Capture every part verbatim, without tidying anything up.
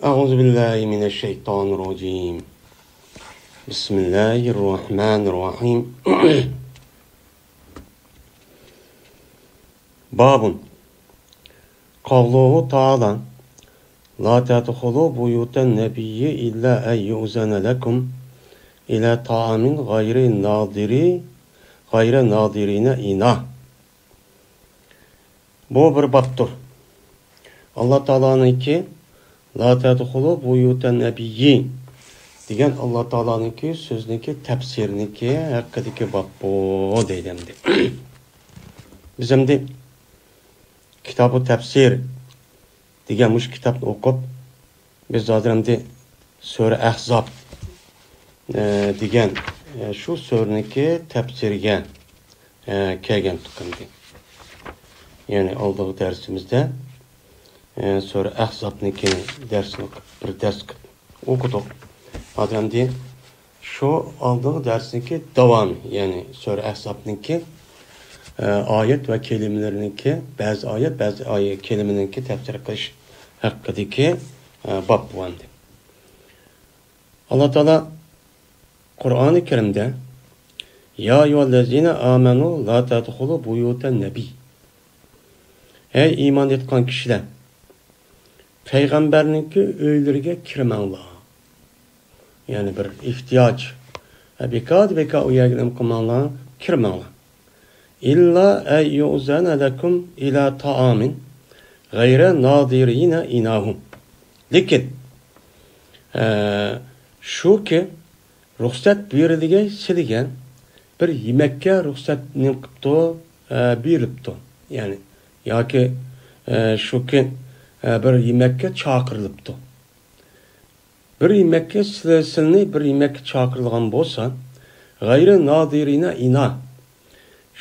أعوذ بالله من الشيطان الرجيم. بسم الله الرحمن الرحيم. باب. قوله تعالى: لا تدخلوا بيوت النبي إلا أن يؤذن لكم إلى طعام غير ناظري-، غير ناظرين إناه. بۇ بىر بابتۇر. ئاللا تائالانىڭكى «لا تدخلوا بيوت النبي» دېگەن ئاللا تائالانىڭكى سۆزىنىڭكى تەپسىرىنىڭكى ھەققىدىكى باب بۇ دەيدۇ ئەمدى. بىز ئەمدى كىتابۇ تەپسىر دېگەن مۇشۇ كىتابنى ئوقۇپ، بىز ھازىر ئەمدى سۈرە ئەھزاب، ئە، دېگەن، ئە، شۇ سۈرىنىڭكى تەپسىرىگە، ئە، كەلگەنتۇق ئەمدى. يەنى ئالدىنقى دەرسىمىزدە، ئە، سۈرە ئەھزابنىڭكى دەرسىنى ئوقۇپ، بىر دەرس قىلىپ ئوقۇدۇق. ھازىر ئەمدى شۇ ئالدىنقى دەرسنىڭكى داۋامى، يەنى سۈرە ئەھزابنىڭكى، ئە، ئايەت ۋە كەلىمىلىرىنىڭكى، بەزى ئايەت، بەزى ئايە-، كەلىمىنىڭكى تەپسىر قىلىش ھەققىدىكى، ئە، باب بۇ ئەمدى. ئاللا تائالا قۇرئانى كەرىمدە: يا أيها الذين آمنوا لا تدخلوا بيوت النبي. ھەي ئىمان ئېيتقان كىشىلەر، پەيغەمبەرنىڭكى ئۆيلىرىگە كىرمەڭلار. يەنى بىر ئېھتىياج. ھە، بىكار، بىكار ئۇ يەرگە نېمە قىلماڭلار، كىرمەڭلار. إلا أن يؤذن لكم إلى طعام غير ناظرين إناه. لېكىن، ئە، شۇكى، رۇخسەت بېرىلگەن سىلىگە بىر يېمەككە رۇخسەت نېمە قىپتۇ، ئە، بېرىلىپتۇ. يەنى، ياكى، ئە، شۇكى، ئە، بىر يېمەككە چاقىرىلىپتۇ. بىر يېمەككە سىلى-، سىلىنى بىر يېمەككە چاقىرىلغان بولسا، غەيرى نازىرىنا ئىنا،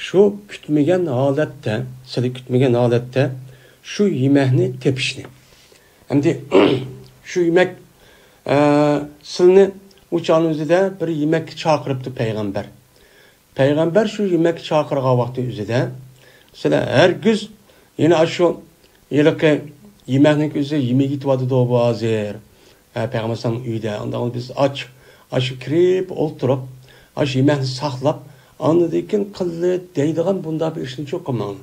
شۇ كۈتمىگەن ھالەتتە، سىلى كۈتمىگەن ھالەتتە شۇ يېمەكنى تېپىشنى. ئەمدى شۇ يېمەك، ئە، سىلىنى ئۇ چاغنىڭ ئۆزىدە بىر يېمەككە چاقىرىپتۇ پەيغەمبەر. پەيغەمبەر شۇ يېمەككە چاقىرغان ۋاقتى ئۆزىدە، سىلەر ھەرگىز يەنە ئاشۇ ھېلىقى يېمەكنىڭ ئۆزى يېمەك يېتىۋاتىدۇ بۇ ھازىر. ھە، پەيغەمبەر ئەلەيھىسسالام ئۆيدە، ئاندىن بىز ئاچ، ئاشۇ كىرىپ ئولتۇرۇپ، ئاشۇ يېمەكنى ساقلاپ، ئاندىن كېيىن قىللى دەيدىغان بۇنداق بىر ئىشنى چوقۇماڭ.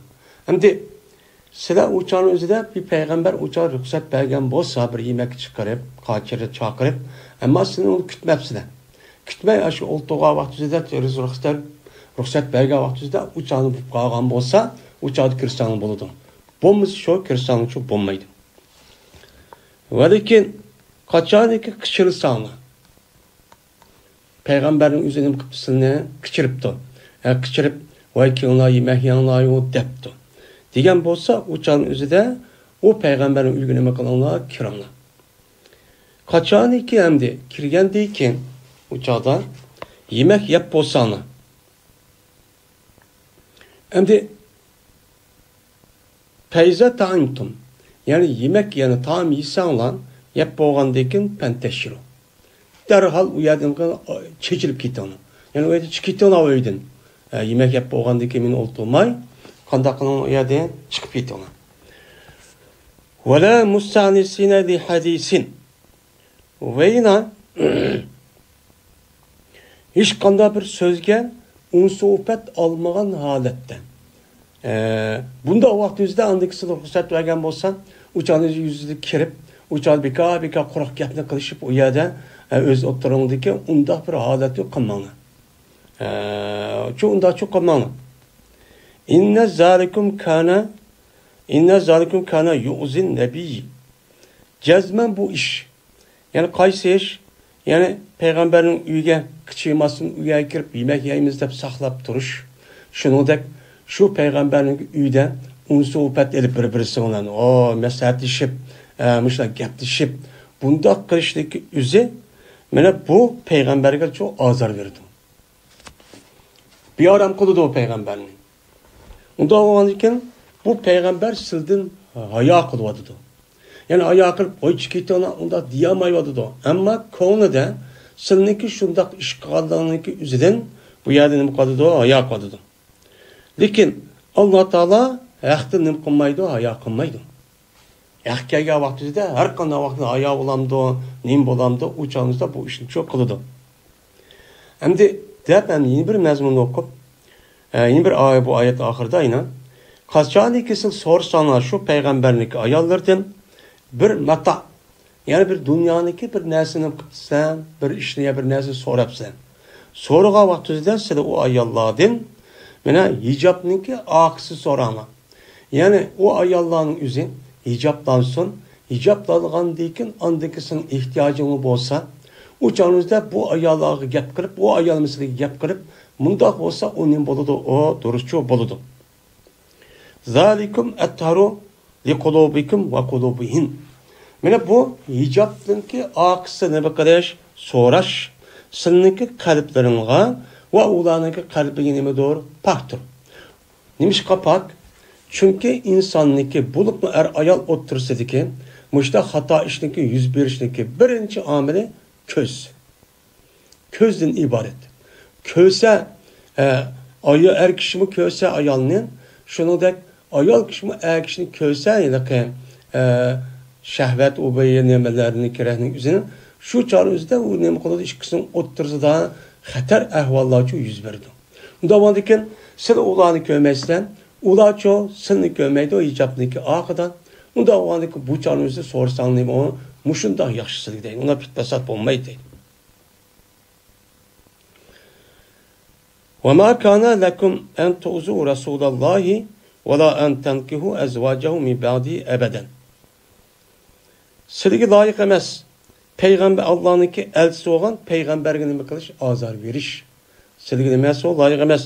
ئەمدى سىلەر ئۇ چاغنىڭ ئۆزىدە بىر پەيغەمبەر ئۇ چاغ رۇخسەت بەرگەن بولسا، بىر يېمەككە چىقىرىپ، قاچىرى چاقىرىپ، ئەمما سىلەر ئۇنى كۈتمەپسىلەر. كۈتمەي، ئاشۇ ئولتۇرغان ۋاقتىڭىزدا، رۇخسەت، رۇخسەت بەرگەن ۋاقتىڭىزدا ئۇ چاغدا بولۇپ قالغان بولسا، ئۇ چاغدا كىرسەڭلار بولىدۇ. بولمىسا شۇ، كىرسەڭلارچۇ بولمايدۇ. ۋەلىكىن، قاچانكى قىچىرساڭلار، پەيغەمبەرنىڭ ئۆزى نېمە قىپتۇ، سىلىنى قىچىرىپتۇ. ھە، قىچىرىپ، ۋاي كېلىڭلار، يېمەك يەڭلايۇ دەپتۇ. دېگەن بولسا، ئۇ چاغنىڭ ئۆزىدە ئۇ پەيغەمبەرنىڭ ئۆيىگە نېمە قىلىڭلار، كىرىڭلار. قاچانكى ئەمدى كىرگەندىن كېيىن، ئۇ چاغدا يېمەك يەپ بولساڭلار. ئەمدى فإذا طعمتم، يەنى يېمەك، يەنى تائام يېسەڭلار، يەپ بولغاندىن كېيىن فانتشروا. دەرھال ئۇ يەردىن چېچىلىپ كېتىڭلار. يەنى ئۇ يەردىن چىقىپ كېتىڭلار ئۆيدىن. ئە، يېمەك يەپ بولغاندىن كېيىن مېنى ئولتۇرماي، قانداق قىلىڭ، ئۇ يەردىن چىقىپ كېتىڭلار. ولا مستأنسين لحديث. ۋەينا ھېچقانداق بىر سۆزگە ئۇنسۇ ئۇپەت ئالمىغان ھالەتتە. ئە، بۇنداق ۋاقتىڭىزدا ئاندىكىسىغا رۇخسەت بەرگەن بولسا، ئۇ چاغنى يۈزىدە كىرىپ، ئۇ چاغدا بىكار، بىكار قۇرۇق گەپنى قىلىشىپ، ئۇ يەردە، ئە، ئۆز ئوتتۇرىڭىزدىكى ئۇنداق بىر ھالەتنى قىلماڭلار. ئە، شۇ ئۇنداقچۇ قىلماڭلار. إن ذلكم كان، إن ذلكم كان يؤذي النبي. جەزمەن بۇ ئىش. يەنى قايسى ئىش؟ يەنى پەيغەمبەرنىڭ ئۆيىگە قىچىماستىن، ئۆيگە كىرىپ يېمەك يەيمىز دەپ ساقلاپ تۇرۇش. شۇنىڭدەك شۇ پەيغەمبەرنىڭ ئۆيىدە ئۇنسۇ ئۇپەت ئېلىپ، بىر-بىرسى بىلەن، ئو، مەسلىھەتلىشىپ، ئە، مۇشۇنداق گەپلىشىپ، بۇنداق قىلىشنىڭكى ئۆزى، مانا بۇ پەيغەمبەرگە چوڭ ئازار بېرىدۇ. بىئارام قىلىدۇ پەيغەمبەرنى. ئۇنداق بولغاندىكىن بۇ پەيغەمبەر سىلدىن ھايا قىلىۋاتىدۇ. يەنى ھايا قىلىپ، ۋاي چىقىپ كېتىڭلار، ئۇنداق دېيەلمەيۋاتىدۇ. ئەمما كۆڭلىدە سىلنىڭكى شۇنداق ئىش قىلغانلىقىڭىزنىڭكى ئۆزىدىن بۇ يەردە نېمە قىلىدۇ؟ ھايا قىلىدۇ. لېكىن ئاللا تائالا ھەقتىن نېمە قىلمايدۇ؟ ھايا قىلمايدۇ. ھەق كەلگەن ۋاقتىدا ھەر قانداق ۋاقىتتا ھايا بولامدۇ، نېمە بولامدۇ، ئۇ چاغىمىزدا بۇ ئىشنى شۇ قىلىدۇ. ئەمدى دەپ، ئەمدى يەنە بىر مەزمۇننى ئوقۇپ، ئە، يەنە بىر ئايە، بۇ ئايەت ئاخىرىدا يەنە، قاچانكى سىز سورىساڭلار شۇ پەيغەمبەرنىڭكى ئاياللىرىدىن بىر ماتا، يەنى بىر دۇنيانىڭكى بىر نەرسىنى قىپسەن، بىر ئىشنى يا بىر نەرسىنى سوراپسەن. سورىغان ۋاقتىڭىزدا سىلەر ئۇ ئاياللاردىن مانا ھىجابنىڭكى ئارقىسىنى سوراڭلار. يەنى ئۇ ئاياللارنىڭ ئۆزى ھىجابلانسۇن، ھىجابلانغاندىن كېيىن ئاندىن كېيىن سېنىڭ ئېھتىياجىڭ بولسا، ئۇ چاغىڭىزدا بۇ ئاياللارغا گەپ قىلىپ، ئۇ ئايال مەسىلىگە گەپ قىلىپ، مۇنداق بولسا ئۇ نېمە بولىدۇ، ئۇ دۇرۇسچۇ بولىدۇ. زالىكۇم ئەتھارۇ لىقۇلۇبىكۇم ۋە قۇلۇبىھىم. مانا بۇ ھىجابنىڭكى ئارقىسى نېمە قىلىش، سوراش، سىلىنىڭكى قەلبلىرىڭغا ۋە ئۇلارنىڭكى قەلبىگە نېمىدۇر، پاكتۇر. نېمىشقا پاك؟ چۈنكى ئىنساننىڭكى، بولۇپمۇ ئەر-ئايال ئوتتۇرىسىدىكى مۇشۇنداق خاتا ئىشنىڭكى يۈز بېرىشنىڭكى بىرىنچى ئامىلى كۆز. كۆزدىن ئىبارەت. كۆرسە، ئە، ئايا-، ئەر كىشىمۇ كۆرسە ئايالنى، شۇنىڭدەك ئايال كىشىمۇ ئەر كىشىنى كۆرسە، ھېلىقى، ئە، شەھۋەت ئۇ بىر نېمىلەرنى كېرەكنىڭ ئۆزىنى، شۇ چاغنىڭ ئۆزىدە ئۇ نېمە قىلىدۇ، ئىككىسىنىڭ ئوتتۇرىسىدا خەتەر ئەھۋاللارچۇ يۈز بېرىدۇ. ئۇنداق بولغاندىكىن، سىلەر ئۇلارنى كۆرمەيسىلەر، ئۇلارچۇ سىلىنى كۆرمەيدۇ، ھىجابنىڭكى ئارقىدا. ئۇنداق بولغاندىكىن، بۇ چاغنىڭ ئۆزىدە سورىساڭ نېمە، مۇشۇنداق ياخشى سىلىگە دەيدۇ. ئۇنداق پىت-پاسات بولمايدۇ دەيدۇ. وما كان لكم أن تؤذوا رسول الله ولا أن تنكحوا أزواجه من بعده أبدا. سىلىگە لايىق ئەمەس، پەيغەمبەر، ئاللانىڭكى ئەلچىسى بولغان پەيغەمبەرگە نېمە قىلىش، ئازار بېرىش. سىلىگە نېمە ئەمەس، ئۇ لايىق ئەمەس.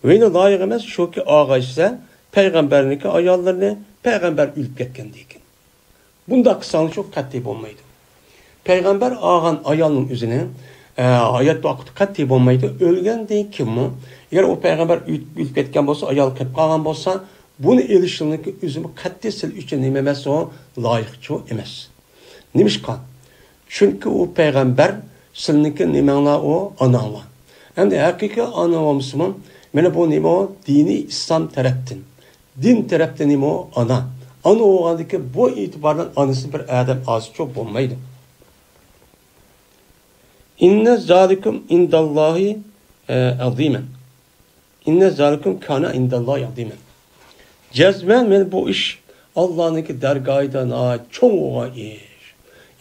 ۋە يەنە لايىق ئەمەس، شۇكى ئاغايسىلەر پەيغەمبەرنىڭكى ئاياللىرىنى، پەيغەمبەر ئۆلۈپ كەتكەندىن كېيىن. بۇنداق قىلساڭلار شۇ قەتئىي بولمايدۇ. پەيغەمبەر ئالغان ئايالنىڭ ئۆزىنى، ئە، ھايات ۋاقتىدا قەتئىي بولمايدۇ. ئۆلگەندىن كېيىنمۇ، ئەگەر ئۇ پەيغەمبەر ئۆت-، ئۆلۈپ كەتكەن بولسا، ئايال قېلىپ قالغان بولسا، بۇنى ئېلىشنىڭكى ئۆزىمۇ قەتئىي سىلەر ئۈچۈن نېمە ئەمەس ئۇ؟ لايىقچۇ ئەمەس. نېمىشقا؟ چۈنكى ئۇ پەيغەمبەر سىلىنىڭكى نېمەڭلار ئۇ؟ ئاناڭلار. ئەمدى ھەقىقىي ئانا بولمىسىمۇ، مانا بۇ نېمە ئۇ؟ دىنىي ئىسلام تەرەپتىن. دىن تەرەپتىن نېمە ئۇ؟ ئانا. ئانا بولغاندىكىن بۇ ئېتىباردىن ئانىسىنى بىر ئادەم ئازچۇ بولمايدۇ. إن ذلكم عند الله، ئە، عظيما. إن ذلكم كان عند الله عظيما. جەزمەن مانا بۇ ئىش ئاللانىڭكى دەرگاھىدا ناھايىتى چوڭ بولغان ئىش.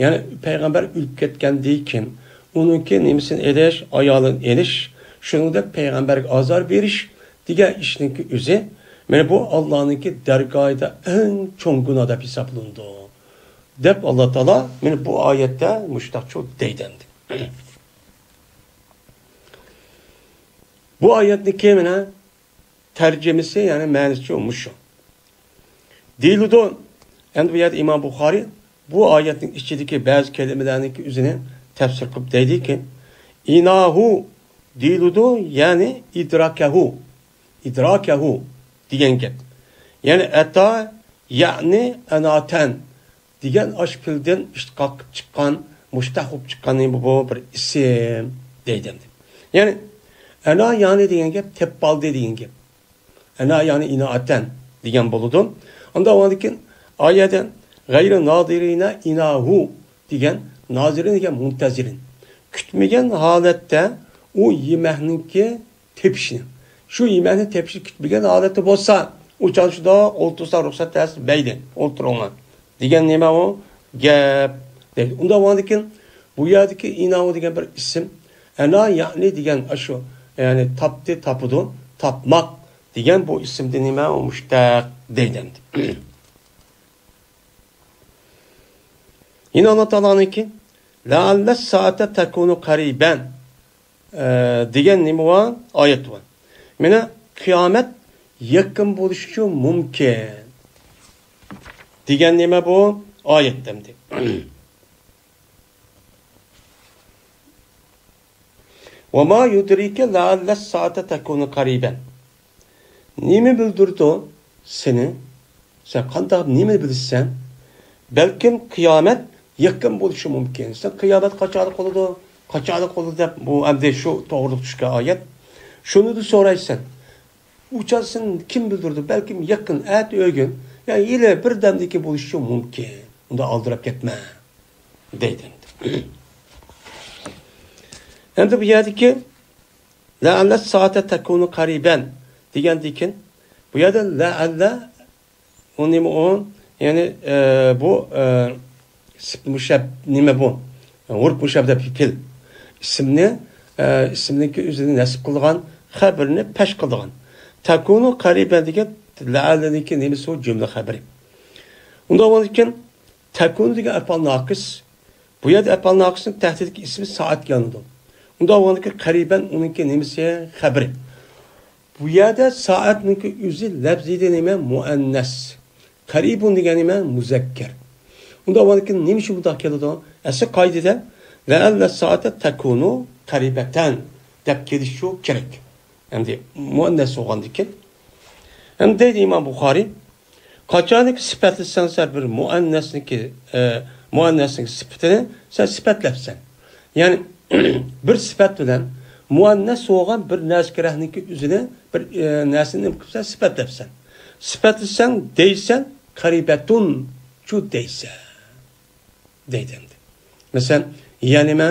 يەنى پەيغەمبەر ئۆلۈپ كەتكەندىن كېيىن ئۇنىڭكى نېمىسىنى ئېلىش، ئايالىنى ئېلىش، شۇنىڭدەك پەيغەمبەرگە ئازار بېرىش دېگەن ئىشنىڭكى ئۆزى، مانا بۇ ئاللانىڭكى دەرگاھىدا ئەڭ چوڭ گۇناھ دەپ ھېسابلىنىدۇ، دەپ ئاللا تائالا مانا بۇ ئايەتتە مۇشۇنداقچۇ دەيدۇ ئەمدى. بۇ ئايەتنىڭكى مانا تەرجىمىسى، يەنى مەنىسىچۇ مۇشۇ. دېيىلىدۇ. ئەمدى بۇ يەردە ئىمام بۇخارىي بۇ ئايەتنىڭ ئىچىدىكى بەزى كەلىمىلەرنىڭكى ئۆزىنى تەپسىر قىلىپ دەيدىكى، ئىناھۇ دېيىلىدۇ، يەنى ئىدراكەھۇ، ئىدراكەھۇ دېگەن گەپ. يەنى ئەتا، يەنى ئەناتەن دېگەن ئاشۇ پېئىلدىن ئىشتىقاق قىلىپ چىققان، مۇشتەق بولۇپ چىققان نېمە بۇ؟ بىر ئىسىم دەيدۇ ئەمدى. يەنى ئەنا يەنى دېگەن گەپ، تېپىپ ئالدى دېگەن گەپ. ئەنا يەنى ئىنائەتەن دېگەن بولىدۇ. ئاندىن ئاندىن كېيىن ئايەتتە غەيرى نازىرىنە ئىناھۇ دېگەن، نازىرىن دېگەن مۇنتەزىرىن. كۈتمىگەن ھالەتتە ئۇ يېمەكنىڭكى تېپىشنى. شۇ يېمەكنى تېپىشنى كۈتمىگەن ھالەتتە بولسا، ئۇ چاغدا شۇنداق ئولتۇرسا رۇخسەت دەرسى بەيدى، ئولتۇرۇڭلار دېگەن نېمە ئۇ؟ گەپ دەيدۇ. ئۇنداق بولغاندىكىن بۇ يەردىكى ئىناۋۇ دېگەن بىر ئىسىم، ئەنا يەنى دېگەن ئاشۇ، يەنى تاپتى، تاپىدۇ، تاپماق دېگەن بۇ ئىسىمدىن نېمە ئۇ؟ مۇشتەق دەيدۇ ئەمدى. يەنە ئاللا تائالانىڭكى لەئەللەس سائەتە تەكۇنۇ قەرىبەن، ئە، دېگەن نېمە بار؟ ئايەت بار. مانا قىيامەت يېقىن بولۇشىچۇ مۇمكىن دېگەن نېمە بۇ؟ ئايەت ئەمدى. ۋەما يۇدرىكە لەئەللەس سائەتە تەكۇنۇ قەرىبەن. نېمە بىلدۈرىدۇ سېنى؟ سەن قانداق، نېمە بىلىسەن؟ بەلكىم قىيامەت يېقىن بولۇشى مۇمكىن. سەن قىيامەت قاچانلىق بولىدۇ؟ قاچانلىق بولىدۇ دەپ، بۇ ئەمدى شۇ توغرىلىق چۈشكەن ئايەت. شۇنى سورايسەن. ئۇ چاغ سېنى كىم بىلدۈرىدۇ؟ بەلكىم يېقىن، ئەتە ئۆگۈن يەنى ھېلى بىردەمدىكى بولۇشى مۇمكىن. ئۇندا ئالدىراپ كەتمە، دەيدۇ ئەمدى. ئەمدى بۇ يەردىكى لەئەللە سائەتە تەكۇنۇ قەرىبەن دېگەندىن كېيىن، بۇ يەردە لەئەللە، ئۇ نېمە ئۇ؟ يەنى، ئە، بۇ، ئە، سىپ مۇشەب-، نېمە بۇ؟ غۇرۇپ مۇشەببە پېئىل. ئىسىمنى، ئە، ئىسىمنىڭكى ئۆزىنى نەسب قىلىدىغان، خەبىرىنى پەش قىلىدىغان. تەكۇنۇ قەرىبەن دېگەن لەئەللىنىڭكى نېمىسى ئۇ؟ جۈملە خەبىرى. ئۇنداق بولغاندىكىن، تەكۇنۇ دېگەن ئەپئال ناقىس. بۇ يەردە ئەپئال ناقىسنىڭ تەھتىدىكى ئىسمى سائەتكە ئالىنىدۇ. ئۇنداق بولغاندىكىن، قەرىبەن ئۇنىڭكى نېمىسى؟ خەبىرى. بۇ يەردە سائەتنىڭكى ئۆزى لەپزىدە نېمە؟ مۇئەننەس. قەرىبۇن دېگەن نېمە؟ مۇزەككەر. ئۇنداق بولغاندىكىن نېمە ئۈچۈن بۇنداق كېلىدۇ؟ ئەسلى قائىدىدە لەئەللە سائەتە تەكۇنۇ قەرىبەتەن دەپ كېلىشى كېرەك. ئەمدى مۇئەننەس بولغاندىكىن. ئەمدى دەيدۇ ئىمام بۇخارىي، قاچانكى سۈپەتلىسەڭ سەن بىر مۇئەننەسنىڭكى، ئە، مۇئەننەسنىڭ سۈپىتىنى سەن سۈپەتلەپسەن. يەنى بىر سۈپەت بىلەن مۇئەننەس بولغان بىر نەرسە كېرەكنىڭكى ئۆزىنى بىر، ئە، نەرسىنى نېمە قىلىپسەن؟ سۈپەتلەپسەن. سۈپەتلىسەڭ دەيسەن، قەرىبەتۇن چۇ دەيسەن. دەيدۇ ئەمدى. مەسىلەن، يا نېمە؟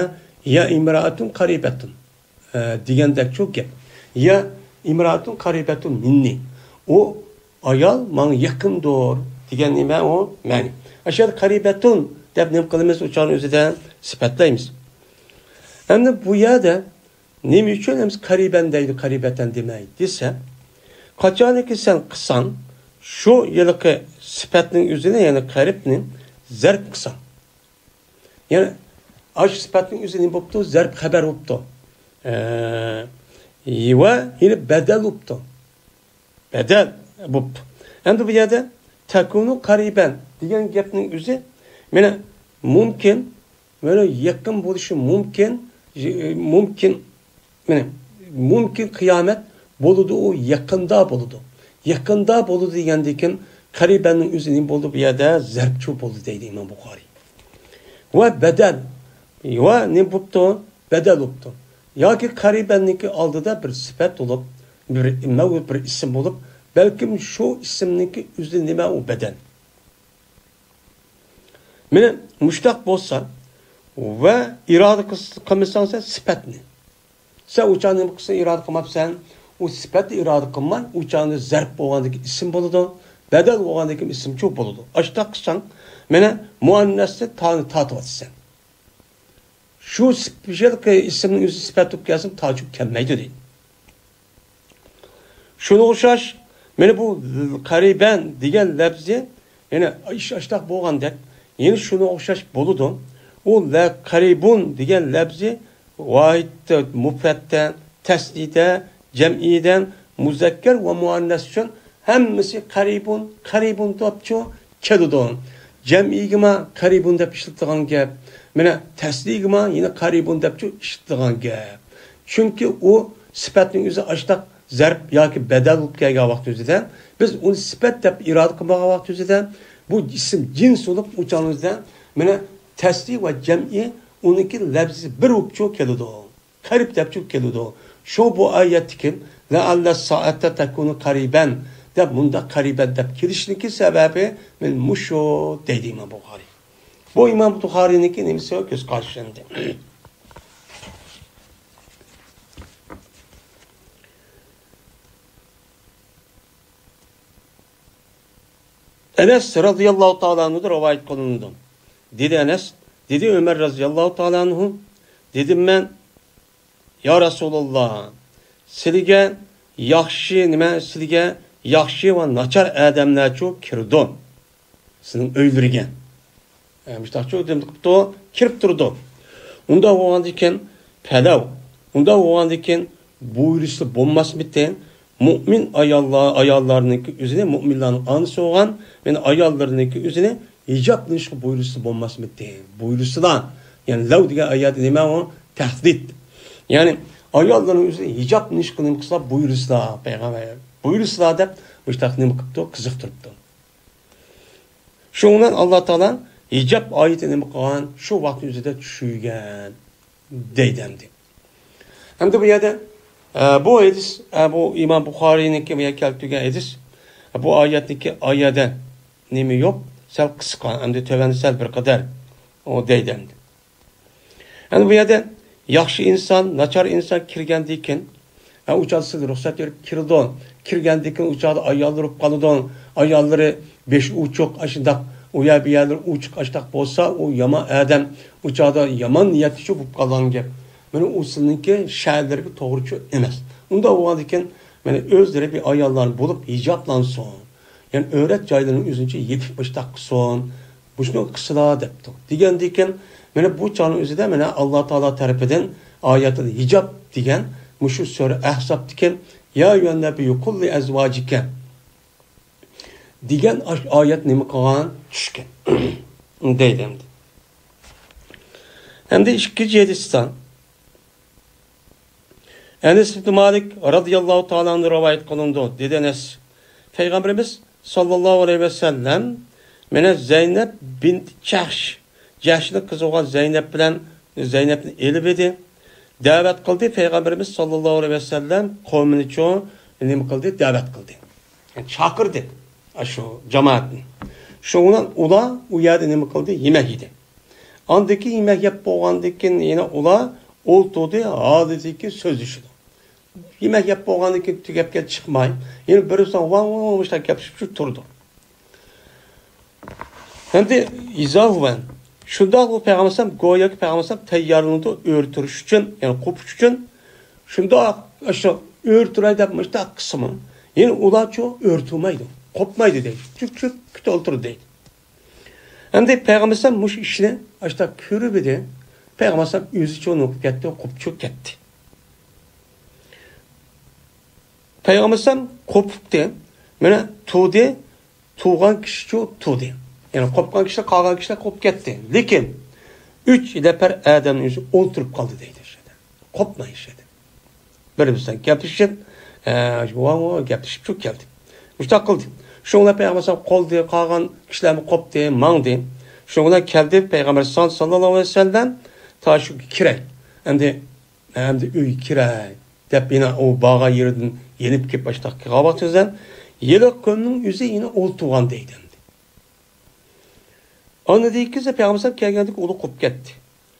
يا ئىمرائەتۇن قەرىبەتۇن، ئە، دېگەندەكچۇ گەپ. يا ئىمرائەتۇن قەرىبەتۇن مىننى. ئۇ ئايال ماڭا يېقىندۇر دېگەن نېمە ئۇ؟ مەنى. ئاشۇ يەردە قەرىبەتۇن دەپ نېمە قىلىمىز؟ ئۇ چاغنىڭ ئۆزىدە سۈپەتلەيمىز. ئەمدى بۇ يەردە نېمە ئۈچۈن ئەمىسە قەرىبەن دەيدۇ، قەرىبەتەن دېمەي دېسە، قاچانكى سەن قىلساڭ، شۇ ھېلىقى سۈپەتنىڭ ئۆزىنى، يەنى قەرىبنى زەرب قىلساڭ. يەنى ئاشۇ سۈپەتنىڭ ئۆزى نېمە بوپتۇ؟ زەرب خەبەر بوپتۇ. ئە، ۋە يەنە بەدەل بوپتۇ. بەدەل بوپتۇ. ئەمدى بۇ يەردە تەكۇنۇ قەرىبەن دېگەن گەپنىڭ ئۆزى، مانا، مۇمكىن، مانا، يېقىن بولۇشى مۇمكىن، مۇمكىن، مانا، مۇمكىن قىيامەت بولىدۇ، ئۇ يېقىندا بولىدۇ. يېقىندا بولىدۇ دېگەندىن كېيىن قەرىبەننىڭ ئۆزى نېمە بولدى؟ بۇ يەردە زەربچۇ بولدى دەيدۇ ئىمام بۇخارىي. ۋە بەدەل. ۋە نېمە بوپتۇ؟ بەدەل بوپتۇ. ياكى قەرىبەننىڭكى ئالدىدا بىر سۈپەت بولۇپ، بىر مەۋجۇت بىر ئىسىم بولۇپ، بەلكىم شۇ ئىسىمنىڭكى ئۆزى نېمە؟ ئۇ بەدەل. مانا مۇشتاق بولسا ۋە ئىرادە قىلس-، قىلمىساڭ سەن سۈپەتنى. سەن ئۇ چاغدا نېمە قىلسا ئىرادە قىلماپسەن؟ ئۇ سۈپەتنى ئىرادە قىلماي، ئۇ چاغدا زەرب بولغاندىكىن ئىسىم بولىدۇ، بەدەل بولغاندىكىن ئىسىمچۇ بولىدۇ. ئاشتاق قىلساڭ، مانا مۇئەننەستىن تانى تارتىۋاتىسەن. شۇ سۈپ-، شۇ ئىسىمنىڭ ئۆزى سۈپەت بولۇپ كەلسۇن، تاچۇ كەلمەيدۇ دەيدۇ. شۇنىڭغا ئوخشاش، مانا بۇ قەرىبەن دېگەن لەپزى، يەنە ئىش ئاشتاق بولغاندەك، يەنە شۇنىڭغا ئوخشاش بولىدۇ. ئۇ لە-، قەرىبۇن دېگەن لەپزى ۋاھىدتە، مۇپرەتتە، تەسنىيدە، جەمئىيدە، مۇزەككەر ۋە مۇئەننەس ئۈچۈن ھەممىسى قەرىبۇن، قەرىبۇن دەپچۇ كېلىدۇ. جەمئىيگىمۇ قەرىبۇن دەپ ئىشلىتىدىغان گەپ. مانا تەسنىيگىمۇ يەنە قەرىبۇن دەپچۇ ئىشلىتىدىغان گەپ. چۈنكى ئۇ سۈپەتنىڭ ئۆزى ئاشتاق زەرب ياكى بەدەل بولۇپ كەلگەن ۋاقىت ئۆزىدە، بىز ئۇنى سۈپەت دەپ ئىرادە قىلمىغان ۋاقىت ئۆزىدە، بۇ ئىسىم جىنس بولۇپ ئۇچانىمىزدا، مانا تەسنىي ۋە جەمئىي ئۇنىڭكى لەپزى بىر بولۇپچۇ كېلىدۇ. قەرىب دەپچۇ كېلىدۇ. شۇ بۇ ئايەتتىكى لەئەللە سائەتە تەكۇنۇ قەرىبەن دەپ، مۇنداق قەرىبەن دەپ كېلىشنىڭكى سەۋەبى مانا مۇشۇ دەيدۇ ئىمام بۇخارىي. بۇ ئىمام بۇخارىينىڭكى نېمىسى، كۆز قارىشى ئەمدى. ئەنەس رەزىياللاھۇ تائالا ئەنھۇدىن رىۋايەت قىلىنىدۇ. دېدى ئەنەس، دېدى ئۆمەر رەزىياللاھۇ تائالا ئەنھۇ، دېدىم مەن، يا رەسۇلاللا، سىلىگە ياخشى نېمە، سىلىگە ياخشى ۋە ناچار ئادەملەرچۇ كىرىدۇ سىلىنىڭ ئۆيلىرىگە. ئە، مۇشتاقچۇ دېمە قىپتۇ، كىرىپ تۇرىدۇ. ئۇنداق بولغاندىكىن پەلەۋ، ئۇنداق بولغاندىكىن بۇيرۇسا بولماسمىتى؟ مۇئمىن ئاياللار، ئاياللارنىڭكى ئۆزىنى، مۇئمىنلارنىڭ ئانىسى بولغان، يەنى ئاياللىرىنىڭكى ئۆزىنى ھىجابلىنىشقا بۇيرۇسا بولماسمىتى؟ بۇيرۇسىلا، يەنى لەۋ دېگەن ئايەتتە نېمە ئۇ؟ تەھدىت. يەنى ئاياللىرىنىڭ ئۆزىنى ھىجابلىنىشقا نېمە قىلسا، بۇيرۇسىلا، پەيغەمبەر، بۇيرۇسىلا دەپ مۇشتاق نېمە قىپتۇ؟ قىزىقتۇرۇپتۇ. شۇنىڭ بىلەن ئاللا تائالا ھىجاب ئايىتى نېمە قىلغان؟ شۇ ۋاقىتنىڭ ئۆزىدە چۈشۈرگەن دەيدۇ ئەمدى. ئەمدى بۇ يەردە، ئە، بۇ ھەدىس، ئە، بۇ ئىمام بۇخارىينىڭكى بۇ يەردە كەلتۈرگەن ھەدىس، بۇ ئايەتنىڭكى ئايەتتە نېمە يوق، سەل قىسقا، ئەمدى تۆۋەندە سەل بىر قەدەر، ئۇ دەيدۇ ئەمدى. ئەمدى بۇ يەردە ياخشى ئىنسان، ناچار ئىنسان كىرگەندىن كېيىن، ھە، ئۇ چاغدا سىز رۇخسەت بېرىپ كىرىدۇ. كىرگەندىن كېيىن ئۇ چاغدا ئاياللىرى ئۇرۇپ قالىدۇ. ئاياللىرى بېشى ئوچۇق، ئاشۇنداق، ئۇ يەر بۇ يەرلىرى ئوچۇق، ئاشۇنداق بولسا، ئۇ يامان ئادەم، ئۇ چاغدا يامان نىيەتلىكچۇ بولۇپ قالغان گەپ. مانا ئۇ سىلىنىڭكى شەرتلىرىگە توغرىچۇ ئەمەس. ئۇنداق بولغاندىكىن، مانا ئۆزلىرى بىر ئاياللارنى بولۇپ ھىجابلانسۇن. يەنى ئۆرەت جايلىرىنى ئۆزىنىچە يېپىپ مۇشتاق قىلسۇن. مۇشۇنى قىلسىلا دەپتۇ. دېگەندىكىن، مانا بۇ چاغنىڭ ئۆزىدە مانا ئاللا تائالا تەرىپىدىن ئايەتىل ھىجاب دېگەن مۇشۇ سۈرە ئەھزابتىكى يا ئەييۇھەن نەبىييۇ قۇل لىئەزۋاجىكە دېگەن ئاش-، ئايەت نېمە قىلغان؟ چۈشكەن. دەيدۇ ئەمدى. ئەمدى ئىككىنچى ھەدىستە ئەنەس ئىبن مالىك رازىياللاھۇ تائالا ئەنھۇ رىۋايەت قىلىنىدۇ. دېدى ئەنەس، پەيغەمبىرىمىز ساللاللاھۇ ئەلەيھى ۋەسەللەم مانا زەينەپ بىنت جەھش، جەھشنىڭ قىزى بولغان زەينەپ بىلەن، زەينەپنى ئېلىپ ئىدى. دەۋەت قىلدى پەيغەمبىرىمىز ساللاللاھۇ ئەلەيھى ۋەسەللەم قومىنىچۇ، نېمە قىلدى؟ دەۋەت قىلدى. يەنى چاقىردى ئاشۇ جامائەتنى. شۇنىڭ بىلەن ئۇلار ئۇ يەردە نېمە قىلدى؟ يېمەك يېدى. ئاندىن كېيىن يېمەك يەپ بولغاندىن كېيىن يەنە ئۇلار ئولتۇردى، ھالىدىكى سۆزلىشىدۇ. يېمەك يەپ بولغاندىن كېيىن تۈگەپ كەت چىقماي، يەنە بىرسى ۋاڭ ۋاڭ ۋاڭ مۇشۇنداق گەپلىشىپ شۇ تۇرىدۇ. ئەمدى ئىزاھۇۋەن، شۇنداق بۇ پەيغەمبەر ئەلەيھىسسالام گوياكى پەيغەمبەر ئەلەيھىسسالام تەييارلىنىدۇ ئۆرە تۇرۇش ئۈچۈن، يەنى قوپۇش ئۈچۈن. شۇنداق ئاشۇ ئۆرە تۇراي دەپ مۇشۇنداق قىلسىمۇ، يەنە ئۇلارچۇ ئۆرە تۇرمايدۇ، قوپمايدۇ دەيدۇ. چۈپ چۈپ كۈتۈپ ئولتۇرىدۇ دەيدۇ. ئەمدى پەيغەمبەر ئەلەيھىسسالام مۇشۇ ئىشنى ئاشۇنداق كۆرۈپ ئىدى. پەيغەمبەر ئەلەيھىسسالام ئۆزىچۇ نوقۇپ كەتتى، قوپۇپچۇ كەتتى. پەيغەمبەر ئەلەيھىسسالام قوپۇپتى. مانا تۇردى، تۇرغان كىشىچۇ تۇردى. يەنى قوپقان كىشىلەر، قالغان كىشىلەر قوپۇپ كەتتى. لېكىن ئۈچ نەپەر ئادەمنىڭ ئۆزى ئولتۇرۇپ قالدى دەيدۇ شۇ يەردە. قوپماي شۇ يەردە. بىر-بىرسى بىلەن گەپلىشىپ، ئە، ۋاڭ-ۋاڭ گەپلىشىپچۇ كەلدى. مۇشۇنداق قىلدى. شۇنىڭ بىلەن پەيغەمبەر ئەلەيھىسسالام قالدى، قالغان كىشىلەرمۇ قوپتى، ماڭدى. شۇنىڭ بىلەن كەلدى پەيغەمبەر ساللاللاھۇ ئەلەيھى ۋەسەللەم تا شۇ كىرەي. ئەمدى، ئەمدى ئۆيگە كىرەي دەپ يەنە ئۇ بارغان يېرىدىن يېنىپ كېلىپ باشلاپ كەلگەن ۋاقتىمىزدا ھېلىقى قومنىڭ ئۆزى يەنە ئولتۇرغان دەيدۇ ئەمدى. ئاندىن كېيىن پەيغەمبەر ئەلەيھىسسالام كەلگەندىكىن ئۇلار قوپۇپ كەتتى.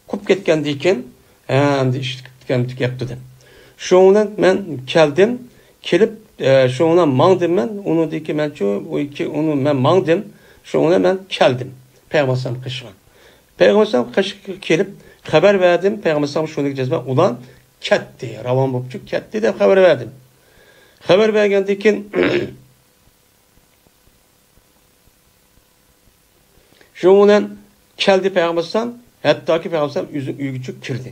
قوپۇپ كەتكەندىن كېيىن، ھە، ئەمدى ئىش تۈگەپتۇ دەپ. شۇنىڭ بىلەن مەن كەلدىم، كېلىپ، ئە، شۇنىڭ بىلەن ماڭدىم مەن. ئۇنىڭدىن كېيىن مەنچۇ، ئۇ ئىككى، ئۇنى مەن ماڭدىم. شۇنىڭ بىلەن مەن كەلدىم پەيغەمبەر ئەلەيھىسسالام قېشىغا. پەيغەمبەر ئەلەيھىسسالام قېشىغا كېلىپ خەۋەر بەردىم. پەيغەمبەر ئەلەيھىسسالام شۇنىڭ جەزمەن ئۇلار كەتتى، راۋان بوپچۇ كەتتى دەپ خەۋەر بەردىم. خەۋەر بەرگەندىن كېيىن شۇنىڭ بىلەن كەلدى پەيغەمبەر ئەلەيھىسسالام، ھەتتاكى پەيغەمبەر ئەلەيھىسسالام ئۆزىنىڭ ئۆيىگىچۇ كىردى.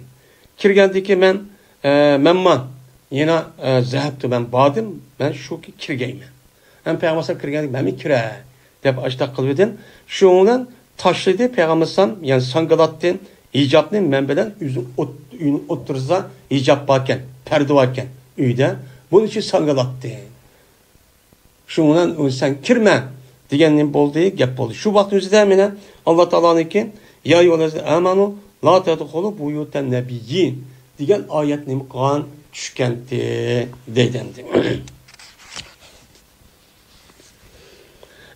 كىرگەندىن كېيىن مەن، ئە، مەنمۇ يەنە، ئە، زەھەپتۇ، مەن باردىم، مەن شۇكى كىرگەيمەن. ھەم پەيغەمبەر ئەلەيھىسسالام كىرگەندىن كېيىن مەنمۇ كىرەي دەپ ئاشۇنداق قىلىۋىدىم. شۇنىڭ بىلەن تاشلىدى پەيغەمبەر ئەلەيھىسسالام، يەنى ساڭگىلاتتى، ھىجابنى مەن بىلەن ئۆزى ئوت-، ئۆينىڭ ئوتتۇرىسىدا ھىجاب باركەن، پەردە باركەن ئۆيدە. بۇنى شۇ ساڭگىلاتتى. شۇنىڭ بىلەن ئۇ سەن كىرمە دېگەن نېمە بولدى؟ گەپ بولدى. شۇ ۋاقىت ئۆزىدە مانا ئاللا تائالانىڭكى يا ئەييۇھەللەزىنە ئامەنۇ لا تەدخۇلۇ بۇيۇتەن نەبىييى دېگەن ئايەت نېمە قىلغان؟ چۈشكەنتى دەيدۇ ئەمدى.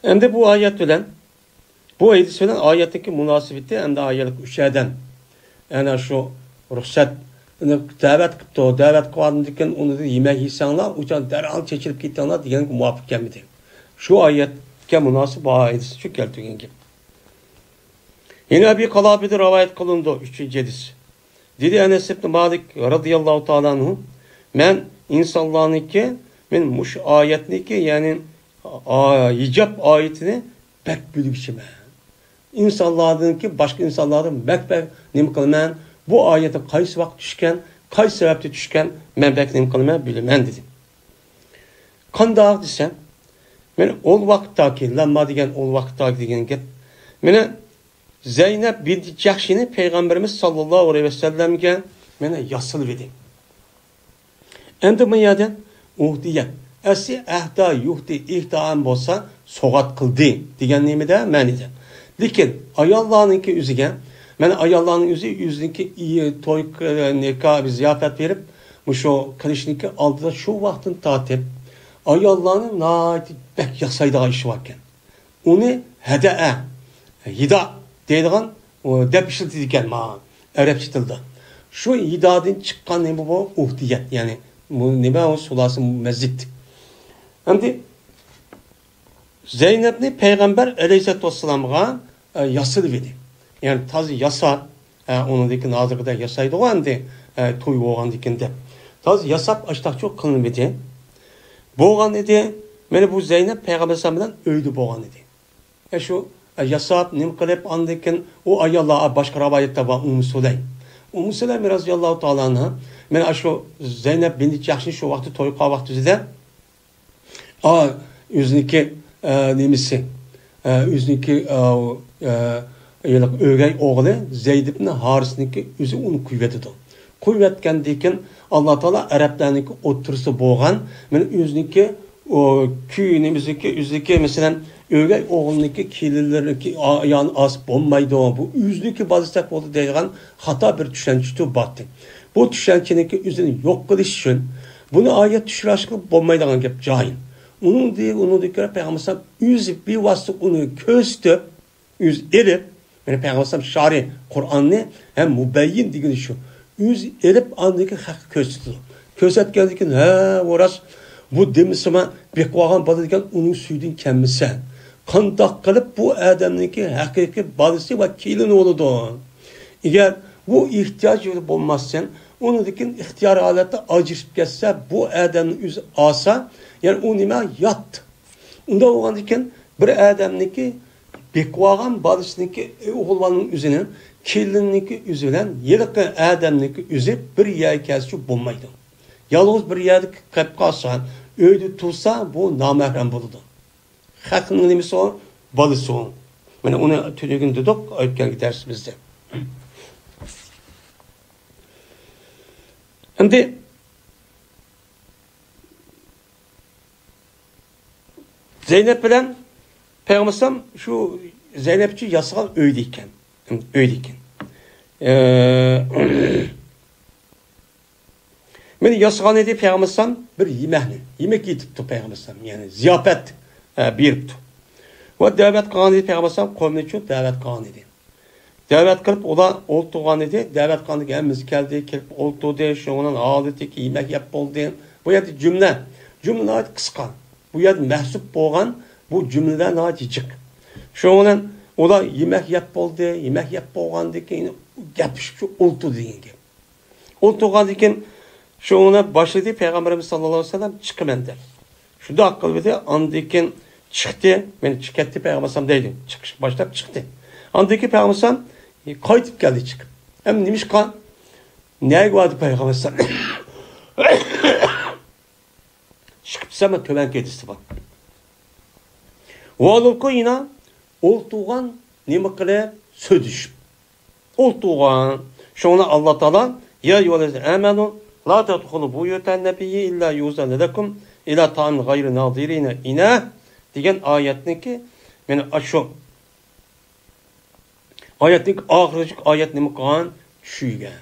ئەمدى بۇ ئايەت بىلەن بۇ ھەدىس بىلەن ئايەتتىكى مۇناسىۋىتى ئەمدى ئايەتلىك ئۈچ ئادەم. ئەنە شۇ رۇخسەت، ئۇنى دەۋەت قىپتۇ، دەۋەت قىلغاندىن كېيىن ئۇنى يېمەك يېسەڭلار، ئۇ چاغدا دەرھال چېچىلىپ كېتىڭلار دېگەنگە مۇۋاپىق كەلمىدى. شۇ ئايەتكە مۇناسىپ بۇ ھەدىسچۇ كەلتۈرگەن گەپ. يەنە ئەبى قالابىدىن رىۋايەت قىلىنىدۇ، ئۈچىنچى ھەدىس. دېدى ئەنەس ئىبن مالىك رازىياللاھۇ تائالا ئەنھۇ، مەن ئىنسانلارنىڭكى، مەن مۇشۇ ئايەتنىڭكى، يەنى ئا-، ھىجاب ئايىتىنى بەك بىلگۈچىمەن. ئىنسانلاردىنكى، باشقا ئىنسانلاردىن بەك، بەك نېمە قىلىمەن، بۇ ئايەتنىڭ قايسى ۋاقىت چۈشكەن، قايسى سەۋەبتىن چۈشكەن، مەن بەك نېمە قىلىمەن، بىلىمەن دېدى. قانداق دېسەم، مەن ئول ۋاقىتتاكى، لەمما دېگەن ئول ۋاقىتتاكى دېگەن گەپ. مانا زەينەپ بىنتى جەھشىنى پەيغەمبىرىمىز ساللاللاھۇ ئەلەيھى ۋەسەللەمگە مانا ياسىلىۋىدى. ئەمدى بۇ يەردە ئۇھدىيە، ئەسلى ئەھدا يۇھدى ئىھدائەن بولسا سوغات قىلدى دېگەن نېمىدە مەنىدە. لېكىن ئاياللارنىڭكى ئۆزىگە، مانا ئاياللارنىڭ ئۆزى ئۆزىنىڭكى ئى-، توي، ئى، نىكاھ، زىياپەت بېرىپ، مۇشۇ قىلىشنىڭكى ئالدىدا شۇ ۋاقىتتىن تارتىپ ئاياللارنى ناھايىتى بەك ياسايدىغان ئىشى باركەن. ئۇنى ھەدەئە، ھىدا دەيدىغان، ئۇ، دەپ ئىشلىتىدىكەن مانا ئەرەبچە تىلدا. شۇ ھىدادىن چىققان نېمە بۇ؟ ئۇھدىيەت، يەنى بۇ نېمە؟ ئۇ سۇلاسە مەزىت. ئەمدى زەينەپنى پەيغەمبەر ئەلەيھىسسالاتۇ ۋەسسالامغا، ئە، ياسىلىۋىدى. يەنى تازا ياساپ، ئە، ئۇنىڭدىن كېيىن ھازىرقىدەك ياسايدىغۇ ئەمدى، ئە، توي بولغاندىن كېيىن دەپ. تازا ياساپ ئاشتاقچۇ قىلىنمىدى. بولغان ئىدى. مانا بۇ زەينەپ پەيغەمبەر ئەلەيھىسسالام بىلەن ئۆيدە بولغان ئىدى. ئە، شۇ، ئە، ياساپ، نېمە قىلىپ، ئاندىن كېيىن ئۇ ئاياللار، ئە، باشقا رىۋايەتتە بار، ئۇممۇ سۇلەيم. ئۇممۇ سۇلەيم رەزىياللاھۇ تائالا ئەنھا، مانا شۇ زەينەپ بىنتى جەھشنى شۇ ۋاقىتتا توي قىلغان ۋاقتىدا، ئا، ئۆزىنىڭكى، ئە، نېمىسى، ئە، ئۆزىنىڭكى، ئە، ئە، ھېلىقى ئۆگەي ئوغلى زەيد ئىبن ھارىسنىڭكى ئۆزى ئۇنى قويۇۋېتىدۇ. قويۇۋەتكەندىن كېيىن، ئاللا تائالا ئەرەبلەرنىڭكى ئوتتۇرىسى بولغان، مانا ئۆزىنىڭكى، ئۇ، كۈيى نېمىسىكى، ئۆزىنىڭكى، مەسىلەن، ئۆگەي ئوغلىنىڭكى كېلىنلىرىنىڭكى ئا-، ئايالىنى ئالسا بولمايدۇ، بۇ ئۆزىنىڭكى بالىسىدەك بولىدۇ دەيدىغان خاتا بىر چۈشەنچە بار ئىدى. بۇ چۈشەنچىنىڭكى ئۆزىنى يوق قىلىش ئۈچۈن، بۇنى ئايەت چۈشۈرۈشكە بولمايدىغان گەپ، جاھىل. ئۇنىڭدىن، ئۇنىڭدىن كۆرە پەيغەمبەر ئەلەيھىسسالام ئۆزى بىۋاسىتە ئۇنى كۆرسىتىپ، ئۆزى ئېلىپ، يەنى پەيغەمبەر ئەلەيھىسسالام شارى قۇرئاننى ھەم مۇبەيين دېگىنى شۇ. ئۆزى ئېلىپ، ئاندىن كېيىن خەققە كۆرسىتىدۇ. كۆرسەتكەندىن كېيىن، ھە، بۇ راست، بۇ دېمىسىمۇ بېقىۋالغان بالا دېگەن ئۇنىڭ سۈيىدىن كەلمىسە، قانداق قىلىپ بۇ ئادەمنىڭكى ھەقىقىي بالىسى ۋە كېلىنى بولىدۇ؟ ئەگەر بۇ ئېھتىياج بولماستىن، ئۇنىڭدىن كېيىن ئىختىيارىي ھالەتتە ئاجرىشىپ كەتسە، بۇ ئادەمنى ئۆزى ئالسا، يەنى ئۇ نېمە؟ يات. ئۇنداق بولغاندىن كېيىن بىر ئادەمنىڭكى بېقىۋالغان بالىسىنىڭكى، ئوغۇل بالىنىڭ ئۆزىنىڭ كېلىنىنىڭكى ئۆزى بىلەن ھېلىقى ئادەمنىڭكى ئۆزى بىر يەرگە كەلسە بولمايدۇ. يالغۇز بىر يەردە قېلىپ قالسا، ئۆيدە تۇرسا، بۇ نامەھرەم بولىدۇ. خەقنىڭ نېمىسى ئۇ؟ بالىسى ئۇ. مانا ئۇنى تۈنۈگۈن دېدۇق، ئۆتكەنكى دەرسىمىزدە. ئەمدى زەينەپ بىلەن پەيغەمبەر ئەلەيھىسسالام شۇ زەينەپچە ياسىغان ئۆيدە ئىكەن. ئۆيدە ئىكەن. ئە، مانا ياسىغان ئىدى پەيغەمبەر ئەلەيھىسسالام بىر يېمەكنى. يېمەك يېتىپتۇ پەيغەمبەر ئەلەيھىسسالام. يەنى زىياپەت، ئە، بېرىپتۇ. ۋە دەۋەت قىلغان ئىدى پەيغەمبەر ئەلەيھىسسالام، قومىنى چۈشۈرۈپ دەۋەت قىلغان ئىدى. دەۋەت قىلىپ ئۇلار ئولتۇرغان ئىدى. دەۋەت قىلغاندىن كېيىن ھەممىسى كەلدى، كېلىپ ئولتۇردى. شۇنىڭ بىلەن ھالىتىكى يېمەك يەپ بولدى. بۇ يەردە جۈملە، جۈملە ناھايىتى قىسقا. بۇ يەردە مەھسۇپ بولغان بۇ جۈملىلەر ناھايىتى جىق. شۇنىڭ بىلەن ئۇلار يېمەك يەپ بولدى. يېمەك يەپ بولغاندىن كېيىن گەپلىشىپ شۇ ئولتۇردى دېگەن گەپ. ئولتۇرغاندىن كېيىن شۇنى باشلىدى پەيغەمبىرىمىز ساللاللاھۇ ئەلەيھى ۋەسەللەم چىقىمەن دەپ. شۇنداق قىلىۋىدى، ئاندىن كېيىن چىقتى. مانا چىقىپ كەتتى پەيغەمبەر ئەلەيھىسسالام دەيدۇ. چىقىش باشلاپ چىقتى. ئاندىن كېيىن پەيغەمبەر ئەلەيھىسسالام قايتىپ كەلدى چىقىپ. ئەمدى نېمىشقا؟ نەگە باردى پەيغەمبەر ئەلەيھىسسالام؟ چىقىپ دېسەم، تۆۋەنكى ھەدىستە بار. ۋالۇكۇ يەنە ئولتۇرغان نېمە قىلىپ سۆزلىشىپ. ئولتۇرغان. شۇڭا ئاللا تائالا، يا ئەييۇھەللەزىنە ئامەنۇ لا تەدخۇلۇ بۇيۇتەن نەبىييى ئىللا يۇئزەنە لەكۇم ئىلا تائامىن غەيرى نازىرىنە ئىنەھ دېگەن ئايەتنىڭكى، مانا ئاشۇ ئايەتنىڭ ئاخىرىدىكى ئايەت نېمە قىلغان؟ چۈشۈرگەن.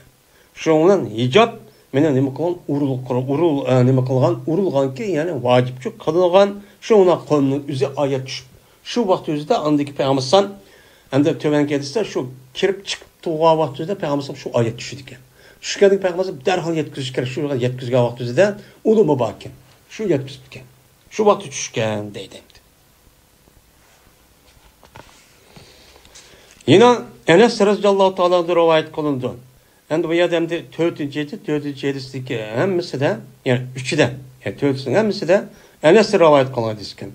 شۇنىڭ بىلەن ھىجاب مېنى نېمە قىلغان؟ ئۇرۇل-، ئۇرۇل-، ئە، نېمە قىلغان؟ ئۇرۇلغانكى، يەنى ۋاجىپچۇ قىلىنغان. شۇڭا قومنىڭ ئۆزى ئايەت چۈشۈپ. شۇ ۋاقىت ئۆزىدە ئاندىكى پەيغەمبەر ئەلەيھىسسالام، ئەمدى تۆۋەنكى ھەدىستە شۇ كىرىپ چىقىپ تۇرغان ۋاقىت ئۆزىدە پەيغەمبەر ئەلەيھىسسالام شۇ ئايەت چۈشىدىكەن. چۈشكەندىكى پەيغەمبەر ئەلەيھىسسالام دەرھال يەتكۈزۈش كېرەك. شۇ يەتكۈزگەن ۋاقىت ئۆزىدە ئۇلىما باركەن. شۇ يەتكۈزۈپتىكەن. شۇ ۋاقىتتا چۈشكەن دەيدۇ ئەمدى. يەنە ئەنەس رەزىياللاھۇ تائالا ئەنھۇ رىۋايەت قىلىنىدۇ. ئەمدى بۇ يەردە ئەمدى تۆتىنچى ھەدىس، تۆتىنچى ھەدىستىكى ھەممىسىدە، يەنى ئۈچىدە، يەنى تۆتىسىنىڭ ھەممىسىدە ئەنەس رىۋايەت قىلغان ھەدىس ئىكەن.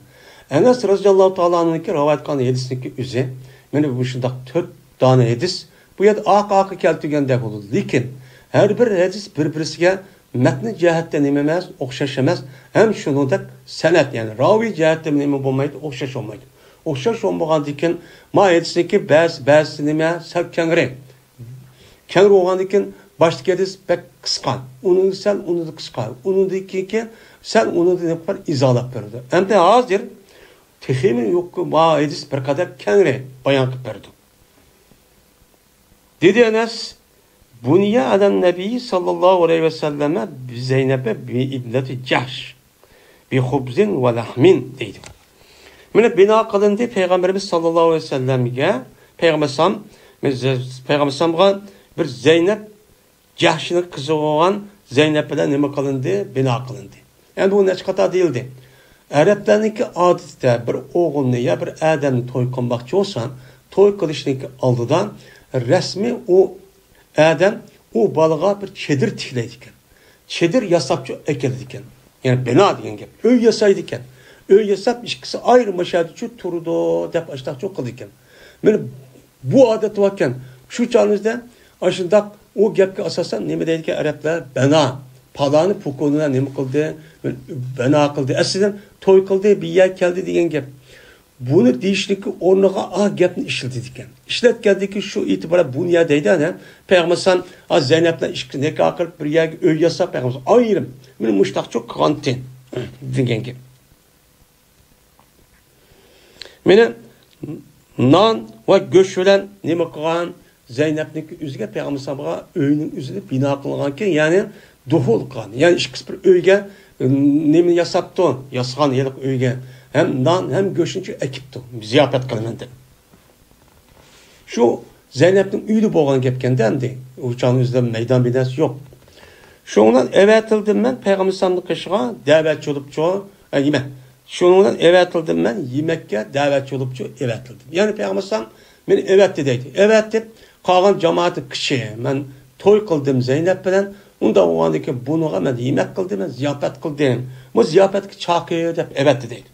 ئەنەس رەزىياللاھۇ تائالا ئەنھۇنىڭكى رىۋايەت قىلغان ھەدىسنىڭكى ئۆزى، مانا بۇ شۇنداق تۆت دانە ھەدىس. بۇ يەردە ئارقا-ئارقا كەلتۈرگەندەك بولىدۇ. لېكىن ھەر بىر ھەدىس بىر-بىرسىگە مەتنى جەھەتتە نېمە ئەمەس، ئوخشاش ئەمەس. ھەم شۇنىڭدەك سەنەد، يەنى راۋى جەھەتتە نېمە بولمايدۇ، ئوخشاش بولمايدۇ. ئوخشاش بولمىغاندىن كېيىن، ما ھەدىسنىڭكى بەزى، بەزىسى نېمە، سەل كەڭرەك. كەڭرى بولغاندىن كېيىن، باشتىكى ھەدىس بەك قىسقا. ئۇنىڭ سەل ئۇنىڭدىن قىسقا. ئۇنىڭدىن كېيىنكى سەل ئۇنىڭدىن نېمە قىلىپ ئىزاھلاپ بېرىدۇ. ئەمدى ھازىر تېخىمۇ يۇقىرى ما ھەدىس بىر قەدەر كەڭرى بايان قىلىپ بېرىدۇ. دېدى ئەنەس، بۇنىيە ئەلەن نەبىي ساللاللاھۇ ئەلەيھى ۋەسەللەمە بىزەينەبە بىئىبنەتى جەھش بىخۇبزىن ۋە لەھمىن دەيدۇ. مانا بىنا قىلىندى پەيغەمبىرىمىز ساللاللاھۇ ئەلەيھى ۋەسەللەمگە، پەيغەمبەر ئەلەيھىسسالام، پەيغەمبەر ئەلەيھىسسالامغا بىر زەينەپ، جەھشنىڭ قىزى بولغان زەينەپ بىلەن نېمە قىلىندى؟ بىنا قىلىندى. ئەمدى بۇ نەچچە قاتار دېيىلدى. ئەرەبلەرنىڭكى ئادىتىدە بىر ئوغۇلنى يا بىر ئادەمنى توي قىلماقچى بولسا، توي قىلىشنىڭكى ئالدىدا رەسمىي ئۇ ئادەم ئۇ بالىغا بىر چېدىر تىكلەيدىكەن. چېدىر ياساپچۇ ئەكېلىدىكەن. يەنى بىنا دېگەن گەپ. ئۆي ياسايدىكەن. ئۆي ياساپ ئىككىسى ئايرىم مۇشۇ يەردىچۇ تۇرىدۇ دەپ ئاشۇنداقچۇ قىلىدىكەن. مانا بۇ ئادەت باركەن. شۇ چاغىمىزدا ئاشۇنداق ئۇ گەپكە ئاساسەن نېمە دەيدىكەن ئەرەبلەر؟ بەنا. پالانى پۇكۇنىلەر نېمە قىلدى؟ بەنا قىلدى. ئەسلىدە توي قىلدى، بىر يەرگە كەلدى دېگەن گەپ. بۇنى دېيىشلىكى ئورنىغا ئا گەپنى ئىشلىتىدىكەن. ئىشلەتكەندىكى شۇ ئېتىبارى بۇ نىيە دەيدۇ، ئەنە. پەيغەمبەر ئەلەيھىسسالام، ئا، زەينەپلەر ئىككىسى نىكاھ قىلىپ، بىر يەرگە ئۆي ياساپ، پەيغەمبەر ئەلەيھىسسالام ئايرىم. مانا مۇشتاقچۇ قىلغانتى دېگەن گەپ. مانا نان ۋە گۆش بىلەن نېمە قىلغان؟ زەينەپنىڭكى ئۆزىگە پەيغەمبەر ئەلەيھىسسالامغا ئۆينىڭ ئۆزىنى بىنا قىلغانكەن، يەنى دۇخۇل قىلغان. يەنى ئىككىسى بىر ئۆيگە، ئىم، نېمە ياساپتۇ؟ ياسىغان ھېلىقى ئۆيگە ھەم نان، ھەم گۆشنىچۇ ئەكىپتۇ. زىياپەت قىلىمەن دەپ. شۇ زەينەپنىڭ ئۆيىدە بولغان گەپكەندە ئەمدى. ئۇ چاغنىڭ ئۆزىدە مەيدان بىناسى يوق. شۇنىڭ بىلەن ئەۋەتىلدىم مەن پەيغەمبەر ئەلەيھىسسالامنىڭ قېشىغا دەۋەتچى بولۇپچۇ. ئە، نېمە؟ شۇنىڭ بىلەن ئەۋەتىلدىم مەن يېمەككە دەۋەتچى بولۇپچۇ ئەۋەتىلدىم. يەنى پەيغەمبەر ئەلەيھىسسالام مېنى ئەۋەتتى دەيدۇ. ئەۋەتتى، قالغان جامائەتنىڭ كىشى، مەن توي قىلدىم زەينەپ بىلەن، ئۇنداق بولغاندىكىن بۇنىڭغا مەن يېمەك قىلدىم، مەن زىياپەت قىلدىم. بۇ زىياپەتكە چاقىر دەپ ئەۋەتتى دەيدۇ.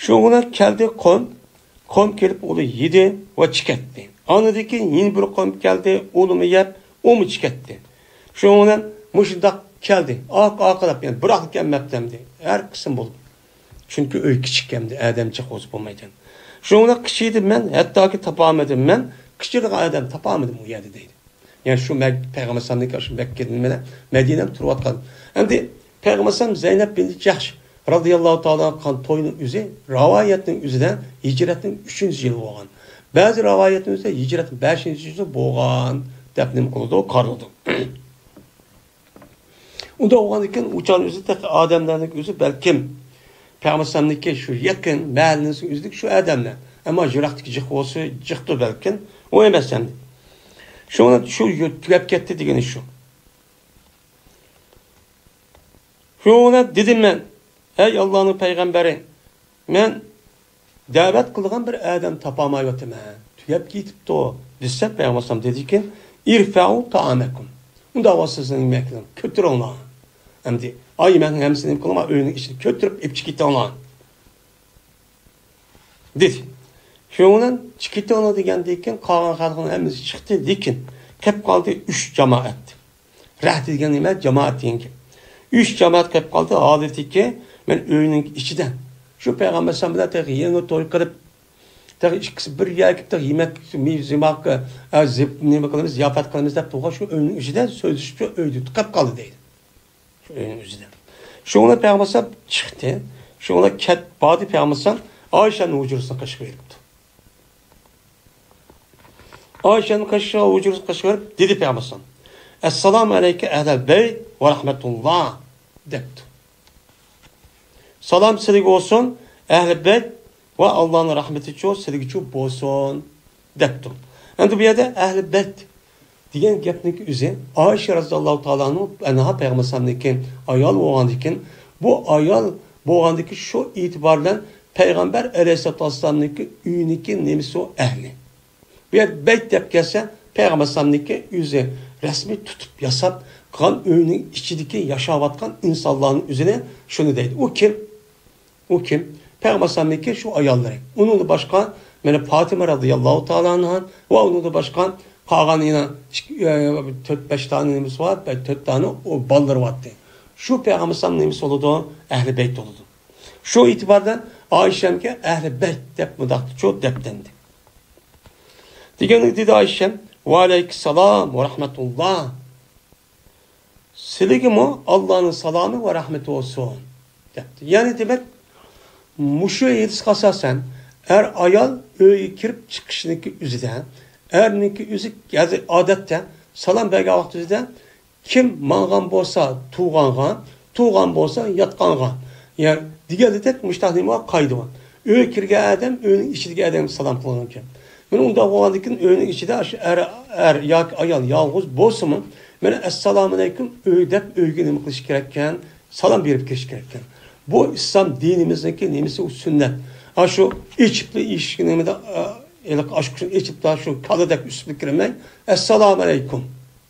شۇ بىلەن كەلدى قوم، قوم كېلىپ ئۇنى يېدى ۋە چىكەتتى. ئاندىن كېيىن يەنە بىر قوم كەلدى، ئۇنىمۇ يەپ، ئۇمۇ چىكەتتى. شۇنىڭ بىلەن مۇشۇنداق كەلدى. ئارقا-ئارقىلاپ، يەنى بىراقلا كەلمەپتۇ ئەمدى. ھەر قىسىم بولدى. چۈنكى ئۆي كىچىك ئەمدى، ئادەم جىق بولسا بولمايدىكەن. شۇنىڭ بىلەن قىچىدىم مەن، ھەتتاكى تاپالمىدىم مەن، قىچىدىغان ئادەم تاپالمىدىم ئۇ يەردە دەيدۇ. يەنى شۇ مەك-، پەيغەمبەر ئەلەيھىسسالامنىڭكى شۇ مەككىدىن مەنە مەدىنەمۇ تۇرۇۋاتقان. ئەمدى پەيغەمبەر ئەلەيھىسسالام زەينەپ بىنتى جەھش رازىياللاھۇ تائالا ئانھا قىلغان توينىڭ ئۆزى راۋايەتنىڭ ئۆزىدە ھىجرەتنىڭ ئۈچىنچى يىلى بولغان. بەزى راۋايەتنىڭ ئۆزىدە ھىجرەتنىڭ بەشىنچى يىلى بولغان دەپ نېمە قىلىدۇ، قارىلىدۇ. ئۇنداق بولغاندىكىن ئۇ چاغنىڭ ئۆزى تېخى ئادەملەرنىڭ ئۆزى بەلكىم پەيغەمبەر ئەلەيھىسسالامنىڭكى شۇ يېقىن مەھەللىسىنىڭ ئۆزىدىكى شۇ ئادەملەر. ئەمما يىراقتىكى جىق بولسا جىقتۇ بەلكىم. ئۇ ئەمەس ئەمدى. شۇڭا شۇ يو-، تۈگەپ كەتتى دېگىنى شۇ. شۇنىڭ بىلەن دېدىم مەن، ئەي ئاللانىڭ پەيغەمبىرى، مەن دەۋەت قىلىدىغان بىر ئادەم تاپالمايۋاتىمەن، تۈگەپ كېتىپتۇ، دېسەم، پەيغەمبەر ئەلەيھىسسالام دېدىكى، ئىرفەئۇ تائامەكۇم. ئۇنداق بولسا سىزنىڭ يېمەكلىرىڭىزنى كۆتۈرۈڭلار. ئەمدى، ئاي يېمەكنىڭ ھەممىسىنى نېمە قىلىڭلار، ئۆينىڭ ئىچىدە كۆتۈرۈپ ئېلىپ چىقىپ كېتىڭلار. دېدى. شۇنىڭ بىلەن چىقىپ كېتىڭلار دېگەندىن كېيىن قالغان خەلقنىڭ ھەممىسى چىقتى، لېكىن قېلىپ قالدى ئۈچ جامائەت. رەھتى دېگەن نېمە؟ جامائەت دېگەن گەپ. ئۈچ جامائەت قېلىپ قالدى، ھالىتىكى مەن ئۆينىڭ ئىچىدە. شۇ پەيغەمبەر ئەلەيھىسسالام بىلەن تېخى يېڭى توي قىلىپ، تېخى ئىككىسى بىر يەرگە تېخى يېمەك، يېمەك، ئە، زىپ-، نېمە قىلىمىز، زىياپەت قىلىمىز دەپ تۇرغان شۇ ئۆينىڭ ئىچىدە سۆزلىشىپ شۇ ئۆيدە قېلىپ قالدى دەيدۇ. شۇ ئۆينىڭ ئۆزىدە. شۇڭا پەيغەمبەر ئەلەيھىسسالام چىقتى. شۇڭا كەت-، باردى پەيغەمبەر ئەلەيھىسسالام ئائىشەنىڭ ھۇجرىسىنىڭ قېشىغا بېرىپتۇ. ئائىشەنىڭ قېشىغا، ھۇجرىسىنىڭ قېشىغا بېرىپ دېدى پەيغەمبەر ئەلەيھىسسالام، ئەسسالامۇ ئەلەيكە ئەھلەل بەيت ۋە رەھمەتۇللا دەپتۇ. سالام سىلىگە بولسۇن، ئەھلى بەيت ۋە ئاللانىڭ رەھمىتىچۇ سىلىگىچۇ بولسۇن دەپتۇ. ئەمدى بۇ يەردە ئەھلى بەيت دېگەن گەپنىڭكى ئۆزى ئائىشە رەزىياللاھۇ تائالا ئەنھا پەيغەمبەر ئەلەيھىسسالامنىڭكى ئايالى بولغاندىكىن، بۇ ئايال بولغاندىكى شۇ ئېتىبار بىلەن پەيغەمبەر ئەلەيھىسسالاتۇ ۋەسسالامنىڭكى ئۆيىنىڭكى نېمىسى ئۇ ئەھلى. بۇ يەردە بەيت دەپ كەلسە، پەيغەمبەر ئەلەيھىسسالامنىڭكى ئۆزى رەسمىي تۇتۇپ ياساپ قىلغان ئۆينىڭ ئىچىدىكى ياشاۋاتقان ئىنسانلارنىڭ ئۆزىنى شۇنى دەيدۇ. ئۇ كىم؟ ئۇ كىم؟ پەيغەمبەر ئەلەيھىسسالامنىڭكى شۇ ئاياللىرى. ئۇنىڭدىن باشقا، مانا، پاتىمە رەزىياللاھۇ تائالا ئەنھا ۋە ئۇنىڭدىن باشقا قالغان يەنە ئىككى، ئە، تۆت، بەش دانە نېمىسى بار، بە-، تۆت دانە ئۇ بالىلىرى بارتتى. شۇ پەيغەمبەر ئەلەيھىسسالام نېمىسى بولىدۇ؟ ئەھلى بەيت بولىدۇ. شۇ ئېتىبار بىلەن ئائىشەمگە ئەھلى بەيت دەپ مۇنداقچۇ دەپتىندى. دېگەندە دېدى ئائىشەم، ۋەئەلەيكىسسالام ۋە رەھمەتۇللا. سىلىگىمۇ ئاللانىڭ سالامى ۋە رەھمىتى بولسۇن، دەپتۇ. يەنى دېمەك، مۇشۇ ھەدىسكە ئاساسەن، ئەر ئايال ئۆيگە كىرىپ چىقىشنىڭكى ئۆزىدە، ئەرنىڭكى ئۆزى ھازىر ئادەتتە سالام بەرگەن ۋاقتىدا كىم ماڭغان بولسا تۇرغانغا، تۇرغان بولسا ياتقانغا، يەنى دېگەندەك مۇشۇنداق نېمە بار، قائىدە بار. ئۆيگە كىرگەن ئادەم ئۆينىڭ ئىچىدىكى ئادەمگە سالام قىلغانىكەن. مانا ئۇنداق بولغاندىكىن ئۆينىڭ ئىچىدە شۇ ئەر، ئەر ياكى ئايال يالغۇز بولسىمۇ، مانا ئەسسالامۇئەلەيكۇم ئۆي دەپ ئۆيگە نېمە قىلىش كېرەككەن؟ سالام بېرىپ كىرىش كېرەككەن. بۇ ئىسلام دىنىمىزنىڭكى نېمىسى، ئۇ سۈننەت. ھا شۇ ئېچىپلا ئىشىكنى نېمىدە، ئا، ھېلىقى ئاچقۇچنى ئېچىپلا شۇ كالىدەك ئۈستىدە كىرمەي، ئەسسالامۇئەلەيكۇم.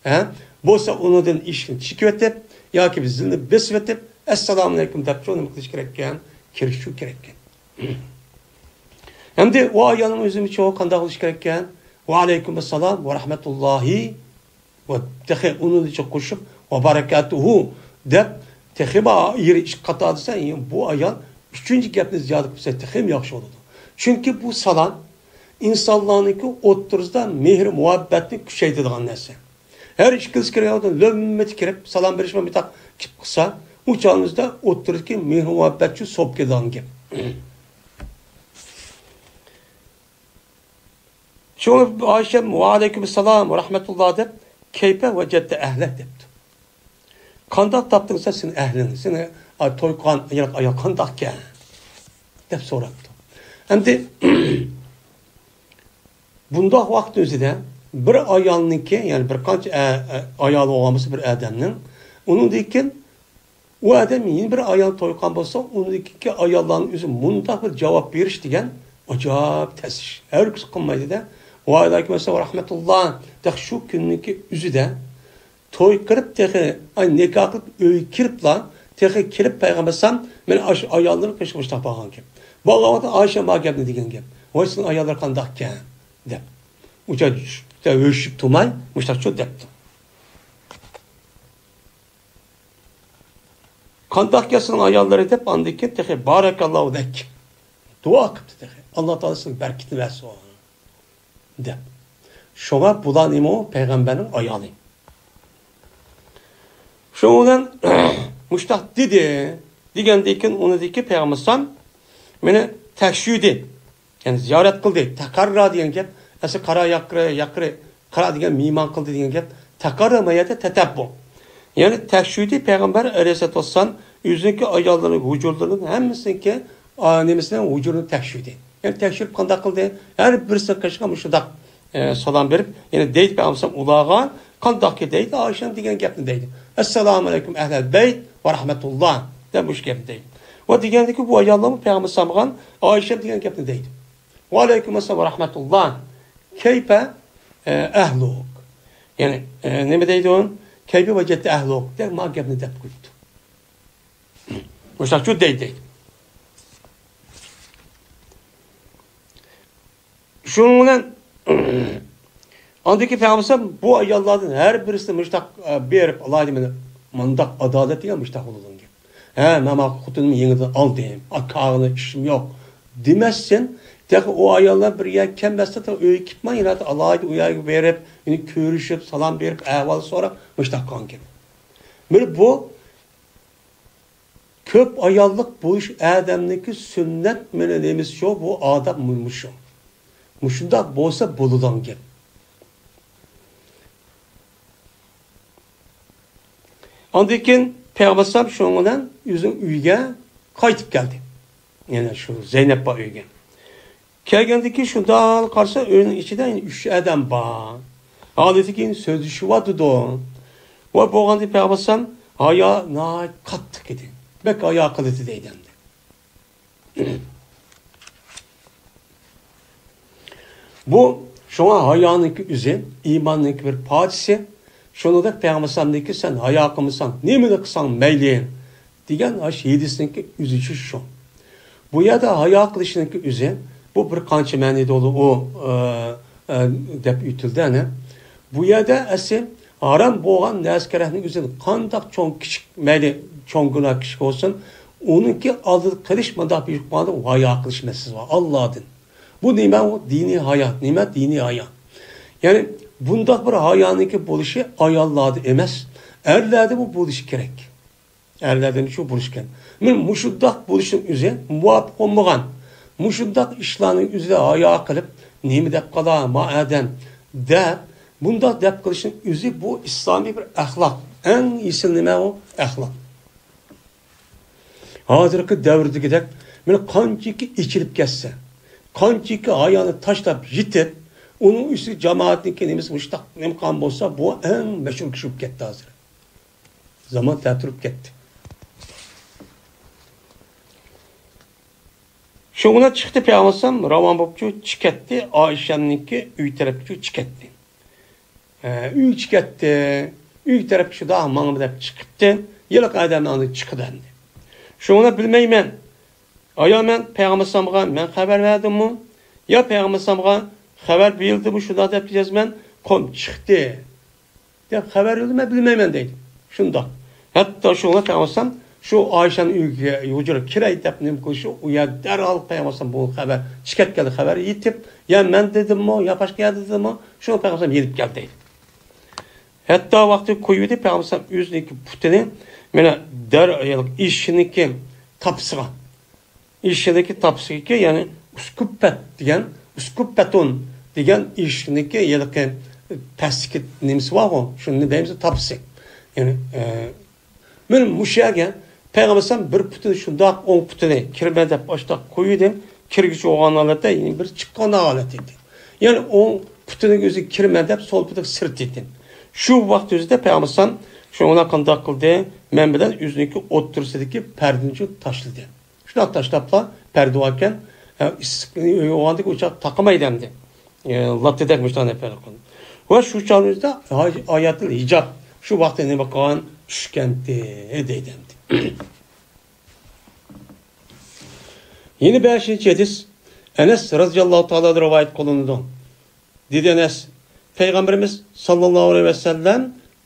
ھە؟ بولسا ئۇنىڭدىن ئىشىكنى چېكىۋېتىپ ياكى بىر زىلنى بېسىۋېتىپ، ئەسسالامۇئەلەيكۇم دەپ شۇ نېمە قىلىش كېرەككەن؟ كىرىشىش كېرەككەن. ئەمدى ئۇ ئايالنىڭ ئۆزىمۇ قانداق قىلىش كېرەككەن؟ ۋەئەلەيكۇم ئەسسالام ۋە رەھمەتۇللاھى ۋە تېخى ئۇنىڭغا قوشۇپ ۋە بەرىكاتۇھۇ دەپ تېخىمۇ ئېگىر ئىككى قاتار دېسە، بۇ ئايال ئۈچىنچى گەپنى زىيادە قىلسا تېخىمۇ ياخشى بولىدۇ. چۈنكى بۇ سالام ئىنسانلارنىڭكى ئوتتۇرىسىدا مېھىر مۇھەببەتنى كۈچەيتىدىغان نەرسە. ھەر ئىككىلىسى كىرگەن ۋاقىتتا لۆممىدە كىرىپ سالام بېرىش بىلەن بۇنداق كىپ قىلسا، ئۇ چاغىمىزدا ئوتتۇرىدىكى مېھىر مۇھەببەت شۇ سوۋۇپ كېتىدىغان گەپ. شۇڭا ئايشەم ۋەئەلەيكۇم ئەسسالام ۋە رەھمەتۇللا دەپ، كەيپە ۋەجەدتە ئەھلەك دەپتۇ. قانداق تاپتىڭ سەن سېنى ئەھلىڭ، سېنى، ئا، توي قىلغان ئايال، ئايال قانداقكەن؟ دەپ سوراپتۇ. ئەمدى بۇنداق ۋاقىتنىڭ ئۆزىدە بىر ئايالنىڭكى، يەنى بىر قانچە ئە-، ئە-، ئايالى بولغان بولسا بىر ئادەمنىڭ، ئۇنىڭدىن كېيىن ئۇ ئادەم يەنە بىر ئايال توي قىلغان بولسا، ئۇنىڭدىكى ئاياللارنىڭ ئۆزى مۇنداق بىر جاۋاب بېرىش دېگەن ئاجايىپ تەس ئىش. ھەرگىز قىلمايدۇ-دە. ۋەئەلەيكۇم ئەسسالام ۋە رەھمەتۇللا. تېخى شۇ كۈننىڭكى ئۆزىدە توي قىلىپ، تېخى، ئاي، نىكاھ قىلىپ ئۆيگە كىرىپلا، تېخى كىرىپ پەيغەمبەر ئەلەيھىسسالام مېنى ئاشۇ ئاياللىرىم قېشىغا مۇشتاق بارغان گەپ. بارغان ۋاقىتتا ئائىشە ماڭا گەپنى دېگەن گەپ. ۋاي، سېنىڭ ئاياللىرىڭ قانداقكەن؟ دەپ. ئۇ چاغ ھۆشۈپ تۇرماي مۇشتاق شۇ دەپتۇ. قانداقكەن سېنىڭ ئاياللىرى دەپ، ئاندىن كېيىن تېخى بارەكاللاھۇ لەك. دۇئا قىپتۇ تېخى. ئاللا تائالا سېنىڭ بەرىكىتىنى بەرسۇن. دەپ. شۇڭا بۇلار نېمە ئۇ؟ پەيغەمبەرنىڭ ئايالى. شۇنىڭ بىلەن مۇشتاق دېدى. دېگەندىن كېيىن ئۇنىڭدىكى پەيغەمبەر ئەلەيھىسسالام مېنى تەكشۈردى. يەنى زىيارەت قىلدى. تەقەررا دېگەن گەپ، ئەسلى قارا ياقىرى، ياقىرى، قارا دېگەن مېھمان قىلدى دېگەن گەپ. تەقەررا ما يەردە تەتەببۇ. يەنى تەكشۈردى پەيغەمبەر ئەلەيھىسسالاتۇ ۋەسسالام ئۆزىنىڭكى ئاياللىرىنىڭ ھۇجرىلىرىنىڭ ھەممىسىنىڭكى، ئا، نېمىسىنىڭ ھۇجرىنى تەكشۈردى. يەنى تەكشۈرۈپ قانداق قىلدى؟ ھەر بىرسىنىڭ قېشىغا مۇشۇنداق، ئە، سالام بېرىپ، يەنى دەيدۇ پەيغەمبەر ئۇلارغا، قانداقكى دەيدۇ، ئائىشەم دېگەن گەپنى دەيدۇ. ئەسسالامۇئەلەيكۇم ئەھلەل بەيت ۋە رەھمەتۇللا دەپ مۇشۇ گەپنى دەيدۇ. ۋە دېگەندىكى بۇ ئاياللارمۇ پەيغەمبەر ئەلەيھىسسالامغا ئائىشەم دېگەن گەپنى دەيدۇ. ۋەئەلەيكۇم ئەسسالام ۋە رەھمەتۇللا. كەيپە، ئە، ئەھلۇك. يەنى، ئە، نېمە دەيدۇ؟ كەيپە ۋەجەدتە ئەھلۇك دەپ ما گەپنى دەپ قويۇپتۇ. مۇشۇنداقچۇ دەيدۇ. شۇنىڭ بىلەن ئاندىكى پەيغەمبەر بۇ ئاياللاردىن ھەر بىرسىنى مۇشۇنداق، ئە، بېرىپ، ئالايدى مېنى مۇنداق ئادالەت دېگەن مۇشۇنداق بولىدىغان گەپ. ھە، مەن مانا خوتۇنۇمنى يېڭىدىن ئالدىم، ئا، كاغىنى ئىشىم يوق دېمەستىن، تېخى ئۇ ئاياللار بىر يەرگە كەلمەستىن ئۆيگە كېتىپمۇ، يەنە ئالايدى ئۇ يەرگە بېرىپ، يەنە كۆرۈشۈپ، سالام بېرىپ، ئەھۋال سوراپ، مۇشۇنداق قىلغان گەپ. مانا بۇ كۆپ ئاياللىق بولۇش ئادەمنىڭكى سۈننەت مېنى نېمىسى شۇ، بۇ ئادەم مۇشۇ. مۇشۇنداق بولسا بولىدىغان گەپ. ئاندىن كېيىن پەيغەمبەر ئەلەيھىسسالام شۇنىڭ بىلەن ئۆزىنىڭ ئۆيىگە قايتىپ كەلدى. يەنە شۇ زەينەپ بار ئۆيگە. كەلگەندىن كېيىن شۇنداق قارىسا، ئۆينىڭ ئىچىدە ئۈچ ئادەم بار. ھالىتى كېيىن سۆزلىشىۋاتىدۇ. ۋە بولغاندا پەيغەمبەر ئەلەيھىسسالام ھايا ناھايىتى قاتتىق ئىدى. بەك ھايا قىلىدۇ دەيدۇ ئەمدى. بۇ شۇڭا ھايانىڭكى ئۆزى ئىماننىڭكى بىر پارچىسى. شۇنىڭدەك پەيغەمبەر ئەلەيھىسسالامدىكى سەن ھايا قىلمىساڭ، نېمىنى قىلساڭ مەيلى. دېگەن ئاشۇ ھەدىسنىڭكى ئۆزى شۇ. بۇ يەردە ھايا قىلىشنىڭكى ئۆزى، بۇ بىر قانچە مەنىدە ئۇ، ئۇ، ئە، ئە، دەپ ئۆتۈلدى ئەنە. بۇ يەردە ئەسلى ھارام بولغان نەرسە كېرەكنىڭ ئۆزىنى قانداق چوڭ كىچىك، مەيلى چوڭ گۇناھ كىچىك بولسۇن، ئۇنىڭكى ئالدىدا قىلىش مۇنداق بۇيرۇق باردا ھايا قىلىش مەسىلىسى بار ئاللادىن. بۇ نېمە ئۇ؟ دىنىي ھايا. نېمە دىنىي ھايا؟ يەنى بۇنداق بىر ھايانىڭكى بولۇشى ئاياللاردا ئەمەس، ئەرلەردىمۇ بولۇشى كېرەك. ئەرلەردىن شۇ بولۇشكەن. مانا مۇشۇنداق بولۇشنىڭ ئۆزى مۇۋاپىق بولمىغان. مۇشۇنداق ئىشلارنىڭ ئۆزىدە ھايا قىلىپ، نېمە دەپ قالا، ما ئادەم دەپ، بۇنداق دەپ قىلىشنىڭ ئۆزى بۇ ئىسلامىي بىر ئەخلاق. ئەڭ ئېسىل نېمە ئۇ؟ ئەخلاق. ھازىرقى دەۋردىكىدەك مانا قانچىكى ئېچىلىپ كەتسە، قانچىكى ھايانى تاشلاپ يېتىپ، ئۇنىڭ ئۈستىگە جامائەتنىڭكى نېمىسى مۇشتاق نېمە قىلغان بولسا، بۇ ئەڭ مەشھۇر كىشى بولۇپ كەتتى ھازىر. زامان تەتۈرۈپ كەتتى. شۇ كۈنى چىقتى پەيغەمبەر ئەلەيھىسسالام، راۋان بوپچۇ چىكەتتى، ئائىشەمنىڭكى ئۆي تەرەپكىچۇ چىكەتتى. ئە، ئۆي چىكەتتى، ئۆي تەرەپكە شۇنداق ماڭىمەن دەپ چىقىپتى. ھېلىقى ئادەم ئاندىن چىقىدۇ ئەمدى. شۇنى بىلمەيمەن. ئايا مەن پەيغەمبەر ئەلەيھىسسالامغا مەن خەۋەر بەردىممۇ؟ يا پەيغەمبەر ئەلەيھىسسالامغا خەۋەر بېرىلدىمۇ؟ شۇنداق دەپ يازىمەن، قوم چىقتى. دەپ خەۋەر بېرىلدى، مەن بىلمەيمەن دەيدۇ. شۇنداق. ھەتتا شۇڭا پەيغەمبەر ئەلەيھىسسالام شۇ ئائىشەنىڭ ئۆيىگە ھۇجرىغا كىرەي دەپ نېمە قىلىشى، ئۇ يەردە دەرھال پەيغەمبەر ئەلەيھىسسالام بۇ خەۋەر چىكەتكەندە خەۋەر يېتىپ، يا مەن دېدىممۇ، يا باشقا يەردە دېدىممۇ، شۇ پەيغەمبەر ئەلەيھىسسالام يېنىپ كەلدى دەيدۇ. ھەتتا ۋاقتى قويۇۋىدى، پەيغەمبەر ئەلەيھىسسالام ئۆزىنىڭكى پۇتىنى مانا دەر ئېشىكنىڭكى تاپىسىغا، ئېشىكنىڭكى تاپىسىغىكى، يەنى ئۇسكۇپەت دېگەن، ئۇسكۇپەتۇن دېگەن ئېشىكنىڭكى ھېلىقى پەستىكى نېمىسى بارغۇ، شۇنى دەيمىز تاپىسى. يەنى، ئە، مانا مۇشۇ يەرگە پەيغەمبەر ئەلەيھىسسالام بىر پۇتىنى شۇنداق ئوڭ پۇتىنى كىرمە دەپ ئاشتاق قويۇۋىدىم. كىرگۈچى بولغان ھالەتتە يەنە بىر چىققان ھالەت ئىدى. يەنى ئوڭ پۇتىنىڭ ئۆزى كىرمە دەپ سول پۇتى سىرت ئىدى. شۇ ۋاقىت ئۆزىدە پەيغەمبەر ئەلەيھىسسالام شۇنىڭ بىلەن قانداق قىلدى؟ مەن بىلەن ئۆزىنىڭكى ئوتتۇرىسىدىكى پەردىنى تاشلىدى. شۇنداق تاشلاپلا پەردە باركەن، ئىسسىق ئۆي بولغاندىكىن ئۇ چاغ تاقىمايدۇ ئەمدى. ئە، لاتتىدەك مۇشۇنداق نەپەر قىلدى. ۋە شۇ چاغدا ئايەتۇل ھىجاب شۇ ۋاقىتتا نېمە قىلغان؟ چۈشكەنتى دەيدۇ ئەمدى. يەنە بەشىنچى ھەدىس ئەنەس رەزىياللاھۇ تائالا رىۋايەت قىلىنىدۇ. دېدى ئەنەس، پەيغەمبىرىمىز ساللاللاھۇ ئەلەيھى ۋەسەللەم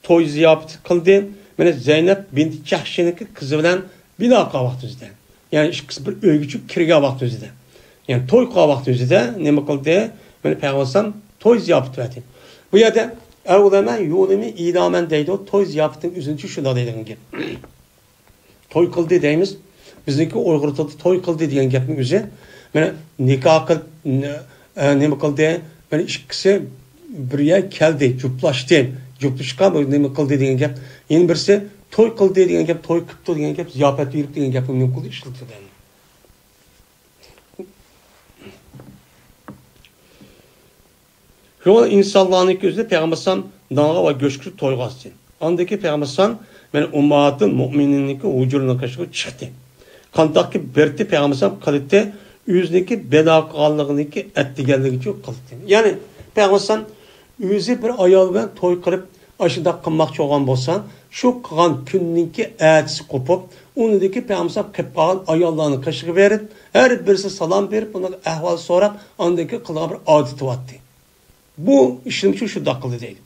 توي زىياپىتى قىلدى. مانا زەينەپ بىنتى جەھشنىڭكى قىزى بىلەن بىنا قىلغان ۋاقتىمىزدا. يەنى ئىككىسى بىر ئۆيگىچۇ كىرگەن ۋاقتىمىزدا. يەنى توي قىلغان ۋاقتىمىزدا نېمە قىلدى؟ مانا پەيغەمبەر ئەلەيھىسسالام توي زىياپىتى بەردى. بۇ يەردە ئەۋلەمە يۇلىمى ئىلامەن دەيدۇ. توي زىياپىتىنىڭ ئۆزىنىچۇ شۇنداق دەيدىغان گەپ. توي قىلدى دەيمىز. بىزنىڭكى ئۇيغۇر تىلىدا توي قىلدى دېگەن گەپنىڭ ئۆزى، مانا نىكاھ قىل-، ئە، نېمە قىلدى؟ مانا ئىككىسى بىر يەرگە كەلدى، جۈپلاشتى. جۈپلىشىشقا بۇ نېمە قىلدى دېگەن گەپ. يەنە بىرسى توي قىلدى دېگەن گەپ، توي قىپتۇ دېگەن گەپ، زىياپەت بېرىپتۇ دېگەن گەپنى نېمە قىلدى؟ ئىشلىتىدۇ. شۇڭا ئىنسانلارنىڭكى ئۆزى پەيغەمبەر ئەلەيھىسسالام نانغا ۋە گۆشكە تويغان ئىدى. ئاندىن كېيىن پەيغەمبەر ئەلەيھىسسالام مانا ئۇمماھاتۇل مۇئمىنىننىڭكى ھۇجرىنىڭ قېشىغا چىقتى. قانداقكى بىرتى پەيغەمبەر ئەلەيھىسسالام قىلدى، ئۆزىنىڭكى بىنا قىلغانلىقىنىڭكى ئەتىگەنلىكىچۇ قىلدى. يەنى پەيغەمبەر ئەلەيھىسسالام ئۆزى بىر ئايال بىلەن توي قىلىپ، ئاشۇنداق قىلماقچى بولغان بولسا، شۇ قىلغان كۈننىڭكى ئەتىسى قوپۇپ، ئۇنىڭدىكى پەيغەمبەر قېلىپ قالغان ئاياللارنىڭ قېشىغا بېرىپ، ھەر بىرسى سالام بېرىپ، ئۇنىڭ ئەھۋال سوراپ، ئاندىن كېيىن قىلغان بىر ئادىتى بارتى. بۇ ئىشنىمۇ شۇنداق قىلدى دەيدۇ.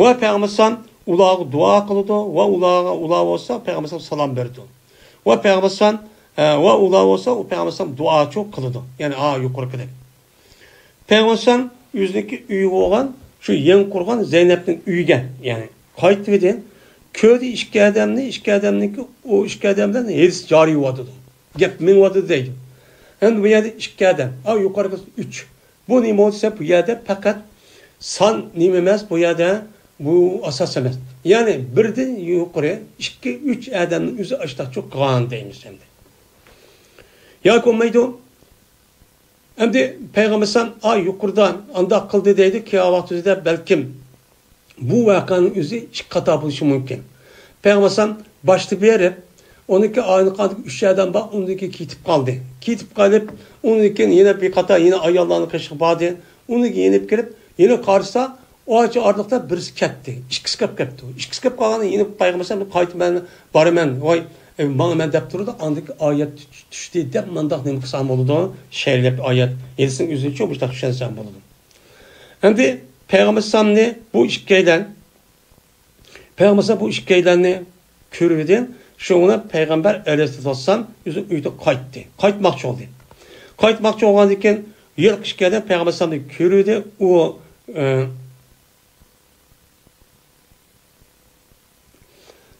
ۋە پەيغەمبەر ئەلەيھىسسالام ئۇلارغا دۇئا قىلىدۇ ۋە ئۇلارغا، ئۇلار بولسا پەيغەمبەر ئەلەيھىسسالام سالام بېرىدۇ. ۋە پەيغەمبەر ئەلەيھىسسالام، ئە، ۋە ئۇلار بولسا ئۇ پەيغەمبەر ئەلەيھىسسالام دۇئاچۇ قىلىدۇ. يەنى ئا يۇقىرىقىدەك. پەيغەمبەر ئەلەيھىسسالام ئۆزىنىڭكى ئۆيى بولغان شۇ يېڭى قۇرغان زەينەپنىڭ ئۆيىگە، يەنى قايتىۋىدى. كۆردى ئىككى ئادەمنى، ئىككى ئادەمنىڭكى، ئۇ ئىككى ئادەم بىلەن ھەدىس جارى بولۇۋاتىدۇ. گەپ مېڭىۋاتىدۇ دەيدۇ. ئەمدى بۇ يەردە ئىككى ئادەم، ئا يۇقىرىقى ئۈچ. بۇ نېمە بولسا، بۇ يەردە پەقەت سان نېمە ئەمەس، بۇ يەردە بۇ ئاساس ئەمەس. يەنى بىردىن يۇقىرى ئىككى، ئۈچ ئادەمنىڭ ئۆزى ئاشتاقچۇ قىلغان دەيمىز ئەمدى. ياكى بولمايدۇ. ئەمدى پەيغەمبەر ئەلەيھىسسالام، ئا يۇقىرىدا ئانداق قىلدى دەيدۇ، كېيىن ۋاقتىدا بەلكىم بۇ ۋەقەنىڭ ئۆزى ئىككى قاتا بولۇشى مۇمكىن. پەيغەمبەر ئەلەيھىسسالام باشتا بېرىپ، ئۇنىڭكى ئاينىقاندىكى ئۈچ ئادەم بار، ئۇنىڭكى كېتىپ قالدى. كېتىپ قېلىپ، ئۇنىڭدىن كېيىن يەنە بىر قاتا يەنە ئاياللارنىڭ قېشىغا باردى. ئۇنىڭكى يېنىپ كىرىپ، يەنە قارىسا، ئاشۇ ئارىلىقتا بىرسى كەتتى. ئىككىسى قېلىپ قاپتۇ. ئىككىسى قېلىپ قالغاندا يەنە پەيغەمبەر ئەلەيھىسسالام قايتا مەن بارىمەن، ۋاي، ئە، ماڭىمەن دەپ تۇرىدۇ. ئاندىن كېيىن ئايەت چۈشتى دەپ مانداق نېمە قىلسام بولىدۇ؟ شەرھلەپ ئايەت. ھەدىسنىڭ ئۆزىنىچۇ مۇشۇنداق چۈشەنسەم بولىدۇ. ئەمدى پەيغەمبەر ئەلەيھىسسالامنى بۇ ئىككىيلەن، پەيغەمبەر ئەلەيھىسسالام بۇ ئىككىيلەننى كۆرۈۋىدى. شۇنىڭ بىلەن پەيغەمبەر ئەلەيھىسسالام ئۆزى ئۆيىگە قايتتى. قايتماقچى بولدى. قايتماقچى بولغاندىن كېيىن، ھېلىقى ئىككىيلەن پەيغەمبەر ئەلەيھىسسالامنى كۆرۈۋىدى. ئۇ، ئە،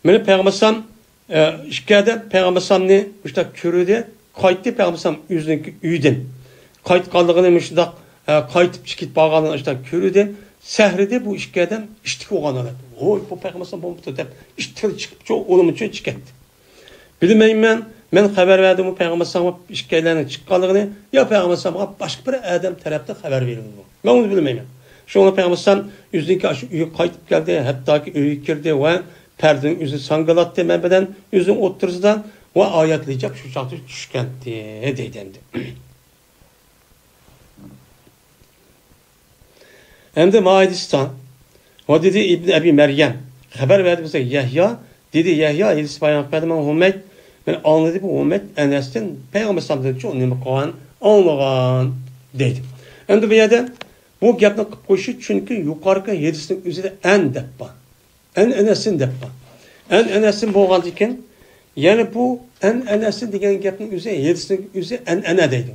مانا پەيغەمبەر ئەلەيھىسسالام، ئە، ئىككى ئادەم پەيغەمبەر ئەلەيھىسسالامنى مۇشۇنداق كۆرۈۋىدى، قايتتى پەيغەمبەر ئەلەيھىسسالام ئۆزىنىڭكى ئۆيىدىن. قايتقانلىقىنى مۇشۇنداق، ئە، قايتىپ چىقىپ بارغانلىقىنى مۇشۇنداق كۆرۈۋىدى. سەھەردە بۇ ئىككى ئادەم ئىتتىك بولغان ھالەتتە. ۋوي، بۇ پەيغەمبەر ئەلەيھىسسالام بولمىدى دەپ ئىتتىك چىقىپچۇ، ئۇلىمۇچۇ چىقىپ كەتتى. بىلمەيمەن، مەن خەۋەر بەردىممۇ پەيغەمبەر ئەلەيھىسسالامغا ئىككىيلەننىڭ چىققانلىقىنى، يا پەيغەمبەر ئەلەيھىسسالامغا باشقا بىر ئادەم تەرەپتىن خەۋەر بېرىلدىمۇ؟ مەن ئۇنى بىلمەيمەن. شۇڭا پەيغەمبەر ئەلەيھىسسالام ئۆزىنىڭكى ئاشۇ ئۆيىگە قايتىپ كەلدى، ھەتتاكى ئۆيگە كىردى ۋە پەردىنىڭ ئۆزىنى ساڭگىلاتتى مەن بىلەن ئۆزىنىڭ ئوتتۇرىسىدا ۋە ئايەتلىك ھىجاب شۇ چاغدا چۈشكەنتى، دەيدۇ ئەمدى. ئەمدى مائىدىستا، ۋە دېدى ئىبن ئەبى مەريەم، خەۋەر بەردى بىزگە يەھيا، دېدى يەھيا، ھېلىسى بايان قىلدى ماڭا ھۇمەيد، مەن ئاڭلىدى بۇ ھۇمەيد ئەنەستىن پەيغەمبەر ئەلەيھىسسالامدىن چوڭ نېمە قىلغان، ئاڭلىغان، دەيدۇ. ئەمدى بۇ يەردە بۇ گەپنى قىلىپ قويۇشى، چۈنكى يۇقىرىقى ھەدىسنىڭ ئۆزىدە ئەن دەپ بار. ئەنئەنەسىن دەپ بار. ئەنئەنەسىن بولغاندىكىن، يەنى بۇ ئەنئەنەسىن دېگەن گەپنىڭ ئۆزى، ھەدىسنىڭ ئۆزى ئەنئەنە دەيدۇ.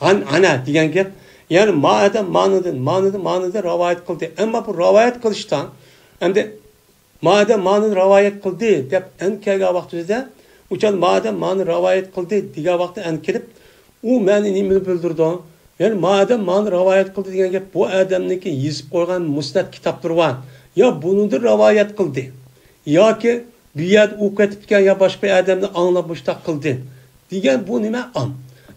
ئەنئەنە دېگەن گەپ، يەنى مائىدە مانىدىن، مانىدىن، مانىدىن راۋايەت قىلدى. ئەمما بۇ راۋايەت قىلىشتا، ئەمدى مائىدە مانىدىن راۋايەت قىلدى دەپ ئەن كەلگەن ۋاقتىدا، ئۇچان مائىدە مانى راۋايەت قىلدى دېگەن ۋاقتىدا ئەن كېلىپ، ئۇ مەنى نېمىنى بىلدۈرىدۇ؟ يەنى مائىدە مانى راۋايەت قىلدى دېگەن گەپ بۇ ئادەمنىڭكى يېزىپ قويغان مۇسنەد كىتابلىرى بار. يا بۇنىڭدىن راۋايەت قىلدى. ياكى بۇ يەردە ئۇ قېتىپتىكەن يا باشقا بىر ئادەمدىن ئاڭلاپ مۇشتاق قىلدى دېگەن بۇ نېمە ئام.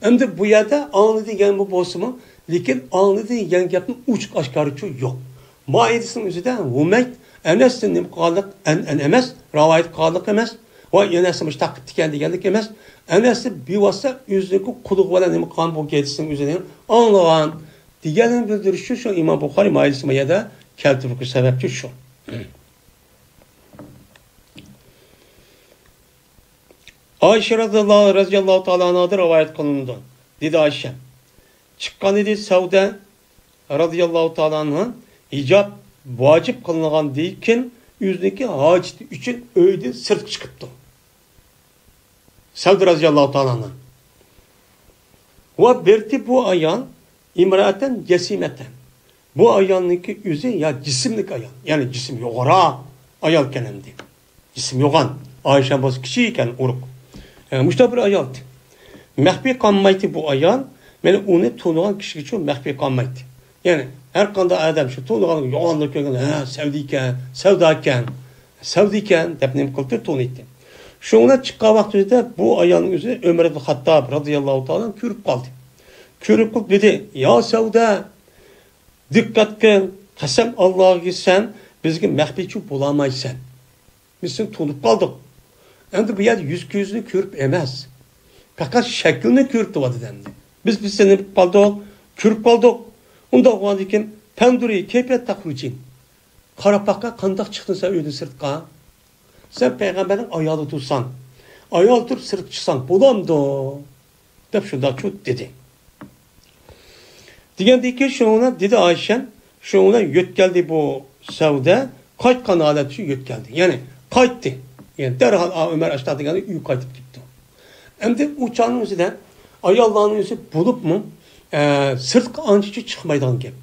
ئەمدى بۇ يەردە ئاڭلىدى دېگەن بۇ بولسىمۇ، لېكىن ئاڭلىدى دېگەن گەپنىڭ ئوچۇق ئاشكارىچۇ يوق. مائىدىسىنىڭ ئۆزىدە ھۇمەيد ئەنەستىن نېمە قىلغانلىق ئەنئەنە ئەمەس، راۋايەت قىلغانلىق ئەمەس. ۋاي ئەنەس مۇشتاق قىپتىكەن دېگەنلىك ئەمەس. ئەنەس بىۋاسىتە ئۆزىنىڭكى قۇلىقى بىلەن نېمە قىلغان بۇ ھەدىسنىڭ ئۆزىنى ئاڭلىغان دېگەننى بىلدۈرۈشى شۇ. ئىمام بۇخارى مائىدىسىنى بۇ يەردە كەلتۈرۈشكە سەۋەبچى شۇ. ئائىشە رەزىياللاھۇ، رەزىياللاھۇ تائالا ئەنھادىن رىۋايەت قىلىنىدۇ. دېدى ئائىشە، چىققان ئىدى سەۋدە رەزىياللاھۇ تائالا ئەنھا ھىجاب ۋاجىپ قىلىنغاندىن كېيىن ئۆزىنىڭكى ھاجىتى ئۈچۈن ئۆيدىن سىرتقا چىقىپتۇ. سەۋدە رەزىياللاھۇ تائالا ئەنھا. ۋە بىرتى بۇ ئايال ئىمرائەتەن جەسىمەتەن. بۇ ئايالنىڭكى ئۆزى يا جىسىملىك ئايال، يەنى جىسىم يوغىنراق ئايالكەن ئەمدى. جىسىم يوغان. ئائىشە بولسا كىچىك ئىكەن، ئورۇق. ئە، مۇشۇنداق بىر ئايالتى. مەخپىي قالمايتتى بۇ ئايال. مەن ئۇنى تونۇغان كىشىگىچۇ مەخپىي قالمايتتى. يەنى ھەر قانداق ئادەم شۇ تونۇغان يوغانلىق كۆرگەن، ھە، سەۋدىكەن، سەۋداكەن، سەۋدىكەن دەپ نېمە قىلىپتۇ، تونۇيتتى. شۇڭا چىققان ۋاقتىدا بۇ ئايالنىڭ ئۆزىنى ئۆمەر ئىبن خاتتاب رەزىياللاھۇ تائالا كۆرۈپ قالدى. كۆرۈپ قېلىپ دېدى، يا سەۋدە، دىققەت قىل، قەسەم ئاللاھكى سەن بىزگە مەخپىيچۇ بولالمايسەن. بىز سېنى تونۇپ قالدۇق. ئەمدى بۇ يەردە يۈز كۆزنى كۆرۈپ ئەمەس، پەقەت شەكىلنى كۆرۈپ تۇرۇۋاتىدۇ ئەمدى. بىز، بىز سېنى بىلىپ قالدۇق، كۆرۈپ قالدۇق. ئۇنداق بولغاندىكىن، فەنزۇرى كەيفە تەخرۇجى. قاراپ باققا، قانداق چىقتىڭ سەن ئۆيدىن سىرتقا؟ سەن پەيغەمبەرنىڭ ئايالى تۇرساڭ، ئايال تۇرۇپ سىرتقا چىقساڭ بولامدۇ؟ دەپ شۇنداق چۇ دېدى. دېگەندىن كېيىن شۇنىڭ بىلەن دېدى ئائىشەم، شۇنىڭ بىلەن يۆتكەلدى بۇ سەۋدە، قايتقان ھالەتتە شۇ يۆتكەلدى. يەنى قايتتى. يەنى دەرھال ئا-، ئۆمەر ئاشتا دېگەندە ئۆيگە قايتىپ كېتىپتۇ. ئەمدى ئۇ چاغنىڭ ئۆزىدە ئاياللارنىڭ ئۆزى بولۇپمۇ، ئە، سىرتقا ئانچە چىقمايدىغان گەپ.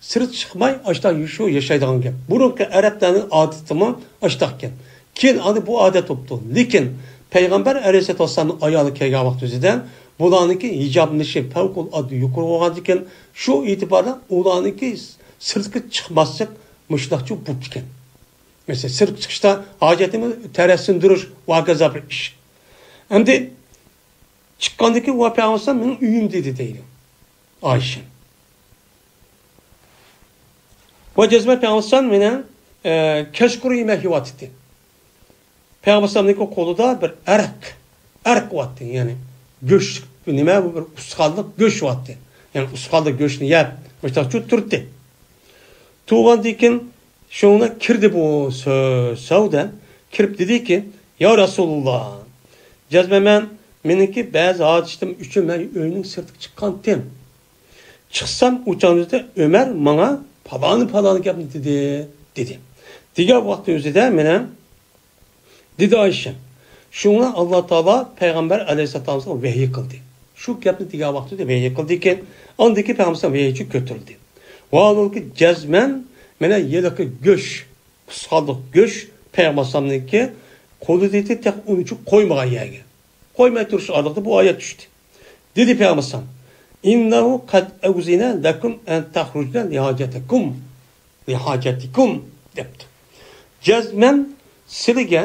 سىرت چىقماي ئاشتا يۈشۈ ياشايدىغان گەپ. بۇرۇنقى ئەرەبلەرنىڭ ئادىتىمۇ ئاشتاقكەن. كېيىن ئاندىن بۇ ئادەت بوپتۇ. لېكىن پەيغەمبەر ئەلەيھىسسالاتۇ ۋەسسالامنىڭ ئايالى كەلگەن ۋاقتى ئۆزىدە بۇلارنىڭكى ھىجابلىنىشى پەۋقۇلئاددە يۇقىرى بولغاندىكىن، شۇ ئېتىباردا ئۇلارنىڭكى سىرتقا چىقماسلىق مۇشۇنداقچە بوپتىكەن. مەسىلەن، سىرتقا چىقىشتا ھاجەتنى تەرەت سىندۇرۇش ۋە ھاكازا بىر ئىش. ئەمدى چىققاندىكىن ۋە پەيغەمبەر مېنىڭ ئۆيۈم دېدى دەيدۇ ئائىشە. ۋە جەزمەن پەيغەمبەر مېنىڭ، ئە، كەچقۇرۇن يېمەك يەۋاتىتتى. پەيغەمبەرنىڭكى قولىدا بىر ئەرق، ئەرق بارتتى، يەنى گۆشلۈك بىر نېمە، بۇ بىر ئۇستىخانلىق گۆش بارتتى. يەنى ئۇستىخانلىق گۆشنى يەپ، مۇشۇنداق چۇ تۇرتتى. تۇرغاندىن كېيىن شۇنىڭ كىردى بۇ سۆ-، سەۋدە، كىرىپ دېدىكى، يا رەسۇلاللا، جەزمەن مېنىڭكى بەزى ھاجىتىم ئۈچۈن مەن ئۆينىڭ سىرتىغا چىققانتىم. چىقسام، ئۇ چاغدا ئۆمەر ماڭا پالانى پالانى گەپنى دېدى، دېدى. دېگەن ۋاقتى ئۆزىدە مېنىڭ، دېدى ئائىشە، شۇڭا ئاللا تائالا پەيغەمبەر ئەلەيھىسسالامغا ۋەھىي قىلدى. شۇ گەپنى دېگەن ۋاقتىدا ۋەھىي قىلدىكەن، ئاندىن كېيىن پەيغەمبەر ۋەھىيچۇ كۆتۈرۈلدى. ۋاھالبۇكى جەزمەن مانا ھېلىقى گۆش، قۇسقانلىق گۆش پەيغەمبەرنىڭكى قولىدىكى تېخى ئۇنچە قويمىغان يەرگە. قويماي تۇرۇش ئارىلىقىدا بۇ ئايەت چۈشتى. دېدى پەيغەمبەر، ئىننەھۇ قەد ئۇزىنە لەكۇم ئەن تەخرۇجنە لىھاجەتىكۇم، لىھاجەتىكۇم، دەپتۇ. جەزمەن سىلىگە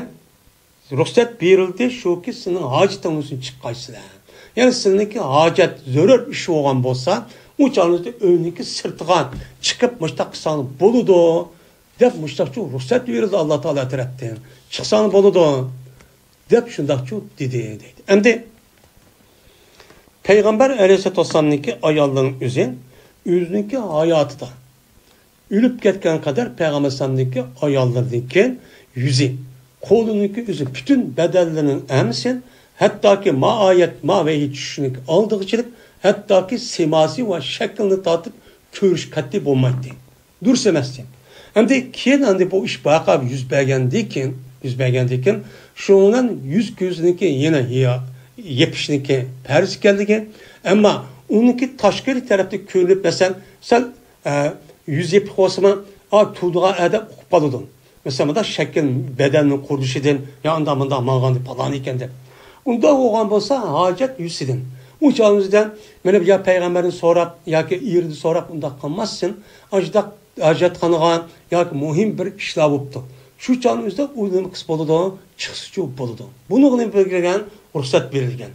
رۇخسەت بېرىلدى، شۇكى، سېنىڭ ھاجىتىڭ بولسۇن، چىققايسىلەر. يەنى سېنىڭكى ھاجەت، زۆرۈر ئىش بولغان بولسا، ئۇ چاغنىڭدا ئۆينىڭكى سىرتىغا چىقىپ، مۇشتاق قىلساڭ بولىدۇ، دەپ، مۇشتاقچۇ رۇخسەت بېرىلدى ئاللا تائالا تەرەپتىن. چىقساڭ بولىدۇ، دەپ، شۇنداقچۇ دېدى، دەيدۇ. ئەمدى پەيغەمبەر ئەلەيھىسسالاتۇ ۋەسسالامنىڭكى ئاياللىرىنىڭ ئۆزى ئۆزىنىڭكى ھاياتىدا ئۆلۈپ كەتكەن قەدەر پەيغەمبەر ئەلەيھىسسالامنىڭكى ئاياللىرىدىكى يۈزى، قولىنىڭكى ئۆزى، پۈتۈن بەدەنلىرىنىڭ ھەممىسى، ھەتتاكى ما ئايەت، ما ۋەھىي چۈشۈشنىڭ ئالدىغىچىلىك، ھەتتاكى سىماسى ۋە شەكلىنى تارتىپ كۆرۈش قەتئىي بولمايتتى. دۇرۇس ئەمەستى. ئەمدى كېيىن ئەمدى بۇ ئىش ۋەقە يۈز بەرگەندىن كېيىن، يۈز بەرگەندىن كېيىن، شۇنىڭ بىلەن يۈز كۆزنىڭكى يەنە يا-، يېپىشنىڭكى پەرز ئىكەنلىكى، ئەمما ئۇنىڭكى تاشقىرى تەرەپتە كۆرۈنۈپ، مەسىلەن، سەل، ئە، يۈز يېپىق بولسىمۇ، ئا، تۇرىدىغان ئادەم ئۇقۇپ قالىدۇ. مەسىلەن، مۇنداق شەكىل، بەدەننىڭ قۇرۇلۇشىدىن، يا ئۇنداق مۇنداق ماڭغان دەپ پالان ئىكەن دەپ. ئۇنداق بولغان بولسا، ھاجەت يۈزىسىدىن. ئۇ چاغىمىزدا مانا يا پەيغەمبەردىن سوراپ ياكى ئېرىدىن سوراپ ئۇنداق قىلماستىن، ئاشۇنداق ھاجەتخانىغا ياكى مۇھىم بىر ئىشلار بوپتۇ. شۇ چاغنىڭ ئۆزىدە ئۇ نېمە قىلسا بولىدۇ؟ چىقسىچۇ بولىدۇ. بۇنىڭغا نېمە بەرگەن؟ رۇخسەت بېرىلگەن.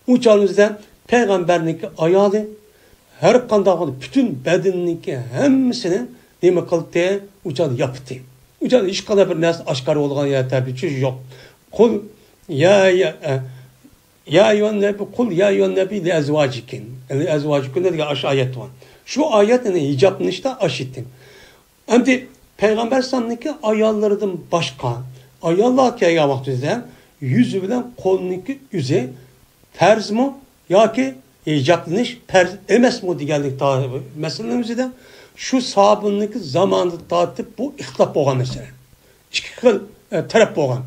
ئۇ چاغنىڭ ئۆزىدە پەيغەمبەرنىڭكى ئايالى ھەر قانداق بولۇپ، پۈتۈن بەدىنىنىڭكى ھەممىسىنى نېمە قىلدى؟ ئۇ چاغدا ياپتى. ئۇ چاغدا ھېچقانداق بىر نەرسە ئاشكارا بولغان يا تەبىئىي يوق. قۇل يا، يا، ئە، يا ئەييۇھەن نەبى، قۇل يا ئەييۇھەن نەبى لىئەزۋاجىكىن. لىئەزۋاجىكىن دېگەن ئاشۇ ئايەت بار. شۇ ئايەت، يەنى ھىجابلىنىشتا ئاشىتتى. ئەمدى پەيغەمبەر ئەلەيھىسسالامنىڭكى ئاياللىرىدىن باشقا ئاياللار كەلگەن ۋاقتىدا يۈزى بىلەن قولىنىڭكى ئۆزى پەرزمۇ ياكى ھىجابلىنىش پەرز ئەمەسمۇ دېگەنلىك تا-، مەسىلىنىڭ ئۆزىدە شۇ ساھابىنىڭكى زامانىدا تارتىپ بۇ ئىختىلاپ بولغان مەسىلە. ئىككى خىل، ئە، تەرەپ بولغان.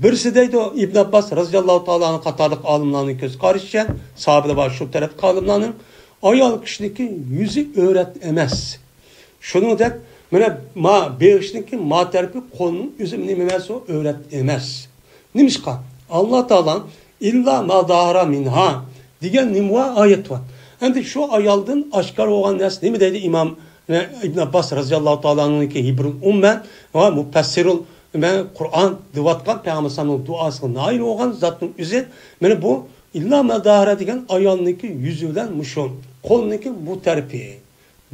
بىرسى دەيدۇ، ئىبن ئابباس رازىياللاھۇ تائالا ئەنھۇ قاتارلىق ئالىملارنىڭ كۆز قارىشىچە، ساھابىلەر بار شۇ تەرەپتىكى ئالىملارنىڭ، ئايال كىشىنىڭكى يۈزى ئۆرەت ئەمەس. شۇنىڭدەك، مانا ما بېغىشنىڭكى ما تەرىپى قولنىڭ ئۆزى نېمە ئەمەس، ئۇ ئۆرەت ئەمەس. نېمىشقا؟ ئاللا تائالا «ئىللا ما زاھارا مىنھا» دېگەن نېمە ئايەت بار. ئەمدى شۇ ئايالدىن ئاشكارا بولغان نەرسە نېمە دەيدۇ ئىمام ئىبن ئابباس رازىياللاھۇ تائالا ئەنھۇنىڭكى ھىبرۇل ئۇممە ۋە مۇپەسسىرۇل قۇرئان دەۋاتقان پەيغەمبەر ئەلەيھىسسالامنىڭ دۇئاسىغا نائىل بولغان زاتنىڭ ئۆزى، مانا بۇ «ئىللا ما زاھارا» دېگەن ئايالنىڭكى يۈزى بىلەن مۇشۇ قولنىڭكى بۇ تەرىپى.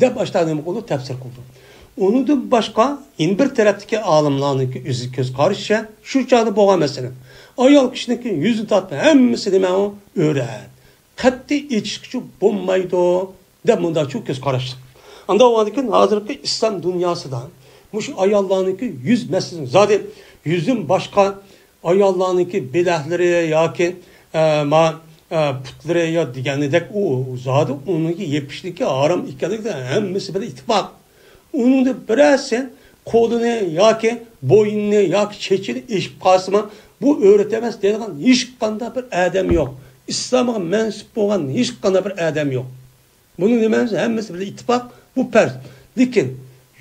دەپ ئاشۇنداق نېمە قىلدى؟ تەپسىر قىلدى. ئۇنىڭدىن باشقا يەنە بىر تەرەپتىكى ئالىملارنىڭكى ئۆزى كۆز قارىشىچە شۇ چاغدا بولغان مەسىلە. ئايال كىشىنىڭكى يۈزىنى تارتىپ ھەممىسى نېمە ئۇ؟ ئۆرە. قەتئىي ئېچىشقىچە بولمايدۇ، دەپ مۇنداقچۇ كۆز قاراشلىق. ئانداق بولغاندىكىن ھازىرقى ئىسلام دۇنياسىدا مۇشۇ ئاياللارنىڭكى يۈز مەسىلىسى، زادى يۈزدىن باشقا ئاياللارنىڭكى بىلەكلىرى ياكى، ئە، ما، ئە، پۇتلىرى يا دېگەنىدەك، ئۇ زادى ئۇنىڭكى يېپىشلىكى ھارام ئىكەنلىكى ھەممىسى بىلەن ئىتتىپاق. ئۇنىڭدا بىرەرسى قولىنى ياكى بوينىنى ياكى چېچىنى ئېچىپ قالسىمۇ، بۇ ئۆرەت ئەمەس دەيدىغان ھېچقانداق بىر ئادەم يوق. ئىسلامغا مەنسۇپ بولغان ھېچقانداق بىر ئادەم يوق. بۇنىڭ نېمە؟ ھەممىسى بىلەن ئىتتىپاق، بۇ پەرز. لېكىن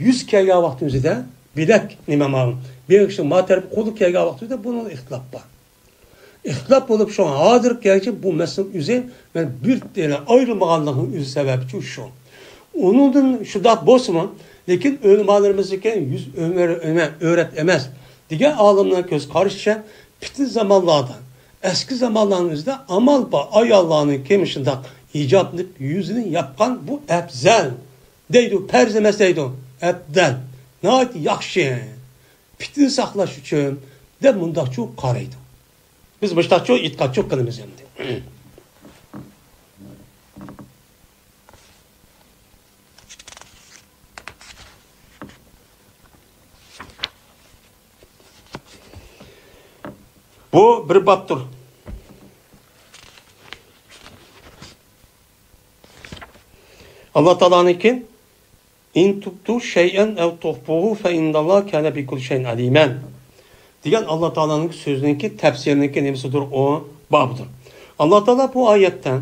يۈز كەلگەن ۋاقتىمىزدا بىلەك نېمە ما-، بېغىشنىڭ ما تەرىپى، قولى كەلگەن ۋاقتىمىزدا بۇنىڭدا ئىختىلاپ بار. ئىختىلاپ بولۇپ، شۇڭا ھازىرغىچە بۇ مەسىلىنىڭ ئۆزى مەن بىر يەنە ئايرىلمىغانلىقىنىڭ ئۆزى سەۋەبى شۇ. ئۇنىڭدىن شۇنداق بولسىمۇ، لېكىن ئۆلىمالىرىمىزنىڭكى يۈز ئۆمۈر ئۆمە-، ئۆرەت ئەمەس دېگەن ئالىملارنىڭ كۆز قارىشىچە، پىتنە زامانلاردا، ئەسكى زامانلارنىڭ ئۆزىدە ئامال بار ئاياللارنىڭكى مۇشۇنداق ھىجابلىنىپ يۈزىنى ياپقان بۇ ئەپزەل دەيدۇ، پەرز ئەمەس دەيدۇ، ئەپزەل، ناھايىتى ياخشى، پىتنە ساقلاش ئۈچۈن دەپ مۇنداقچۇ قارايدۇ. بىز مۇشتاقچۇ ئېتىقادچۇ قىلىمىز ئەمدى. بۇ بىر بابتۇر. ئاللا تائالانىڭكى «ئىن تۇبتۇ شەيئەن ئەۋ تۇخفۇھۇ فەئىننەللاھە كانە بىكۇللى شەيئىن ئەلىمەن» دېگەن ئاللا تائالانىڭ سۆزىنىڭكى تەپسىرىنىڭكى نېمىسىدۇر، ئۇ بابىدۇر. ئاللا تائالا بۇ ئايەتتە،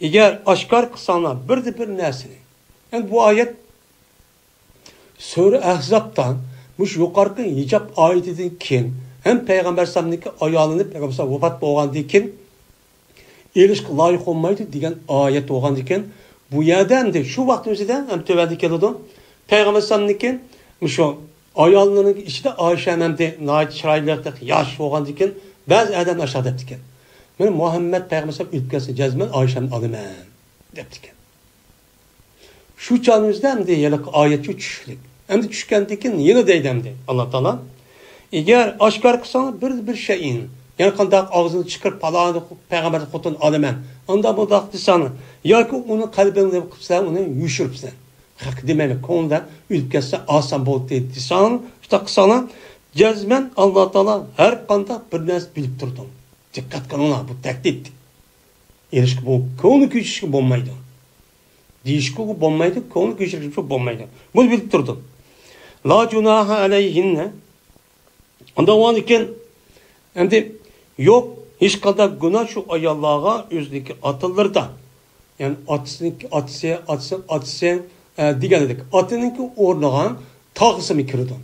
ئەگەر ئاشكار قىلساڭلار بىردە بىر نەرسىنى، يەنى بۇ ئايەت سۈرە ئەھزابتا مۇشۇ يۇقىرىقى ھىجاب ئايىتىدىن كېيىن ھەم پەيغەمبەر ئەلەيھىسسالامنىڭكى ئايالىنى پەيغەمبەر ئەلەيھىسسالام ۋاپات بولغاندىن كېيىن ئېلىشقا لايىق بولمايدۇ دېگەن ئايەت بولغاندىكىن، بۇ يەردە ئەمدى شۇ ۋاقىتنىڭ ئۆزىدە ھەم تۆۋەندە كېلىدۇ. پەيغەمبەر ئەلەيھىسسالامنىڭكى مۇشۇ ئاياللىرىنىڭ ئىچىدە ئائىشە ئەمدى ناھايىتى چىرايلىق، ياش بولغاندىكىن، بەزى ئادەملەر ئاشۇنداق دەپتىكەن، مەن مۇھەممەد پەيغەمبەر ئەلەيھىسسالام ئۆلۈپ كەتسە جەزمەن ئائىشەمنى ئالىمەن دەپتىكەن. شۇ چاغىمىزدا ئەمدى ھېلىقى ئايەتچۇ چۈشلۈك. ئەمدى چۈشكەندىن كېيىن يەنە دەيدۇ ئەمدى ئاللا تائالا، ئەگەر ئاشكارا قىلساڭلار بىر، بىر شەيئىن، يەنە قانداق ئاغزىنى چىقىرىپ پالان پەيغەمبەر خوتۇن ئالىمەن، ئاندا بۇنداق دېسەڭلار، ياكى ئۇنى قەلبىڭدە قىلىپسىلەر، ئۇنى يوشۇرۇپسىلەر. ھەق دېمەيمەن، كۆڭلىدە ئۆلۈپ كەتسە ئاسان بولدى دېسەڭلار، شۇنداق قىلساڭلار، جەزمەن ئاللا تائالا ھەر قانداق بىر نەرسە بىلىپ تۇرىدۇ. دىققەت قىلىڭلار، بۇ تەھدىت. ئېلىشقا بۇ كۆڭۈل كۆچۈرۈشكە بولمايدۇ. دېيىشكە بولمايدۇ، كۆڭۈل كۆچۈرۈشكە بولمايدۇ. بۇنى بىلىپ تۇرىدۇ. لا جۇناھا ئەلەيھىننە. ئانداق بولغاندىكىن، ئەمدى يوق ھېچقانداق گۇناھ شۇ ئاياللارغا ئۆزىنىڭكى ئاتىلىرىدا. يەنى ئاتىسىنىڭكى ئاتىسى، ئاتىسى، ئاتىسى، ئە، دېگەندەك. ئاتىنىڭكى ئورنىغا تاغىسىمۇ كىرىدۇ.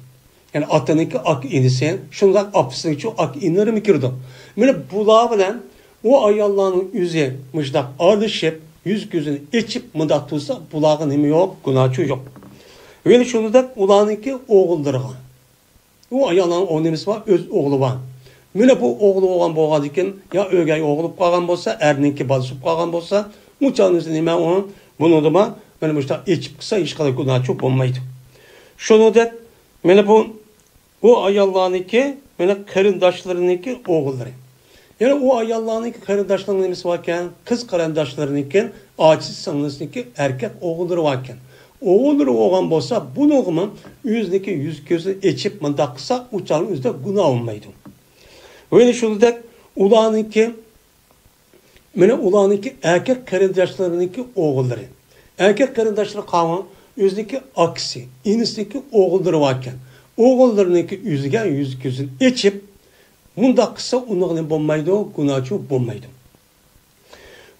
يەنى ئاتىنىڭكى ئاكا ئىنىسى، شۇنداق ئاپىسىنىڭكى ئاكا ئىنىلىرىمۇ كىرىدۇ. مانا بۇلار بىلەن ئۇ ئاياللارنىڭ ئۆزى مۇشۇنداق ئارىلىشىپ، يۈز كۆزىنى ئېچىپ مۇنداق تۇرسا، بۇلارغا نېمە يوق؟ گۇناھچۇ يوق. ۋە شۇنىڭدەك ئۇلارنىڭكى ئوغۇللىرىغا. ئۇ ئايالنىڭ ئوغلى نېمىسى بار؟ ئۆز ئوغلى بار. مانا بۇ ئوغلى بولغان بولغاندىكىن، يا ئۆگەي ئوغلى بولۇپ قالغان بولسا، ئەرنىڭكى بالىسى بولۇپ قالغان بولسا، ئۇ چاغنىڭ ئۆزىدە نېمە ئۇ؟ بۇنىڭدىمۇ مانا مۇشۇنداق ئېچىپ قىلسا، ھېچقانداق گۇناھچۇ بولمايدۇ. شۇنىڭدەك مانا بۇ، ئۇ ئاياللارنىڭكى، مانا قېرىنداشلىرىنىڭكى ئوغۇللىرى. يەنى ئۇ ئاياللارنىڭكى قېرىنداشلىرىنىڭ نېمىسى باركەن؟ قىز قېرىنداشلىرىنىڭكى، ئاچىسى سىڭلىسىنىڭكى ئەركەك ئوغۇللىرى باركەن. ئوغۇللىرى بولغان بولسا، بۇنىڭغىمۇ ئۆزىنىڭكى يۈز كۆزىنى ئېچىپ مۇنداق قىلسا، ئۇ چاغنىڭ ئۆزىدە گۇناھ بولمايدۇ. ۋە يەنە شۇنىڭدەك ئۇلارنىڭكى، مانا ئۇلارنىڭكى ئەركەك قېرىنداشلىرىنىڭكى ئوغۇللىرى. ئەركەك قېرىنداشلىرى قاۋۇ، ئۆزىنىڭكى ئاكىسى، ئىنىسىنىڭكى ئوغۇللىرى باركەن. ئوغۇللىرىنىڭكى ئۆزىگە يۈز كۆزىنى ئېچىپ، مۇنداق قىلسا ئۇنىڭغا نېمە بولمايدۇ؟ گۇناھچۇ بولمايدۇ.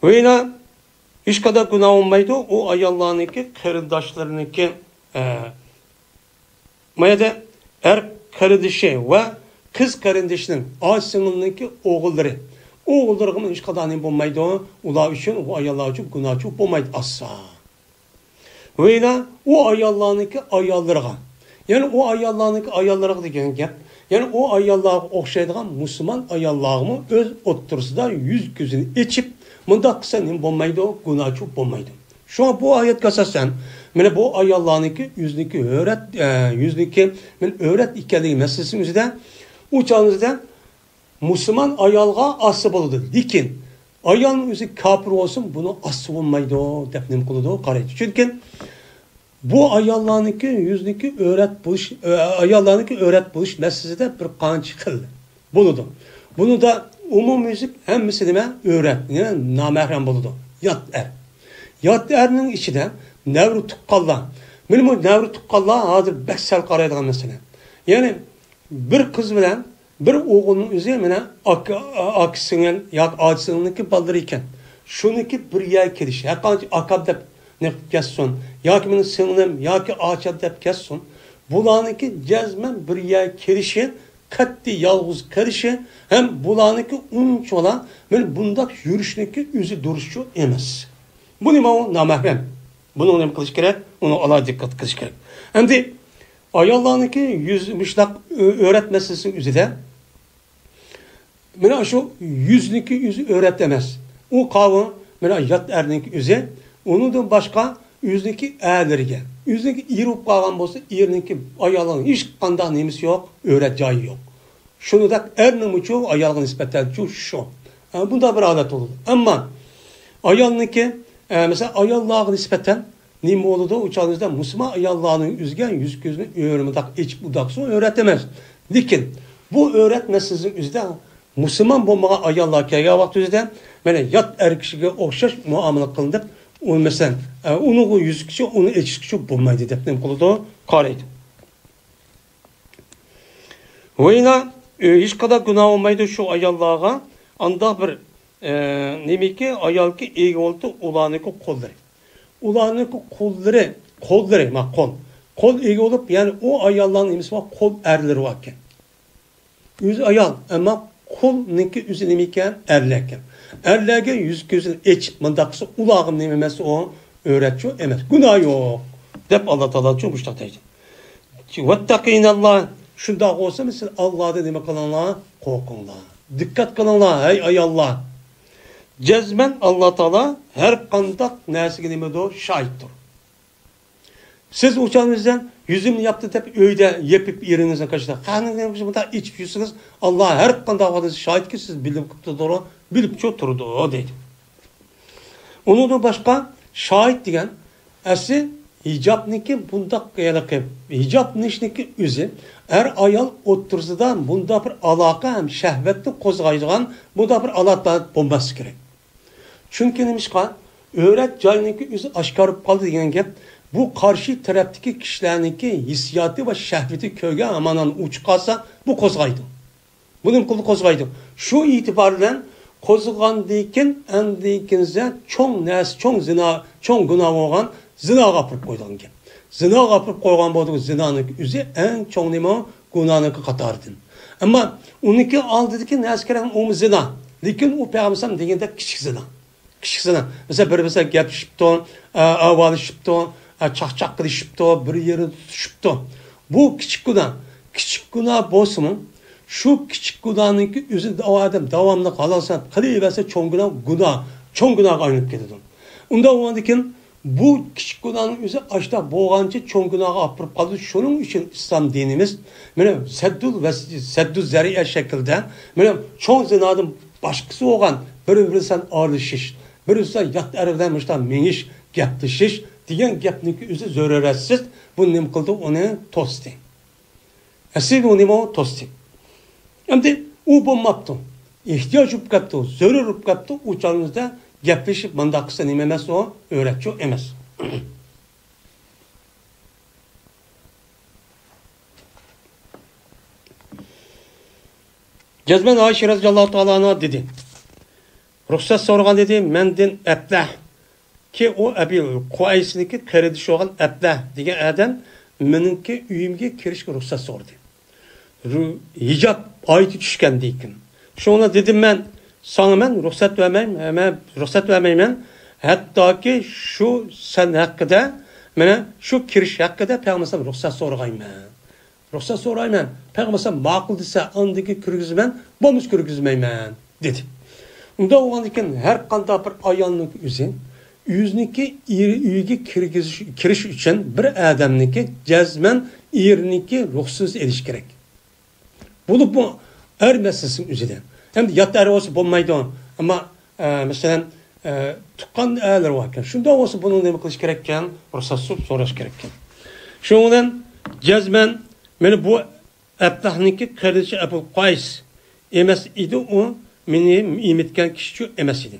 ۋە يەنە ھېچقانداق گۇناھ بولمايدۇ، ئۇ ئاياللارنىڭكى قېرىنداشلىرىنىڭكى، ئە، ما يەردە ئەر قېرىندىشى ۋە قىز قېرىندىشىنىڭ، ئاچا سىڭىلنىڭكى ئوغۇللىرى. ئوغۇللىرىغىمۇ ھېچقانداق نېمە بولمايدۇ، ئۇلار ئۈچۈن، ئۇ ئاياللار ئۈچۈن گۇناھچۇ بولمايدۇ ئاسسا. ۋە يەنە ئۇ ئاياللارنىڭكى ئاياللىرىغا. يەنى ئۇ ئاياللارنىڭكى ئاياللىرىغا دېگەن گەپ. يەنى ئۇ ئاياللارغا ئوخشايدىغان مۇسۇلمان ئاياللارغىمۇ ئۆز ئوتتۇرىسىدا يۈز كۆزىنى ئېچىپ، مۇنداق قىلسا نېمە بولمايدۇ؟ گۇناھچۇ بولمايدۇ. شۇڭا بۇ ئايەتكە ئاساسەن، مانا بۇ ئاياللارنىڭكى ئۆزىنىڭكى ھۆرەت، ئە، يۈزىنىڭكى مانا ئۆرەت ئىكەنلىكى مەسىلىسىنىڭ ئۆزىدە، ئۇ چاغنىڭ ئۆزىدە مۇسۇلمان ئايالغا ئاسا بولىدۇ. لېكىن ئايالنىڭ ئۆزى كاپىر بولسىمۇ بۇنىڭ ئاسا بولمايدۇ دەپ نېمە قىلىدۇ؟ قارايدۇ. چۈنكى بۇ ئاياللارنىڭكى يۈزىنىڭكى ئۆرەت بولۇش، ئە، ئاياللارنىڭكى ئۆرەت بولۇش مەسىلىسىدە بىر قانچە خىل بولىدۇ. بۇنىڭدا ئومۇميۈزلۈك ھەممىسى نېمە؟ ئۆرەت، يەنى نامەھرەم بولىدۇ. يات ئەر. يات ئەرنىڭ ئىچىدە نەۋرە تۇغقانلار. مانا بۇ نەۋرە تۇغقانلار ھازىر بەك سەل قارايدىغان مەسىلە. يەنى بىر قىز بىلەن بىر ئوغۇلنىڭ ئۆزى مانا ئاكا، ئاكا سىڭىل ياكى ئاچا سىڭىلنىڭكى بالىلىرى ئىكەن. شۇنىڭكى بىر يەرگە كېلىشى، ھەرقانچە ئاكام دەپ نېقىپ كەتسۇن، ياكى مېنىڭ سىڭلىم ياكى ئاچام دەپ كەتسۇن، بۇلارنىڭكى جەزمەن بىر يەرگە كېلىشى، قەتئىي يالغۇز قېلىشى ھەم بۇلارنىڭكى ئۇنچىۋالا مانا بۇنداق يۈرۈشنىڭكى ئۆزى دۇرۇسچۇ ئەمەس. بۇ نېمە ئۇ؟ نامەھرەم. بۇنىڭ نېمە قىلىش كېرەك؟ ئۇنىڭ ئالاھىدە دىققەت قىلىش كېرەك. ئەمدى ئاياللارنىڭكى يۈز مۇشۇنداق ئۆ-، ئۆرەت مەسىلىسىنىڭ ئۆزىدە مانا شۇ يۈزنىڭكى ئۆزى ئۆرەت ئەمەس. ئۇ قاۋۇ، مانا يات ئەرنىڭكى ئۆزى. ئۇنىڭدىن باشقا ئۆزىنىڭكى ئەرلىرىگە، ئۆزىنىڭكى ئېرى بولۇپ قالغان بولسا، ئېرىنىڭكى، ئايالىنىڭ ھېچقانداق نېمىسى يوق، ئۆرەت جايى يوق. شۇنىڭدەك ئەرنىڭمۇچۇ ئايالغا نىسبەتەنچۇ شۇ. ئە، بۇنداق بىر ھالەت بولىدۇ. ئەمما ئايالنىڭكى، ئە، مەسىلەن، ئاياللارغا نىسبەتەن نېمە بولىدۇ؟ ئۇ چاغدا مۇسۇلمان ئاياللارنىڭ ئۆزىگە يۈز كۆزىنى ئۆرە مۇنداق ئېچىپ ئۇنداق قىلسا ئۆرەت ئەمەس. لېكىن بۇ ئۆرەت مەسىلىسىنىڭ ئۆزىدە مۇسۇلمان بولمىغان ئاياللار كەلگەن ۋاقىت ئۆزىدە مانا يات ئەر كىشىگە ئوخشاش مۇئامىلە قىلىنىپ، ئۇ مەسىلەن، ئە، ئۇنىڭغا يۈزۈكچە، ئۇنى ئېچىشقىچە بولمايدۇ دەپ نېمە قىلىدۇ؟ قارايدۇ. ۋە يەنە، ئە، ھېچقانداق گۇناھ بولمايدۇ شۇ ئاياللارغا. ئانداق بىر، ئە، نېمىكى، ئايالكى ئىگە بولۇپتۇ ئۇلارنىڭكى قۇللىرى. ئۇلارنىڭكى قۇللىرى، قۇللىرى، ما، قۇل. قۇل ئىگە بولۇپ، يەنى ئۇ ئاياللارنىڭ نېمىسى بار؟ قۇل ئەرلىرى باركەن. ئۆزى ئايال، ئەمما قۇلنىڭكى ئۆزى نېمە ئىكەن؟ ئەرلەر ئىكەن. ئەرلەرگە يۈز كۆزىنى ئېچىپ مۇنداق قىلسا، ئۇلارغا نېمە ئەمەس ئۇ؟ ئۆرەتچۇ ئەمەس. گۇناھ يوق. دەپ ئاللا تائالا شۇ مۇشۇنداق دەيدۇ. ۋەتتەقىنەللا، شۇنداق بولسا، سىلەر ئاللادىن نېمە قىلىڭلار؟ قورقۇڭلار. دىققەت قىلىڭلار، ھەي ئاياللار! جەزمەن ئاللا تائالا ھەر قانداق نەرسىگە نېمىدۇر؟ شاھىتتۇر. سىز ئۇ چاغنىڭىزدا يۈزۈمنى ياپتى دەپ ئۆيدە يېپىپ ئېرىڭىزنىڭ قېشىدا، قەھرىڭىزنى بۇنداق ئېچىپ يۈرسىڭىز، ئاللا ھەر قانداق ۋاقىتتا شاھىتكى، سىز بىلىپ تۇرىدۇ، بىلىپچۇ تۇرىدۇ دەيدۇ. ئۇنىڭدىن باشقا شاھىت دېگەن ئەسلى ھىجابنىڭكى بۇنداق ھېلىقى، ھىجابلىنىشنىڭكى ئۆزى ئەر ئايال ئوتتۇرىسىدا بۇنداق بىر ئالاقە ھەم شەھۋەتنى قوزغايدىغان بۇنداق بىر ئالاقە بولماسلىقى كېرەك. چۈنكى نېمىشقا؟ ئۆرەت جاينىڭكى ئۆزى ئاشكارا بولۇپ قالدى دېگەن گەپ، بۇ قارشى تەرەپتىكى كىشىلەرنىڭكى ھېسسىياتى ۋە شەھۋىتى كۆرگەن ھامان ئۇچۇپ قالسا، بۇ قوزغايدۇ. بۇ نېمە قىلدى؟ قوزغايدۇ. شۇ ئېتىبار بىلەن قوزغىغاندىن كېيىن، ئاندىن كېيىن چوڭ نەرسە، چوڭ زىنا، چوڭ گۇناھ بولغان زىناغا ئاپىرىپ قويىدىغان گەپ. زىناغا ئاپىرىپ قويغان بولدى، زىنانىڭ ئۆزى ئەڭ چوڭ نېمە؟ گۇناھنىڭ قاتارىدىن. ئەمما ئۇنىڭكى ئالدىدىكى نەرسە كېرەك، ئۇمۇ زىنا. لېكىن ئۇ پەيغەمبەر دېگەندەك كىچىك زىنا. كىچىك زىنا. مەسىلەن، بىر بىرسى گەپلىشىپتۇ، ئە، ئاۋارە ئىشىپتۇ، ئە، چاقچاق قىلىشىپتۇ، بىر يېرىنى تۇتۇشۇپتۇ. بۇ كىچىك گۇناھ. كىچىك گۇناھ بولسىمۇ، شۇ كىچىك گۇناھنىڭكى ئۆزى ئادەم داۋاملىق ھالال سەپ قىلىۋەرسە، چوڭ گۇناھ، گۇناھ، چوڭ گۇناھقا ئايلىنىپ كېتىدۇ. ئۇنداق بولغاندىكىن، بۇ كىچىك گۇناھنىڭ ئۆزى ئاشتا بولغانچە چوڭ گۇناھقا ئاپىرىپ قالىدۇ. شۇنىڭ ئۈچۈن ئىسلام دىنىمىز، مانا، سەددۇل ۋەس-، سەددۇ زەرىئە شەكلىدە، مانا، چوڭ زىنادىن باشقىسى بولغان بىر-بىرى بىلەن ئارىلىشىش، بىر-بىرى بىلەن يات ئەر بىلەن مۇشۇنداق مېڭىش، گەپلىشىش دېگەن گەپنىڭكى ئۆزى زۆرۈرەتسىز. بۇ نېمە قىلدى؟ ئۇنى توستى. ئەسلىدە ئۇ نېمە؟ ئۇ توستى. ئەمدى ئۇ بولماپتۇ. ئېھتىياج بولۇپ كەپتۇ، زۆرۈر بولۇپ كەپتۇ. ئۇ چاغىمىزدا گەپلىشىپ مانداق قىلسا نېمە ئەمەس ئۇ؟ ئۆرەتچۇ ئەمەس. جەزمەن ئائىشە رەزىياللاھۇ تائالا ئەنھا دېدى، رۇخسەت سورىغان ئىدى مەندىن ئەبلەھ، كى ئۇ ئەبى قۇئەيسنىڭكى قېرىندىشى بولغان ئەبلەھ دېگەن ئادەم مېنىڭكى ئۆيۈمگە كىرىشكە رۇخسەت سورىدى. رۇ-، ھىجاب ئايىتى چۈشكەندىن كېيىن. شۇڭا دېدىم مەن، ساڭا مەن رۇخسەت بەرمەيمەن، مەن رۇخسەت بەرمەيمەن. ھەتتاكى شۇ سەن ھەققىدە، مانا شۇ كىرىش ھەققىدە پەيغەمبەر رۇخسەت سورىغايمەن. رۇخسەت سورايمەن. پەيغەمبەر ماقۇل دېسە، ئاندىن كېيىن كىرگۈزىمەن، بولمىسا كىرگۈزمەيمەن، دېدى. ئۇنداق بولغاندىن كېيىن، ھەر قانداق بىر ئايالنىڭ ئۆزى، ئۆزىنىڭكى ئېرى ئۆيىگە كىرگۈزۈش، كىرىش ئۈچۈن بىر ئادەمنىڭكى جەزمەن ئېرىنىڭكى رۇخسىتىنى ئېلىش كېرەك. بولۇپمۇ ئەر مەسىلىسىنىڭ ئۆزىدە. ئەمدى يات ئەر بولسا بولمايدۇ. ئەمما، ئە، مەسىلەن، ئە، تۇغقان ئەرلىرى باركەن. شۇنداق بولسا بۇنى نېمە قىلىش كېرەككەن؟ رۇخسەت سوراش كېرەككەن. شۇنىڭ بىلەن جەزمەن مانا بۇ ئەبلەھنىڭكى قېرىندىشى ئەبۇل قايس ئەمەس ئىدى، ئۇ مېنى ئېمىتكەن كىشىچۇ ئەمەس ئىدى.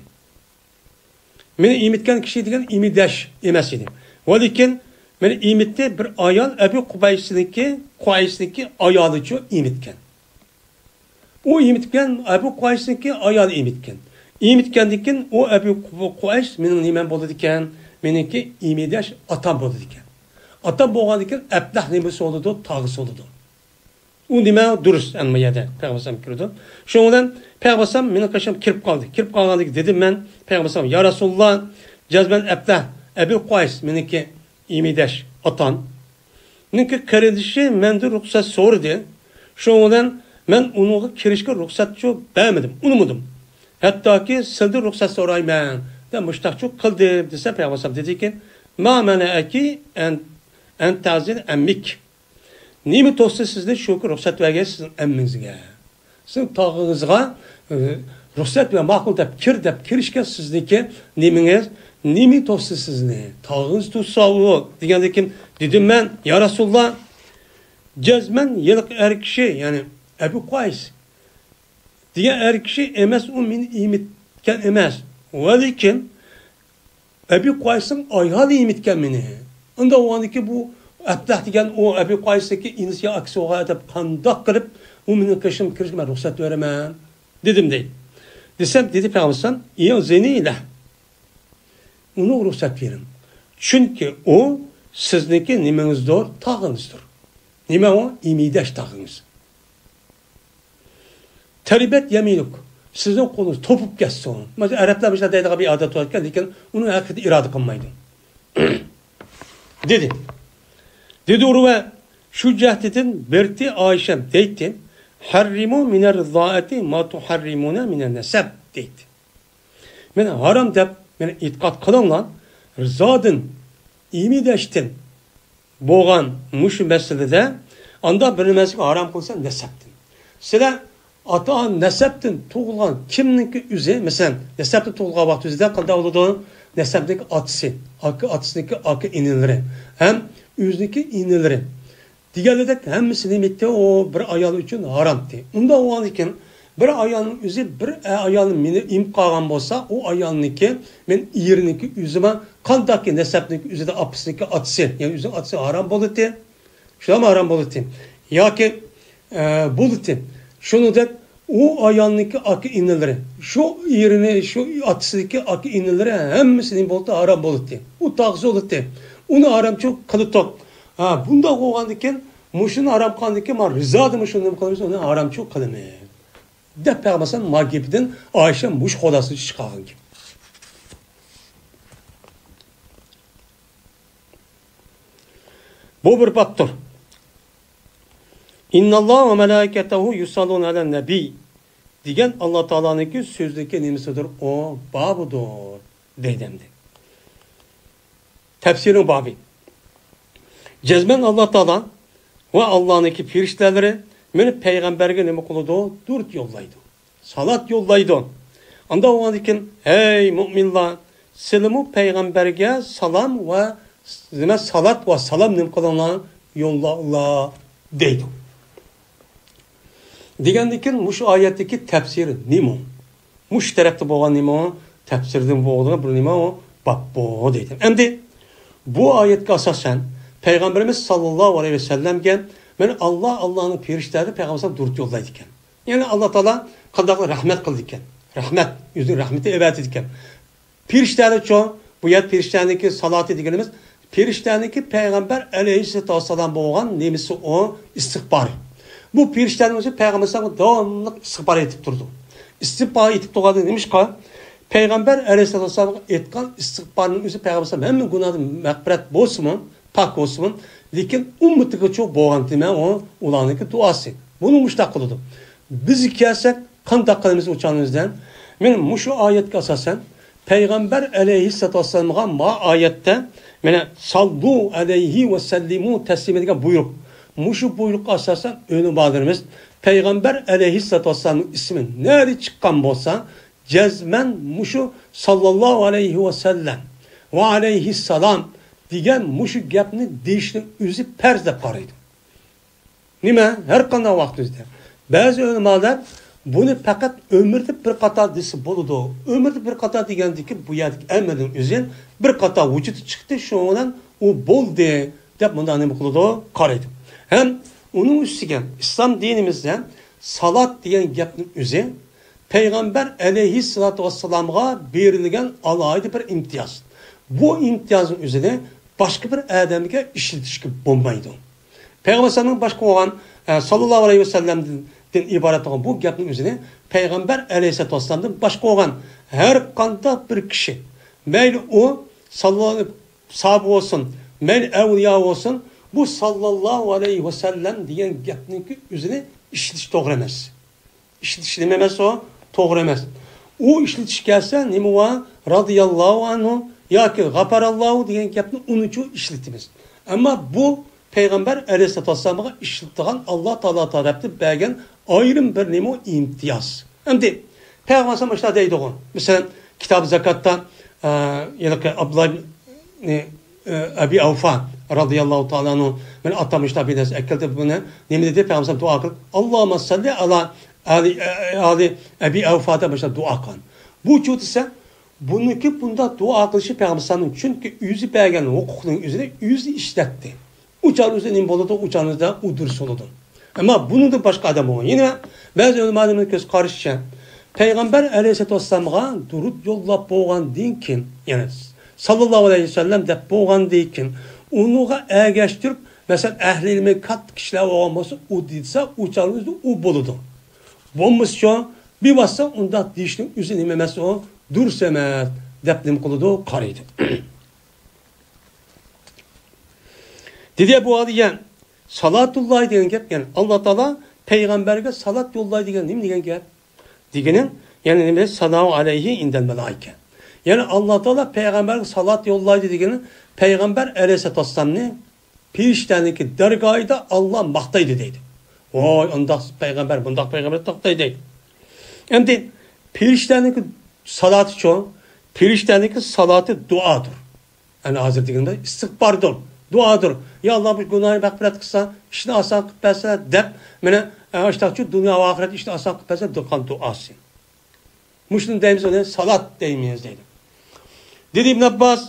مېنى ئېمىتكەن كىشى دېگەن ئېمىدەش ئەمەس ئىدى. ۋە لېكىن مېنى ئېمىتتى بىر ئايال، ئەبۇ قۇبەيسنىڭكى، قۇئەيسنىڭكى ئايالىچۇ ئېمىتكەن. ئۇ ئېمىتكەن، ئەبۇ قۇئەيسنىڭكى ئايالى ئېمىتكەن. ئېمىتكەندىن كېيىن ئۇ ئەبۇ قۇ-، قۇئەيس مېنىڭ نېمەم بولىدىكەن؟ مېنىڭكى ئېمىدەش ئاتام بولىدىكەن. ئاتام بولغاندىن كېيىن ئەبلەھ نېمىسى بولىدۇ؟ تاغىسى بولىدۇ. ئۇ نېمە دۇرۇس، ئەمما يەردە پەيغەمبەر كىرىدۇ. شۇنىڭ بىلەن پەيغەمبەر مېنىڭ قېشىمغا كىرىپ قالدى. كىرىپ قالغاندىن كېيىن دېدىم مەن پەيغەمبەر، يا رەسۇلاللا، جەزمەن ئەبلەھ، ئەبۇ قۇئەيس مېنىڭكى ئېمىدەش ئاتام. مېنىڭكى قېرىندىشى مەندىن رۇخسەت سورىدى. شۇنىڭ بىلەن مەن ئۇنىڭغا كىرىشكە رۇخسەتچۇ بەرمىدىم، ئۇنىمىدىم. ھەتتاكى سىلدىن رۇخسەت سورايمەن دەپ مۇشتاقچۇ قىلدىم دېسە، پەيغەمبەر دېدىكى، ما مەنەئەكى ئەن، ئەن تەزىن ئەممىك. نېمە توستى سىزنى شۇكى رۇخسەت بەرگەن سىزنىڭ ئەممىڭىزگە؟ سىزنىڭ تاغىڭىزغا، ئى، رۇخسەت ۋە ماقۇل دەپ كىر دەپ كىرىشكە سىزنىڭكى نېمىڭىز، نېمە توستى سىزنى؟ تاغىڭىز توسسا ئۇ دېگەندىن كېيىن دېدىم مەن، يا رەسۇلاللا، جەزمەن ھېلىقى ئەر كىشى، يەنى ئەبۇ قۇئەيس دېگەن ئەر كىشى ئەمەس، ئۇ مېنى ئېمىتكەن ئەمەس. ۋە لېكىن ئەبى قۇئەيسنىڭ ئايالى ئېمىتكەن مېنى. ئۇنداق بولغاندىكىن بۇ ئەبلەھ دېگەن ئۇ ئەبى قۇئەيسنىڭكى ئىنىسى يا ئاكىسى بولغان ئادەم قانداق قىلىپ ئۇ مېنىڭ قېشىمغا كىرىشكە مەن رۇخسەت بېرىمەن؟ دېدىم دەيدۇ. دېسەم، دېدى پەيغەمبەر ئەلەيھىسسالام، ئىزنى لەھ. ئۇنىڭغا رۇخسەت بېرىڭ. چۈنكى ئۇ سىزنىڭكى نېمىڭىزدۇر؟ تاغىڭىزدۇر. نېمە ئۇ؟ ئېمىدەش تاغىڭىز. تەرىبەت يەمىنۇك. سىزنىڭ قولىڭىز توپۇپ كەتسۇن. مانا ئەرەبلەر مۇشۇنداق دەيدىغان بىر ئادەت بار ئىكەن، لېكىن ئۇنىڭ ھەقىقىتى ئىرادە قىلمايدۇ. دېدى. دېدى ئۇرۋە، شۇ جەھەتتىن بىرتى ئائىشەم دەيتتى، «ھەررىمۇ مىنەر رىزائەتى ما تۇھەررىمۇنە مىنەن نەسەب» دەيدۇ. مانا ھارام دەپ، مانا ئېتىقاد قىلىڭلار، رىزادىن، ئىمىدەشتىن بولغان مۇشۇ مەسىلىدە، ئاندا بىر نەرسىگە ھارام قىلسا نەسەبتىن. سىلەر ئاتا-ئانا نەسەبتىن تۇغۇلغان كىمنىڭكى ئۆزى، مەسىلەن، نەسەبتىن تۇغۇلغان ۋاقتىمىزدا قانداق بولىدۇ؟ نەسەبنىڭكى ئاتىسى، ئاكا، ئاتىسىنىڭكى ئاكا ئىنىلىرى ھەم ئۆزىنىڭكى ئىنىلىرى. دېگەنلىكتەك ھەممىسى نېمە ئىدى؟ ئۇ بىر ئايال ئۈچۈن ھارامتى. ئۇنداق بولغاندىكىن، بىر ئايالنىڭ ئۆزى بىر ئايالنى مېنى ئېمىپ قالغان بولسا، ئۇ ئايالنىڭكى، مەن ئېرىنىڭكى ئۆزىمۇ قانداقكى نەسەبنىڭكى ئۆزىدە ئاپىسىنىڭكى ئاتىسى، يەنى ئۆزىنىڭ ئاتىسى ھارام بولىدۇ. شۇلارمۇ ھارام بولىدۇ. ياكى، ئە، بولىدۇ. شۇنىڭدەك ئۇ ئايالنىڭكى ئاكا ئىنىلىرى، شۇ ئېرىنى، شۇ ئاتىسىدىكى ئاكا ئىنىلىرى ھەممىسى نېمە بولىدۇ؟ ھارام بولىدۇ. ئۇ تاغىسى بولىدۇ. ئۇنى ھارامچىلىق قىلدۇق. ھا، بۇنداق بولغاندىكىن، مۇشۇنى ھارام قىلغاندىكىن، مانا رىزادىمۇ شۇنى نېمە قىلىمىز؟ ئۇنى ھارامچىلىق قىلىمىز. دەپ پەيغەمبەر ما گېپىدىن ئائىشە مۇشۇ خۇلاسىنى چىقارغان گەپ. بۇ بىر بابتۇر. «ئىنناللاھە ۋە مەلائىكەتەھۇ يۇسەللۇنە ئەلەن نەبىي» دېگەن ئاللا تائالانىڭكى سۆزىنىڭكى نېمىسىدۇر؟ ئۇ بابىدۇر دەيدۇ ئەمدى. تەپسىرنىڭ بابى. جەزمەن ئاللا تائالا ۋە ئاللانىڭكى پېرىشتىلىرى مېنى پەيغەمبەرگە نېمە قىلىدۇ؟ دۇرۇت يوللايدۇ. سالات يوللايدۇ. ئاندا بولغاندىكىن، ھەي مۇئمىنلار، سىلىمۇ پەيغەمبەرگە سالام ۋە، نېمە، سالات ۋە سالام نېمە قىلىڭلار؟ يوللاڭلار دەيدۇ. دېگەندىكىن، مۇشۇ ئايەتتىكى تەپسىرى نېمە؟ مۇشۇ تەرەپتە بولغان نېمە؟ تەپسىردىن بولغان بىر نېمە ئۇ؟ باب بۇ دەيدۇ. ئەمدى بۇ ئايەتكە ئاساسەن، پەيغەمبىرىمىز ساللاللاھۇ ئەلەيھى ۋەسەللەمگە مانا ئاللا، ئاللانىڭ پېرىشتىلىرى پەيغەمبىرىمىزگە دۇرۇت يوللايدىكەن. يەنى ئاللا تائالا قانداق رەھمەت قىلىدىكەن. رەھمەت، ئۆزىنىڭ رەھمىتى ئەۋەتىدىكەن. پېرىشتەلەرچۇ؟ بۇ يەردە پېرىشتەنىڭكى سالاتى دېگىنىمىز، پېرىشتەنىڭكى پەيغەمبەر ئەلەيھىسسالاتۇ ۋەسسالام بولغان نېمىسى ئۇ؟ ئىستىغپارى. بۇ پېرىشتەنىڭ ئۆزى پەيغەمبەر ئەلەيھىسسالامغا داۋاملىق ئىستىغپار ئېيتىپ تۇرىدۇ. ئىستىغپار ئېيتىپ تۇرغاندا نېمىشقا؟ پەيغەمبەر ئەلەيھىسسالاتۇ ۋەسسالامغا ئېيتقان ئىستىغپارنىڭ ئۆزى پەيغەمبەر ئەلەيھىسسالام ھەممە گۇناھدىن مەغپىرەت بولسىمۇ، پاك بولسىمۇ، لېكىن ئۈممىتىگىچۇ بولغان دېمە ئۇ، ئۇلارنىڭكى دۇئاسى. بۇنى مۇشۇنداق قىلىدۇ. بىزگە كەلسەك، قانداق قىلىمىز ئۇ چاغىمىزدا؟ مانا مۇشۇ ئايەتكە ئاساسەن، پەيغەمبەر ئەلەيھىسسالاتۇ ۋەسسالامغا ما ئايەتتە، مانا، ساللۇ ئەلەيھى ۋە سەللىمۇ تەسلىما دېگەن بۇيرۇق. مۇشۇ بۇيرۇققا ئاساسەن، ئۆلىمالىرىمىز پەيغەمبەر ئەلەيھىسسالاتۇ ۋەسسالامنىڭ ئىسمى نەدە چىققان بولسا، جەزمەن مۇشۇ ساللاللاھۇ ئەلەيھى ۋەسەللەم ۋە ئەلەيھىسسالام دېگەن مۇشۇ گەپنى دېيىشنىڭ ئۆزى پەرز دەپ قارايدۇ. نېمە؟ ھەر قانداق ۋاقتىمىزدا. بەزى ئۆلىمالار بۇنى پەقەت ئۆمرىدە بىر قاتا دېسە بولىدۇ. ئۆمرىدە بىر قاتا دېگەندىكى بۇ يەردىكى ئەمەلنىڭ ئۆزى بىر قاتا ۋۇجۇدقا چىقتى، شۇنىڭ بىلەن ئۇ بولدى دەپ مۇنداق نېمە قىلىدۇ؟ قارايدۇ. ھەم ئۇنىڭ ئۈستىگە ئىسلام دىنىمىزدە سالات دېگەن گەپنىڭ ئۆزى پەيغەمبەر ئەلەيھىسسالاتۇ ۋەسسالامغا بېرىلگەن ئالاھىدە بىر ئىمتىياز. بۇ ئىمتىيازنىڭ ئۆزىنى باشقا بىر ئادەمگە ئىشلىتىشكە بولمايدۇ. پەيغەمبەر ئەلەيھىسسالامدىن باشقا بولغان، ئە، ساللاللاھۇ ئەلەيھى ۋەسەللەمدىن ئىبارەت بولغان بۇ گەپنىڭ ئۆزىنى پەيغەمبەر ئەلەيھىسسالاتۇ ۋەسسالامدىن باشقا بولغان ھەر قانداق بىر كىشى، مەيلى ئۇ ساللا-، ساھابە بولسۇن، مەيلى ئەۋلىيا بولسۇن، بۇ ساللاللاھۇ ئەلەيھى ۋەسەللەم دېگەن گەپنىڭكى ئۆزىنى ئىشلىتىش توغرا ئەمەس. ئىشلىتىش نېمە ئەمەس ئۇ؟ توغرا ئەمەس. ئۇ ئىشلىتىش كەلسە نېمە ۋە رازىياللاھۇ ئەنھۇ ياكى غەپەراللاھۇ دېگەن گەپنى ئۇنىچۇ ئىشلىتىمىز. ئەمما بۇ پەيغەمبەر ئەلەيھىسسالاتۇ ۋەسسالامغا ئىشلىتىدىغان ئاللا تائالا تەرەپتىن بەرگەن ئايرىم بىر نېمە ئىمتىياز. ئەمدى پەيغەمبەر ئەلەيھىسسالام مۇشۇنداق دەيدىغۇ. مەسىلەن، كىتاب زاكاتتا، ئە، ھېلىقى ئابدۇللا ئە، ئەبى ئەۋفا رازىياللاھۇ تائالا ئەنھۇ، مانا ئاتام مۇشۇنداق بىر نەرسە ئەكەلدى، بۇنى نېمە دېدى؟ پەيغەمبەر دۇئا قىلىپ، «ئاللاھۇممە سەللى ئالا ئالى، ئالى ئەبى ئەۋفا» دەپ مۇشۇنداق دۇئا قىلغان. بۇ چۇ دېسە، بۇنىڭكى بۇنداق دۇئا قىلىشى پەيغەمبەر ئەلەيھىسسالامنىڭ، چۈنكى ئۆزى بەرگەن ھوقۇقنىڭ ئۆزىنى ئۆزى ئىشلەتتى. ئۇ چاغدا ئۆزى نېمە بولىدۇ؟ ئۇ چاغدا ئۇ دۇرۇس بولىدۇ. ئەمما بۇنىڭدىن باشقا ئادەم بولغان. يەنە بەزى ئۆلىمالىرىمىزنىڭ كۆز قارىشىچە، پەيغەمبەر ئەلەيھىسسالاتۇ ۋەسسالامغا دۇرۇت يوللاپ بولغاندىن كېيىن، يەنى ساللاللاھۇ ئەلەيھى ۋەسەللەم دەپ بولغاندىن كېيىن، ئۇنىڭغا ئەگەشتۈرۈپ، مەسىلەن، ئەھلى ئىلمى كاتتا كىشىلەر بولغان بولسا، ئۇ دېسە، ئۇ چاغدا ئۆزى ئۇ بولىدۇ. بولمىسىچۇ، بىۋاسىتە ئۇنداق دېيىشنىڭ ئۆزى نېمە ئەمەس ئۇ؟ دۇرۇس ئەمەس دەپ نېمە قىلىدۇ؟ قارايدۇ. دېدى ئەبۇ ئالىيە، سالاتۇللاھى دېگەن گەپ، يەنى ئاللا تائالا پەيغەمبەرگە سالات يوللايدۇ دېگەن نېمە دېگەن گەپ؟ دېگىنى، يەنى نېمە؟ سالام ئەلەيھى ئىندەل مەلائىكە. يەنى ئاللا تائالا پەيغەمبەرگە سالات يوللايدۇ دېگىنى، پەيغەمبەر ئەلەيھىسسالاتۇ ۋەسسالامنى پېرىشتەنىڭكى دەرگاھىدا ئاللا ماختايدۇ دەيدۇ. ۋاي، ئۇنداق پەيغەمبەر، بۇنداق پەيغەمبەر ماختايدۇ دەيدۇ. ئەمدى پېرىشتەنىڭكى سالاتىچۇ؟ پېرىشتەنىڭكى سالاتى دۇئادۇر. ئەنە ھازىر دېگەندە ئىستىغپاردۇر، دۇئادۇر. يا ئاللا، بۇ گۇناھنى مەغپىرەت قىلسا، ئىشنى ئاسان قىلىپ بەرسە دەپ، مانا، ئاشتاقچۇ دۇنيا ۋە ئاخىرەت ئىشنى ئاسان قىلىپ بەرسە دېگەن دۇئاسى. مۇشۇنى دەيمىز، ئۇنى سالات دەيمىز دەيدۇ. دېدى ئىبن ئابباس،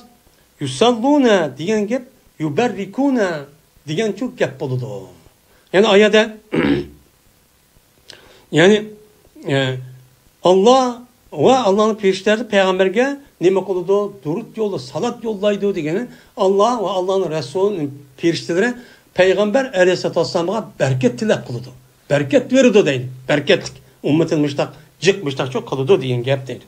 يۇسەللۇنە دېگەن گەپ يۇبەررىكۇنە دېگەنچۇ گەپ بولىدۇ. يەنى ئايەتتە، يەنى، ئە، ئاللا ۋە ئاللانىڭ پېرىشتىلىرى پەيغەمبەرگە نېمە قىلىدۇ؟ دۇرۇت يوللا، سالات يوللايدۇ دېگىنى، ئاللا ۋە ئاللانىڭ رەسۇلىنىڭ پېرىشتىلىرى پەيغەمبەر ئەلەيھىسسالاتۇ ۋەسسالامغا بەرىكەت تىلەپ قىلىدۇ. بەرىكەت بېرىدۇ دەيدۇ. بەرىكەتلىك. ئۈممىتىنى مۇشتاق جىق، مۇشتاقچۇ قىلىدۇ دېگەن گەپ دەيدۇ.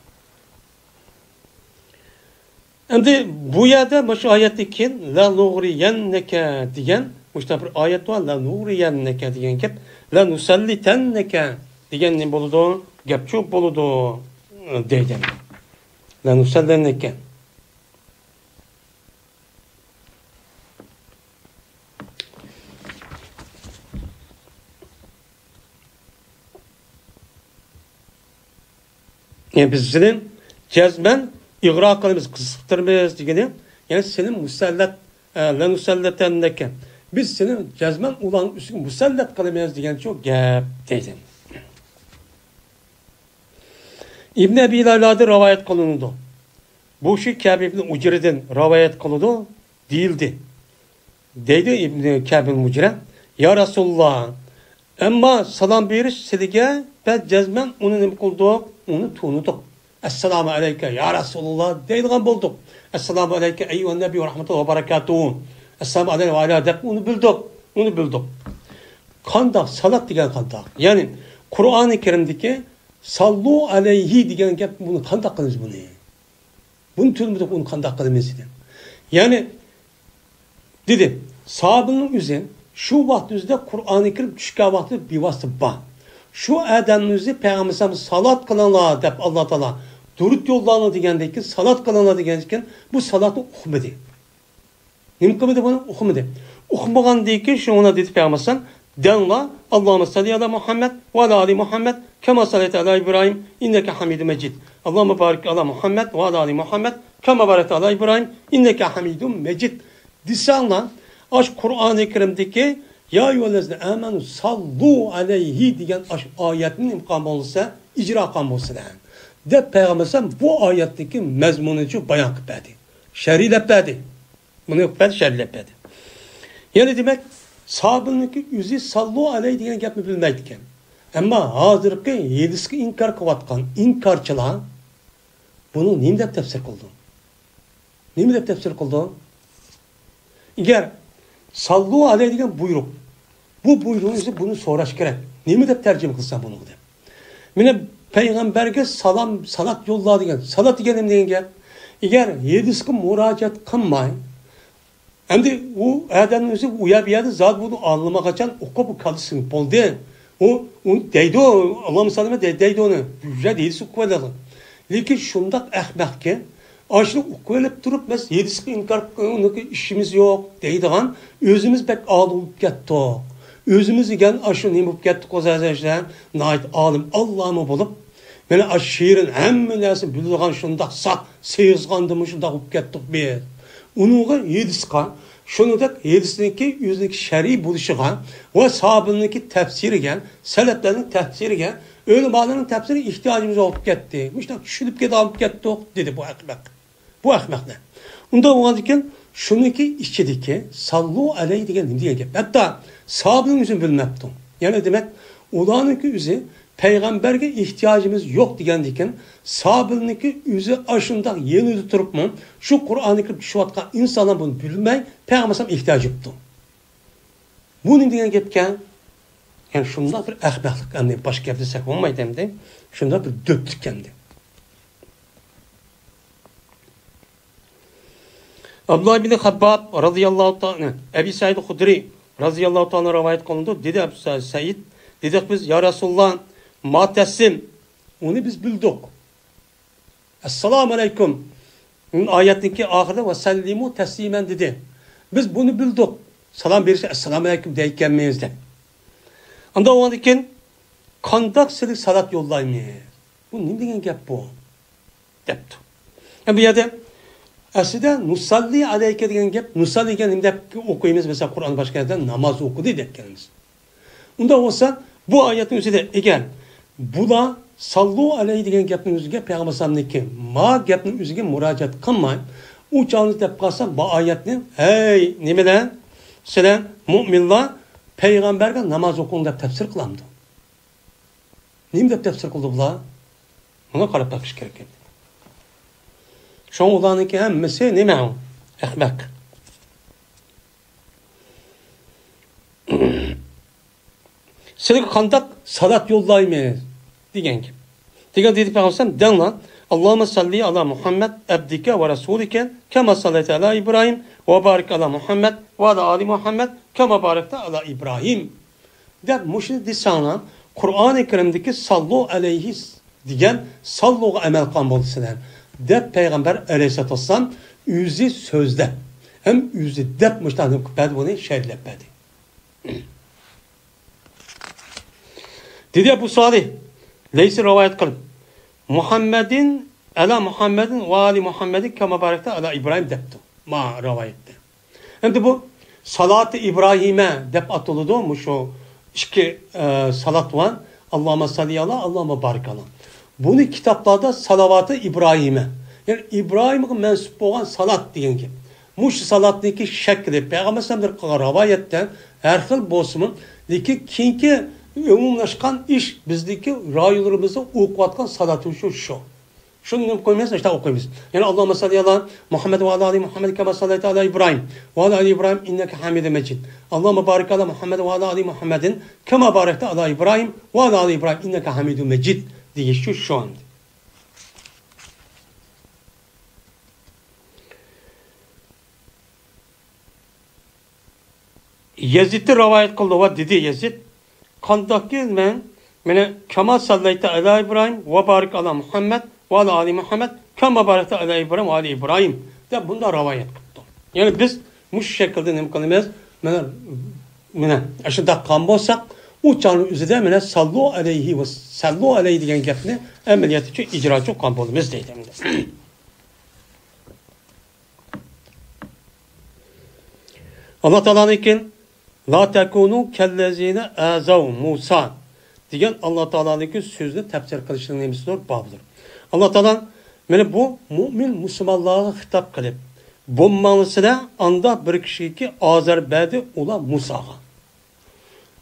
ئەمدى بۇ يەردە مۇشۇ ئايەتتىن كېيىن لەنۇغرىيەننەكە دېگەن مۇشۇنداق بىر ئايەت بار. لەنۇغرىيەننەكە دېگەن گەپ، لەنۇسەللىتەننەكە دېگەن نېمە بولىدۇ؟ گەپچۇ بولىدۇ دەيدۇ. لەنۇسەللىتەننەكە. يەنى بىز سېنى جەزمەن ئىغراق قىلىمىز، قىزىقتۇرىمىز دېگىنى، يەنى سېنى مۇسەللەت، ئە، لەنۇسەللىتەننەكە. بىز سېنى جەزمەن ئۇلارنىڭ ئۈستىگە مۇسەللەت قىلىمىز دېگەنچۇ گەپ دەيدۇ. ئىبن ئەبى لەيلادىن رىۋايەت قىلىنىدۇ. بۇ شۇ كەب ئىبن ئۇجرىدىن رىۋايەت قىلىدۇ دېيىلدى. دەيدۇ ئىبن كەب ئىبن ئۇجرە، يا رەسۇلاللا، ئەمما سالام بېرىش سىلىگە بەس جەزمەن ئۇنى نېمە قىلدۇق؟ ئۇنى تونۇدۇق. ئەسسالامۇ ئەلەيكە يا رەسۇلاللا دەيدىغان بولدۇق. ئەسسالامۇ ئەلەيكە ئەييۇھەن نەبىييۇ ۋە رەھمەتۇللاھى ۋە بەرەكاتۇھۇ. ئەسسالامۇ ئەلەيكە ۋە ئەلەيكە دەپ ئۇنى بىلدۇق. ئۇنى بىلدۇق. قانداق؟ سالات دېگەن قانداق؟ يەنى قۇرئانى كەرىمدىكى ساللۇ ئەلەيھى دېگەن گەپ، بۇنى قانداق قىلىمىز بۇنى؟ بۇنى تونۇمىدۇق، ئۇنى قانداق قىلىمىز دېدى. يەنى دېدى، ساھابىنىڭ ئۆزى شۇ ۋاقىت ئۆزىدە قۇرئانى كەرىم چۈشكەن ۋاقىتتا بىۋاسىتە بار. شۇ ئادەمنىڭ ئۆزى پەيغەمبەر ئەلەيھىسسالامغا سالات قىلىڭلار دەپ ئاللا تائالا، دۇرۇت يوللاڭلار دېگەندىن كېيىن، سالات قىلىڭلار دېگەندىن كېيىن بۇ سالاتنى ئۇقمىدى. نېمە قىلمىدى بۇنى؟ ئۇقمىدى. ئۇقمىغاندىن كېيىن شۇڭا دېدى پەيغەمبەر ئەلەيھىسسالام، دەڭلار، اللهم صل على محمد وعلى آل محمد كما صليت على إبراهيم إنك حميد مجيد. اللهم بارك على محمد وعلى آل محمد كما باركت على إبراهيم إنك حميد مجيد دېسەڭلار، ئاشۇ قۇرئانى كەرىمدىكى يا أيها الذين آمنوا صلوا عليه دېگەن ئاشۇ ئايەتنى نېمە قىلغان بولسا، ئىجرا قىلغان بولسىلەر دەپ پەيغەمبەر ئەلەيھىسسالام بۇ ئايەتتىكى مەزمۇنىنى بايان قىلىپ بەردى. شەرھلەپ بەردى. بۇنى بەردى، شەرھلەپ بەردى. يەنى دېمەك، سابىلنىڭكى ئۆزى ساللۇ ئەلەي دېگەن گەپنى بىلمەيدىكەن. ئەمما ھازىرقى ھەدىسكە ئىنكار قىلىۋاتقان ئىنكارچىلار بۇنى نېمە دەپ تەپسىر قىلىدۇ؟ نېمە دەپ تەپسىر قىلىدۇ؟ ئەگەر ساللۇ ئەلەي دېگەن بۇيرۇق، بۇ بۇيرۇقنى ئۆزى بۇنى سوراش كېرەك. نېمە دەپ تەرجىمە قىلسام بۇنىڭغا دەپ. مانا پەيغەمبەرگە سالام، سالات يوللا دېگەن. سالات دېگەن نېمە دېگەن گەپ؟ ئەگەر ھەدىسكە مۇراجىئەت قىلماي، ئەمدى ئۇ ئادەمنىڭ ئۆزى ئۇ يەر بۇ يەردە زادى بۇنى ئاڭلىمىغاچان ئۇقۇپ، ئۇ كاللىسى سىڭىپ بولدى. ئۇ، ئۇ دەيدۇ، ئاللاھۇممە ساللى دەي-، دەيدۇ ئۇنى. بۇ يەردە ھەدىس ئوقۇۋالىدۇ. لېكىن شۇنداق ئەخمەقكەن، ئاشۇنى ئۇقۇۋېلىپ تۇرۇپ، بىز ھەدىسكە ئىنكار قىلغانلىقى ئىشىمىز يوق دەيدىغان، ئۆزىمىز بەك ئالىم بولۇپ كەتتۇق. ئۆزىمىز دېگەن ئاشۇ نېمە بولۇپ كەتتۇق، ئۆزىمىز ناھايىتى ئالىم، ئاللامە بولۇپ، مانا ئاشۇ شېرىن ھەممە نەرسىنى بىلىدىغان شۇنداق ساق، سېغىزخاندىمۇ شۇنداق بولۇپ كەتتۇق بىز. ئۇنىڭغا ھەدىسقا، شۇنىڭدەك ھەدىسنىڭكى ئۆزىنىڭكى شەرھى بولۇشىغا ۋە ساھابىنىڭكى تەپسىرىگە، سەلەفلەرنىڭ تەپسىرىگە، ئۆلىمالارنىڭ تەپسىرىگە ئېھتىياجىمىز بولۇپ كەتتى. مۇشۇنداق چۈشىنىپ كېتىدىغان بولۇپ كەتتۇق، دېدى بۇ ئەخمەق. بۇ ئەخمەقلەر. ئۇنداق بولغاندىكىن، شۇنىڭكى ئىچىدىكى ساللۇ ئەلەي دېگەن نېمە دېگەن گەپ؟ ھەتتا ساھابىنىڭ ئۆزىمۇ بىلمەپتۇ. يەنى دېمەك، ئۇلارنىڭكى ئۆزى پەيغەمبەرگە ئېھتىياجىمىز يوق دېگەندىكىن، ساھابىنىڭكى ئۆزى ئاشۇنداق يېنىدا تۇرۇپمۇ، شۇ قۇرئانى كەرىم چۈشۈۋاتقان ئىنسانلار بۇنى بىلمەي، پەيغەمبەر ئەلەيھىسسالام ئېھتىياجى يوقتۇ. بۇ نېمە دېگەن گەپكەن؟ يەنى شۇنداق بىر ئەخمەقلىق ئەمدى، باشقا گەپ دېسەك بولمايدۇ ئەمدى. شۇنداق بىر دۆپلۈك ئەمدى. ئابدۇللا ئىبنى خەبباب رازىياللاھۇ تائالا، ئەبى سەئىد خۇدرى رازىياللاھۇ تائالا رىۋايەت قىلىنىدۇ. دېدى ئەبۇ سە-، سەئىد، دېدۇق بىز، يا رەسۇلاللا، ما تەسلىم، ئۇنى بىز بىلدۇق. ئەسسالامۇ ئەلەيكۇم. ئايەتنىڭكى ئاخىرىدا ۋەسەللىمۇ تەسلىمەن دېدى. بىز بۇنى بىلدۇق. سالام بېرىشتە ئەسسالامۇ ئەلەيكۇم دەيدىكەنمىز دەپ. ئاندا ئۇنىڭدىن كېيىن قانداق سىلىگە سالات يوللايمىز؟ بۇ نېمە دېگەن گەپ بۇ؟ دەپتۇ. ئە، بۇ يەردە ئەسلىدە نۇساللى ئەلەيكە دېگەن گەپ، نۇساللى دېگەن نېمە دەپ ئوقۇيمىز؟ مەسىلەن، قۇرئان باشقا يەردە ناماز ئوقۇدى دەپ كەلىمىز. ئۇنداق بولسا، بۇ ئايەتنىڭ ئۆزىدە ئەگەر بۇلار ساللۇ ئەلەيھى دېگەن گەپنىڭ ئۆزىگە، پەيغەمبەر ئەلەيھىسسالامنىڭكى ما گەپنىڭ ئۆزىگە مۇراجىئەت قىلماي، ئۇ چاغنى دەپ قالسا، بۇ ئايەتنى، ھەي، نېمىلەر، سىلەر مۇئمىنلار پەيغەمبەرگە ناماز ئوقۇڭ دەپ تەپسىر قىلامدۇ؟ نېمە دەپ تەپسىر قىلدى بۇلار؟ مانا قاراپ بېقىش كېرەك ئىدى. شۇڭا ئۇلارنىڭكى ھەممىسى نېمە ئۇ؟ ئەخمەق. سىلىگە قانداق سالات يوللايمىز؟ دېگەن گەپ. دېگەن دېدى پەيغەمبەر دەڭلار. اللهم صل على محمد عبدك ورسولك كما صليت على إبراهيم وبارك على محمد وعلى آل محمد كما باركت على إبراهيم. دەپ مۇشۇنى دېسەڭلار، قۇرئانى كەرىمدىكى ساللۇ ئەلەيھى دېگەن ساللۇغا ئەمەل قىلغان بولىسىلەر، دەپ پەيغەمبەر ئەلەيھىسسالاتۇ ۋەسسالام ئۆزى سۆزلەپ، ھەم ئۆزى دەپ مۇشۇنداق نېمە قىلىپ بەردى، بۇنى شەرھلەپ بەردى. دېدى ئەبۇ سالىھ لەيسى رىۋايەت قىلىپ، مۇھەممەدىن ئەلا مۇھەممەدىن ۋە ئالى مۇھەممەدىن كەما بارەكتە ئەلا ئىبراھىم دەپتۇ. ما رىۋايەتتە. ئەمدى بۇ سالاتى ئىبراھىمە دەپ ئاتىلىدۇ. مۇشۇ ئىككى، ئە، سالات بار. ئاللاھۇممە ساللى ئالا، ئاللاھۇممە بارىك ئالا. بۇنى كىتابلاردا سالىۋاتى ئىبراھىمە، يەنى ئىبراھىمغا مەنسۇپ بولغان سالات دېگەن گەپ. مۇشۇ سالاتنىڭكى شەكلى پەيغەمبەر ئەلەيھىسسالامدىن قىلغان رىۋايەتتە ھەر خىل بولسىمۇ، لېكىن كېيىنكى ئومۇملاشقان ئىش بىزدىكى رايونلىرىمىزدا ئوقۇۋاتقان سالات شۇ، شۇ. شۇنى نېمە قويمايمىز، ئاشۇنداق ئوقۇيمىز. يەنى، اللهم صل على محمد وعلى آل محمد كما صليت على إبراهيم وعلى آل إبراهيم إنك حميد مجيد. اللهم بارك على محمد وعلى آل محمد كما باركت على إبراهيم وعلى آل إبراهيم إنك حميد مجيد دېگەن شۇ، شۇ ئەمدى. يەزىدتىن رىۋايەت قىلدى ۋە دېدى يەزىد، قانداقكى مەن، مانا، كما صليت على إبراهيم وبارك على محمد وعلى آل محمد كما باركت على إبراهيم وعلى آل إبراهيم دەپ بۇنداق رىۋايەت قىپتۇ. يەنى بىز مۇشۇ شەكىلدە نېمە قىلىمىز؟ مانا، مانا، ئاشۇنداق قىلغان بولساق، ئۇ چاغنىڭ ئۆزىدە، مانا، ساللۇ ئەلەيھى ۋە سەللۇ ئەلەيھى دېگەن گەپنى ئەمەلىيەتتە ئىجراچى قىلغان بولىمىز دەيدۇ ئەمدى. ئاللا تائالانىڭكى لا تكونوا كالذين آذوا موسى دېگەن ئاللا تائالانىڭكى سۆزىنى تەپسىر قىلىشنىڭ نېمىسىدۇر؟ بابىدۇر. ئاللا تائالا مانا بۇ مۇئمىن مۇسۇلمانلارغا خىتاب قىلىپ، بولماڭلار سىلەر ئانداق بىر كىشىگىكى ئازار بەردى ئۇلار مۇساغا.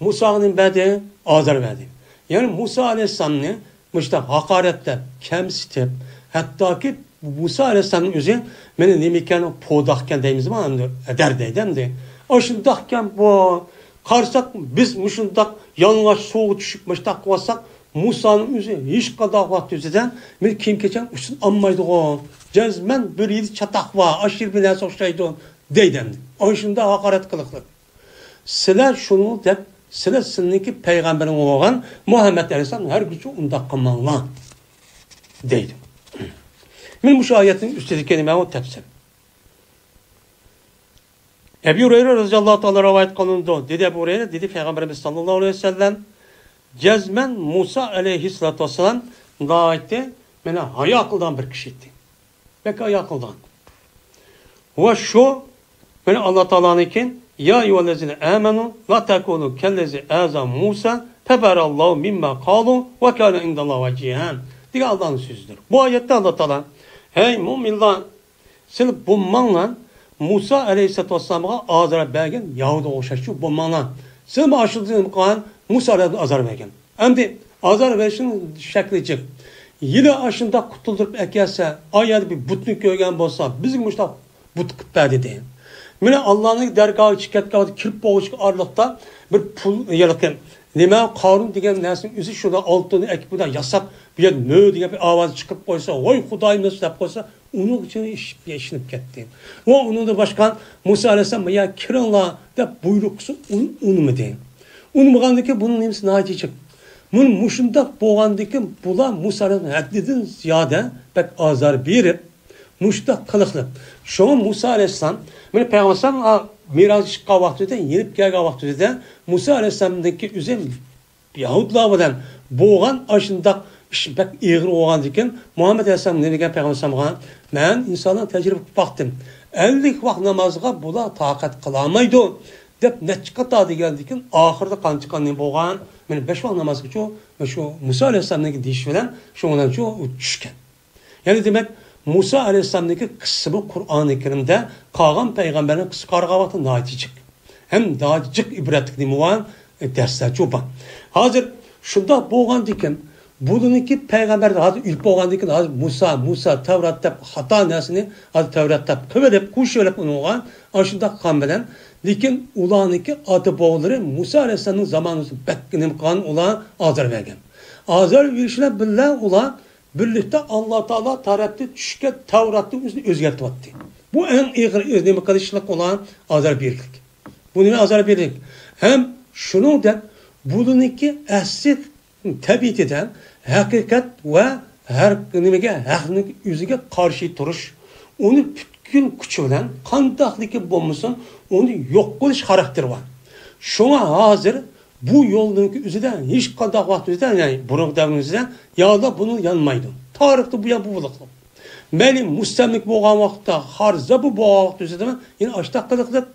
مۇساغا نېمە بەردى؟ ئازار بەردى. يەنى مۇسا ئەلەيھىسسالامنى مۇشۇنداق ھاقارەتلەپ، كەمسىتىپ، ھەتتاكى مۇسا ئەلەيھىسسالامنىڭ ئۆزى مېنى نېمىكەن، پوداقكەن دەيمىزما ئەمدى، ئەدەر دەيدۇ ئەمدى. ئاشۇنداقكەن بۇ. قارىساق، بىز مۇشۇنداق يالىڭاچ سۇغا چۈشۈپ مۇشۇنداق قىلىۋاتساق، مۇسانىڭ ئۆزى ھېچقانداق ۋاقىت ئۆزىدە مېنى كىيىم-كېچەم ئۈستىدىن ئالمايدىغۇ. جەزمەن بىر يىل چاتاق بار، ئاشۇ يەر بىر نەرسە ئوخشايدۇ دەيدۇ ئەمدى. ئاشۇنداق ھاقارەت قىلىقلىق. سىلەر شۇنىڭ دەپ، سىلەر سىلىنىڭكى پەيغەمبىرىڭ بولغان مۇھەممەد ئەلەيھىسسالام ھەرگىزچە ئۇنداق قىلماڭلار دەيدۇ. مانا مۇشۇ ئايەتنىڭ ئۈستىدىكى نېمە ئۇ تەپسىر. ئەبۇ ھۇرەيرە رەزىياللاھۇ تائالا رىۋايەت قىلىنىدۇ. دېدى ئەبۇ ھۇرەيرە، دېدى پەيغەمبىرىمىز ساللاللاھۇ ئەلەيھى ۋەسەللەم، جەزمەن مۇسا ئەلەيھىسسالاتۇ ۋەسسالام ناھايىتى مانا ھايا قىلىدىغان بىر كىشى ئىدى. بەك ھايا قىلىدىغان. ۋە شۇ، مانا ئاللا تائالانىڭكى، يا أيها الذين آمنوا لا تكونوا كالذي آذى موسى فبرأه الله مما قالوا وكان عند الله وجيها دېگەن ئاللانىڭ سۆزىدۇر. بۇ ئايەتتە ئاللا تائالا، ھەي مۇئمىنلار، سىلەر بولماڭلار، مۇسا ئەلەيھىسسالاتۇ ۋەسسالامغا ئازار بەرگەن يەھۇدىيغا ئوخشاش بولماڭلار. سىلەرمۇ ئاشۇنداق قىلغان مۇسا ئەلەيھىسسالامغا ئازار بەرگەن. ئەمدى ئازار بېرىشنىڭ شەكلى جىق. ھېلى ئاشۇنداق قۇتۇلدۇرۇپ ئەكەلسە، ئا يەردە بىر بۇتنى كۆرگەن بولسا، بىزگە مۇشۇنداق بۇت قىلىپ بەر دېدى. مانا ئاللانىڭ دەرگاھىغا چىقىپ كەتكەن ۋاقىت، كىرىپ بولغۇچە ئارىلىقتا بىر پۇل، ھېلىقى نېمە، قارۇن دېگەن نەرسىنىڭ ئۆزى شۇنداق ئالتۇننى ئەكىپ بۇنداق ياساپ، بۇ يەردە مۆ دېگەن بىر ئاۋاز چىقىرىپ قويسا، ۋاي خۇدايىم دەپ قويسا، ئۇنىڭ ئۈچۈن ئىشىنىپ كەتتى. ۋە ئۇنىڭدىن باشقا مۇسا ئەلەيھىسسالام، يا كىرىڭلار دەپ بۇيرۇق قىلسا، ئۇ ئۇنىمىدى. ئۇنىمىغاندىكىن بۇنىڭ نېمىسى ناھايىتى جىق. مۇنۇ مۇشۇنداق بولغاندىكىن بۇلار مۇسا ئەلەيھىسسالام ھەددىدىن زىيادە بەك ئازار بېرىپ، مۇشۇنداق قىلىقلىق. شۇڭا مۇسا ئەلەيھىسسالام، مانا پەيغەمبەر ئەلەيھىسسالام مىراجغا چىققان ۋاقتىدا، يېنىپ كەلگەن ۋاقتىدا مۇسا ئەلەيھىسسالامنىڭكى ئۆزى يەھۇدلار بىلەن بولغان ئاشۇنداق ئىش بەك ئېغىر بولغاندىكىن، مۇھەممەد ئەلەيھىسسالام نېمە دېگەن پەيغەمبەر ئەلەيھىسسالامغا؟ مەن ئىنسانلارنى تەجرىبە قىلىپ باقتىم. ئەللىك ۋاق نامازغا بۇلار تاقەت قىلالمايدۇ، دەپ نەچچە قېتىم دېگەندىكىن، ئاخىرىدا قانچە قانچە بولغان؟ مانا بەش ۋاق نامازغىچۇ، شۇ مۇسا ئەلەيھىسسالامنىڭكى دېيىشى بىلەن شۇنىڭ بىلەن شۇ چۈشكەن. يەنى دېمەك، مۇسا ئەلەيھىسسالامنىڭكى قىسسىمۇ قۇرئانى كەرىمدە قالغان پەيغەمبەرنىڭ قىسسىسىغا قارىغان ۋاقىتتا ناھايىتى جىق. ھەم ناھايىتى جىق ئىبرەتلىك نېمە بار؟ ئە، دەرسلەرچۇ بار. ھازىر شۇنداق بولغاندىكىن، بۇلىنىڭكى پەيغەمبەر ھازىر ئۆلۈپ بولغاندىكىن، ھازىر مۇسا، مۇسا، تەۋرات دەپ خاتا نەرسىنى ھازىر تەۋرات دەپ قىلىۋېلىپ، قوشۇۋېلىپ ئۇنىڭغا ئاشۇنداق قىلغان بىلەن، لېكىن ئۇلارنىڭكى ئاتا بوۋىلىرى مۇسا ئەلەيھىسسالامنىڭ زامانىسىدا بەك نېمە قىلغان، ئۇلار ئازار بەرگەن. ئازار بېرىش بىلەن بىللە ئۇلار بىرلىكتە ئاللا تائالا تەرەپتىن چۈشكەن تەۋراتنىڭ ئۆزىنى ئۆزگەرتىۋەتتى. بۇ ئەڭ ئېغىر ئۆز نېمە قىلىشلىق بولغان ئازار بېرىشلىك. بۇ نېمە ئازار بېرىشلىك؟ ھەم شۇنىڭدەك بۇلىنىڭكى ئەسلى تەبىئىتىدە ھەقىقەت ۋە ھەر نېمىگە، ھەقنىڭ ئۆزىگە قارشى تۇرۇش، ئۇنى پۈتكۈل كۈچى بىلەن قانداقلىكى بولمىسۇن، ئۇنى يوق قىلىش خاراكتېرى بار. شۇڭا ھازىر بۇ يولنىڭكى ئۆزىدە ھېچقانداق ۋاقىت ئۆزىدە، يەنى بۇرۇنقى دەۋرنىڭ ئۆزىدە يا ئۇلار بۇنى يانمايدۇ. تارىختا بۇ يا بۇ بولۇقلۇق. مەيلى مۇستەملىكە بولغان ۋاقىتتا، خارزا بۇ بولغان ۋاقىت ئۆزىدە يەنە ئاشتاق قىلىقلىق.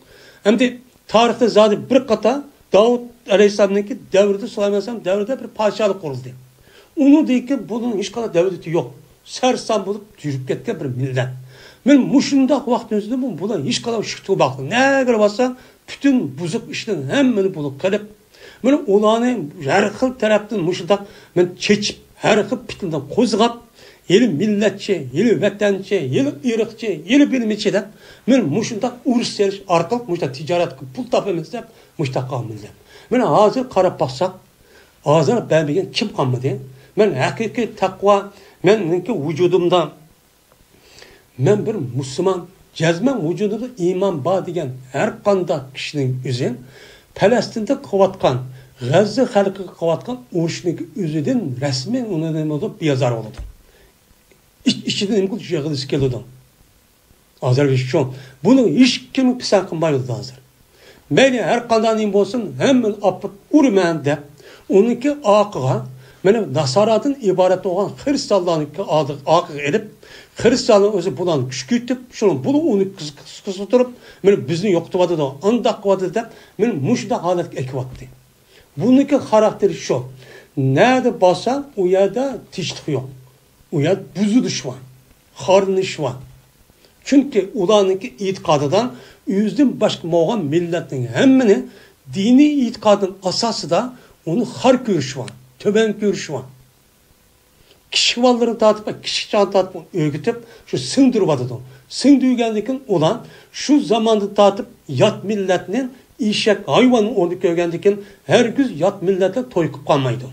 ئەمدى تارىختا زادى بىر قاتا داۋۇت ئەلەيھىسسالامنىڭكى دەۋرىدە، سۇلايمان ئەلەيھىسسالام دەۋرىدە بىر پادىشاھلىق قۇرۇلدى. ئۇنىڭدىن كېيىن بۇنىڭ ھېچقانداق دەۋلىتى يوق. سەرسان بولۇپ يۈرۈپ كەتكەن بىر مىللەت. مەن مۇشۇنداق ۋاقىتنىڭ ئۆزىدە بۇ، بۇلار ھېچقانداق شۈكتە باقتى. نەگە بارسا پۈتۈن بۇزۇق ئىشنىڭ ھەممىنى بۇلار قىلىپ، مانا ئۇلارنى ھەر خىل تەرەپتىن مۇشۇنداق مانا چېچىپ، ھەر خىل پىتنىدىن قوزغاپ، ھېلى مىللەتچى، ھېلى ۋەتەنچى، ھېلى ئىرقچى، ھېلى بىلمىچى دەپ، مانا مۇشۇنداق ئۇرۇش سېلىش ئارقىلىق مۇشۇنداق تىجارەت قىلىپ پۇل تاپىمىز دەپ مۇشۇنداق قىلغان مىللەت. مانا ھازىر قاراپ باقساق، ئازار بەرمىگەن كىم قالمىدى؟ مەن ھەقىقىي تەقۋا، مەننىڭكى ۋۇجۇدۇمدا مەن بىر مۇسۇلمان، جەزمەن ۋۇجۇدىدا ئىمان بار دېگەن ھەر قانداق كىشىنىڭ ئۆزى پەلەستىندە قىلىۋاتقان، غەززە خەلقىگە قىلىۋاتقان ئۇرۇشنىڭ ئۆزىدىن رەسمىي ئۇنى نېمە بولىدۇ، بىئازار بولىدۇ. ئىچ-، ئىچىدىن نېمە قىلىدۇ، يىغلىسى كېلىدۇ. ئازار بېرىش ئۈچۈن بۇنى ھېچكىم پىسەنت قىلمايۋاتىدۇ ھازىر. مەيلى ھەر قانداق نېمە بولسۇن، ھەممىنى ئاپىرىپ ئۇرىمەن دەپ، ئۇنىڭكى ئارقىغا، مانا ناسارادىن ئىبارەت بولغان خىرىستانلارنىڭكى ئارقىغا ئېلىپ، خىرىستانلار ئۆزى بۇلارنى كۈچەيتىپ، شۇنىڭ بۇلار ئۇنى قىز-، قىز-، قىزىتىپ تۇرۇپ، مانا بىزنى يوقىتىۋاتىدۇ، ئانداق قىلىۋاتىدۇ دەپ، مانا مۇشۇنداق ھالەتكە ئەكىۋاتتى. بۇنىڭكى خاراكتېرى شۇ. نەدە بارسا، ئۇ يەردە تىنچلىق يوق. ئۇ يەردە بۇزۇلۇش بار، خارلىنىش بار. چۈنكى ئۇلارنىڭكى ئېتىقادىدا ئۆزىدىن باشقا بولغان مىللەتنىڭ ھەممىنى دىنىي ئېتىقادىنىڭ ئاساسىدا ئۇنى خار كۆرۈش بار، تۆۋەن كۆرۈش بار. كىچىك بالىلىرىنى تارتىپ، كىچىك چاغدىن تارتىپ ئۆگىتىپ، شۇ سىڭدۈرۈۋاتىدۇ. سىڭدۈرگەندىن كېيىن ئۇلار شۇ زاماندىن تارتىپ يات مىللەتنى ئېشەك، ھايۋان ئورنىدا كۆرگەندىن كېيىن ھەرگىز يات مىللەتلەر توي قىلىپ قالمايدۇ.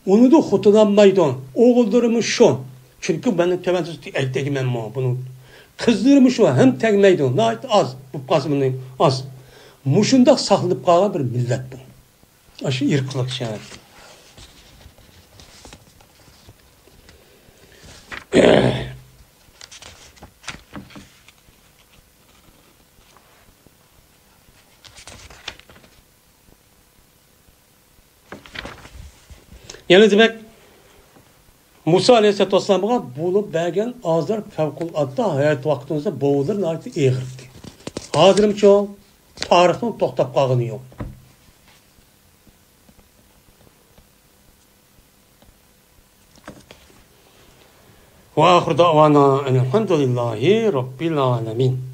ئۇنىدۇ خوتۇن ئالمايدۇ. ئوغۇللىرىمۇ شۇ. چۈنكى مەننىڭ تۆۋەن تۇتۇپ ئەيتەيمەنمۇ بۇنىڭ. قىزلىرىمۇ شۇ، ھەم تەگمەيدۇ. ناھايىتى ئاز. بولۇپ قالسا بۇنىڭ ئاز. مۇشۇنداق ساقلىنىپ قالغان بىر مىللەت بۇ. ئاشۇ ئىرقلىق شەرەپ. يەنە دېمەك، مۇسا ئەلەيھىسسالاتۇ ۋەسسالامغا بولۇپ بەرگەن ئازار پەۋقۇلئاددە ھايات ۋاقتىمىزدا بوۋىلىرى ناھايىتى ئېغىر ئىدى. ھازىرمۇچۇ تارىخنىڭ توختاپ قالغىنى يوق. وآخر دعوانا أن الحمد لله رب العالمين.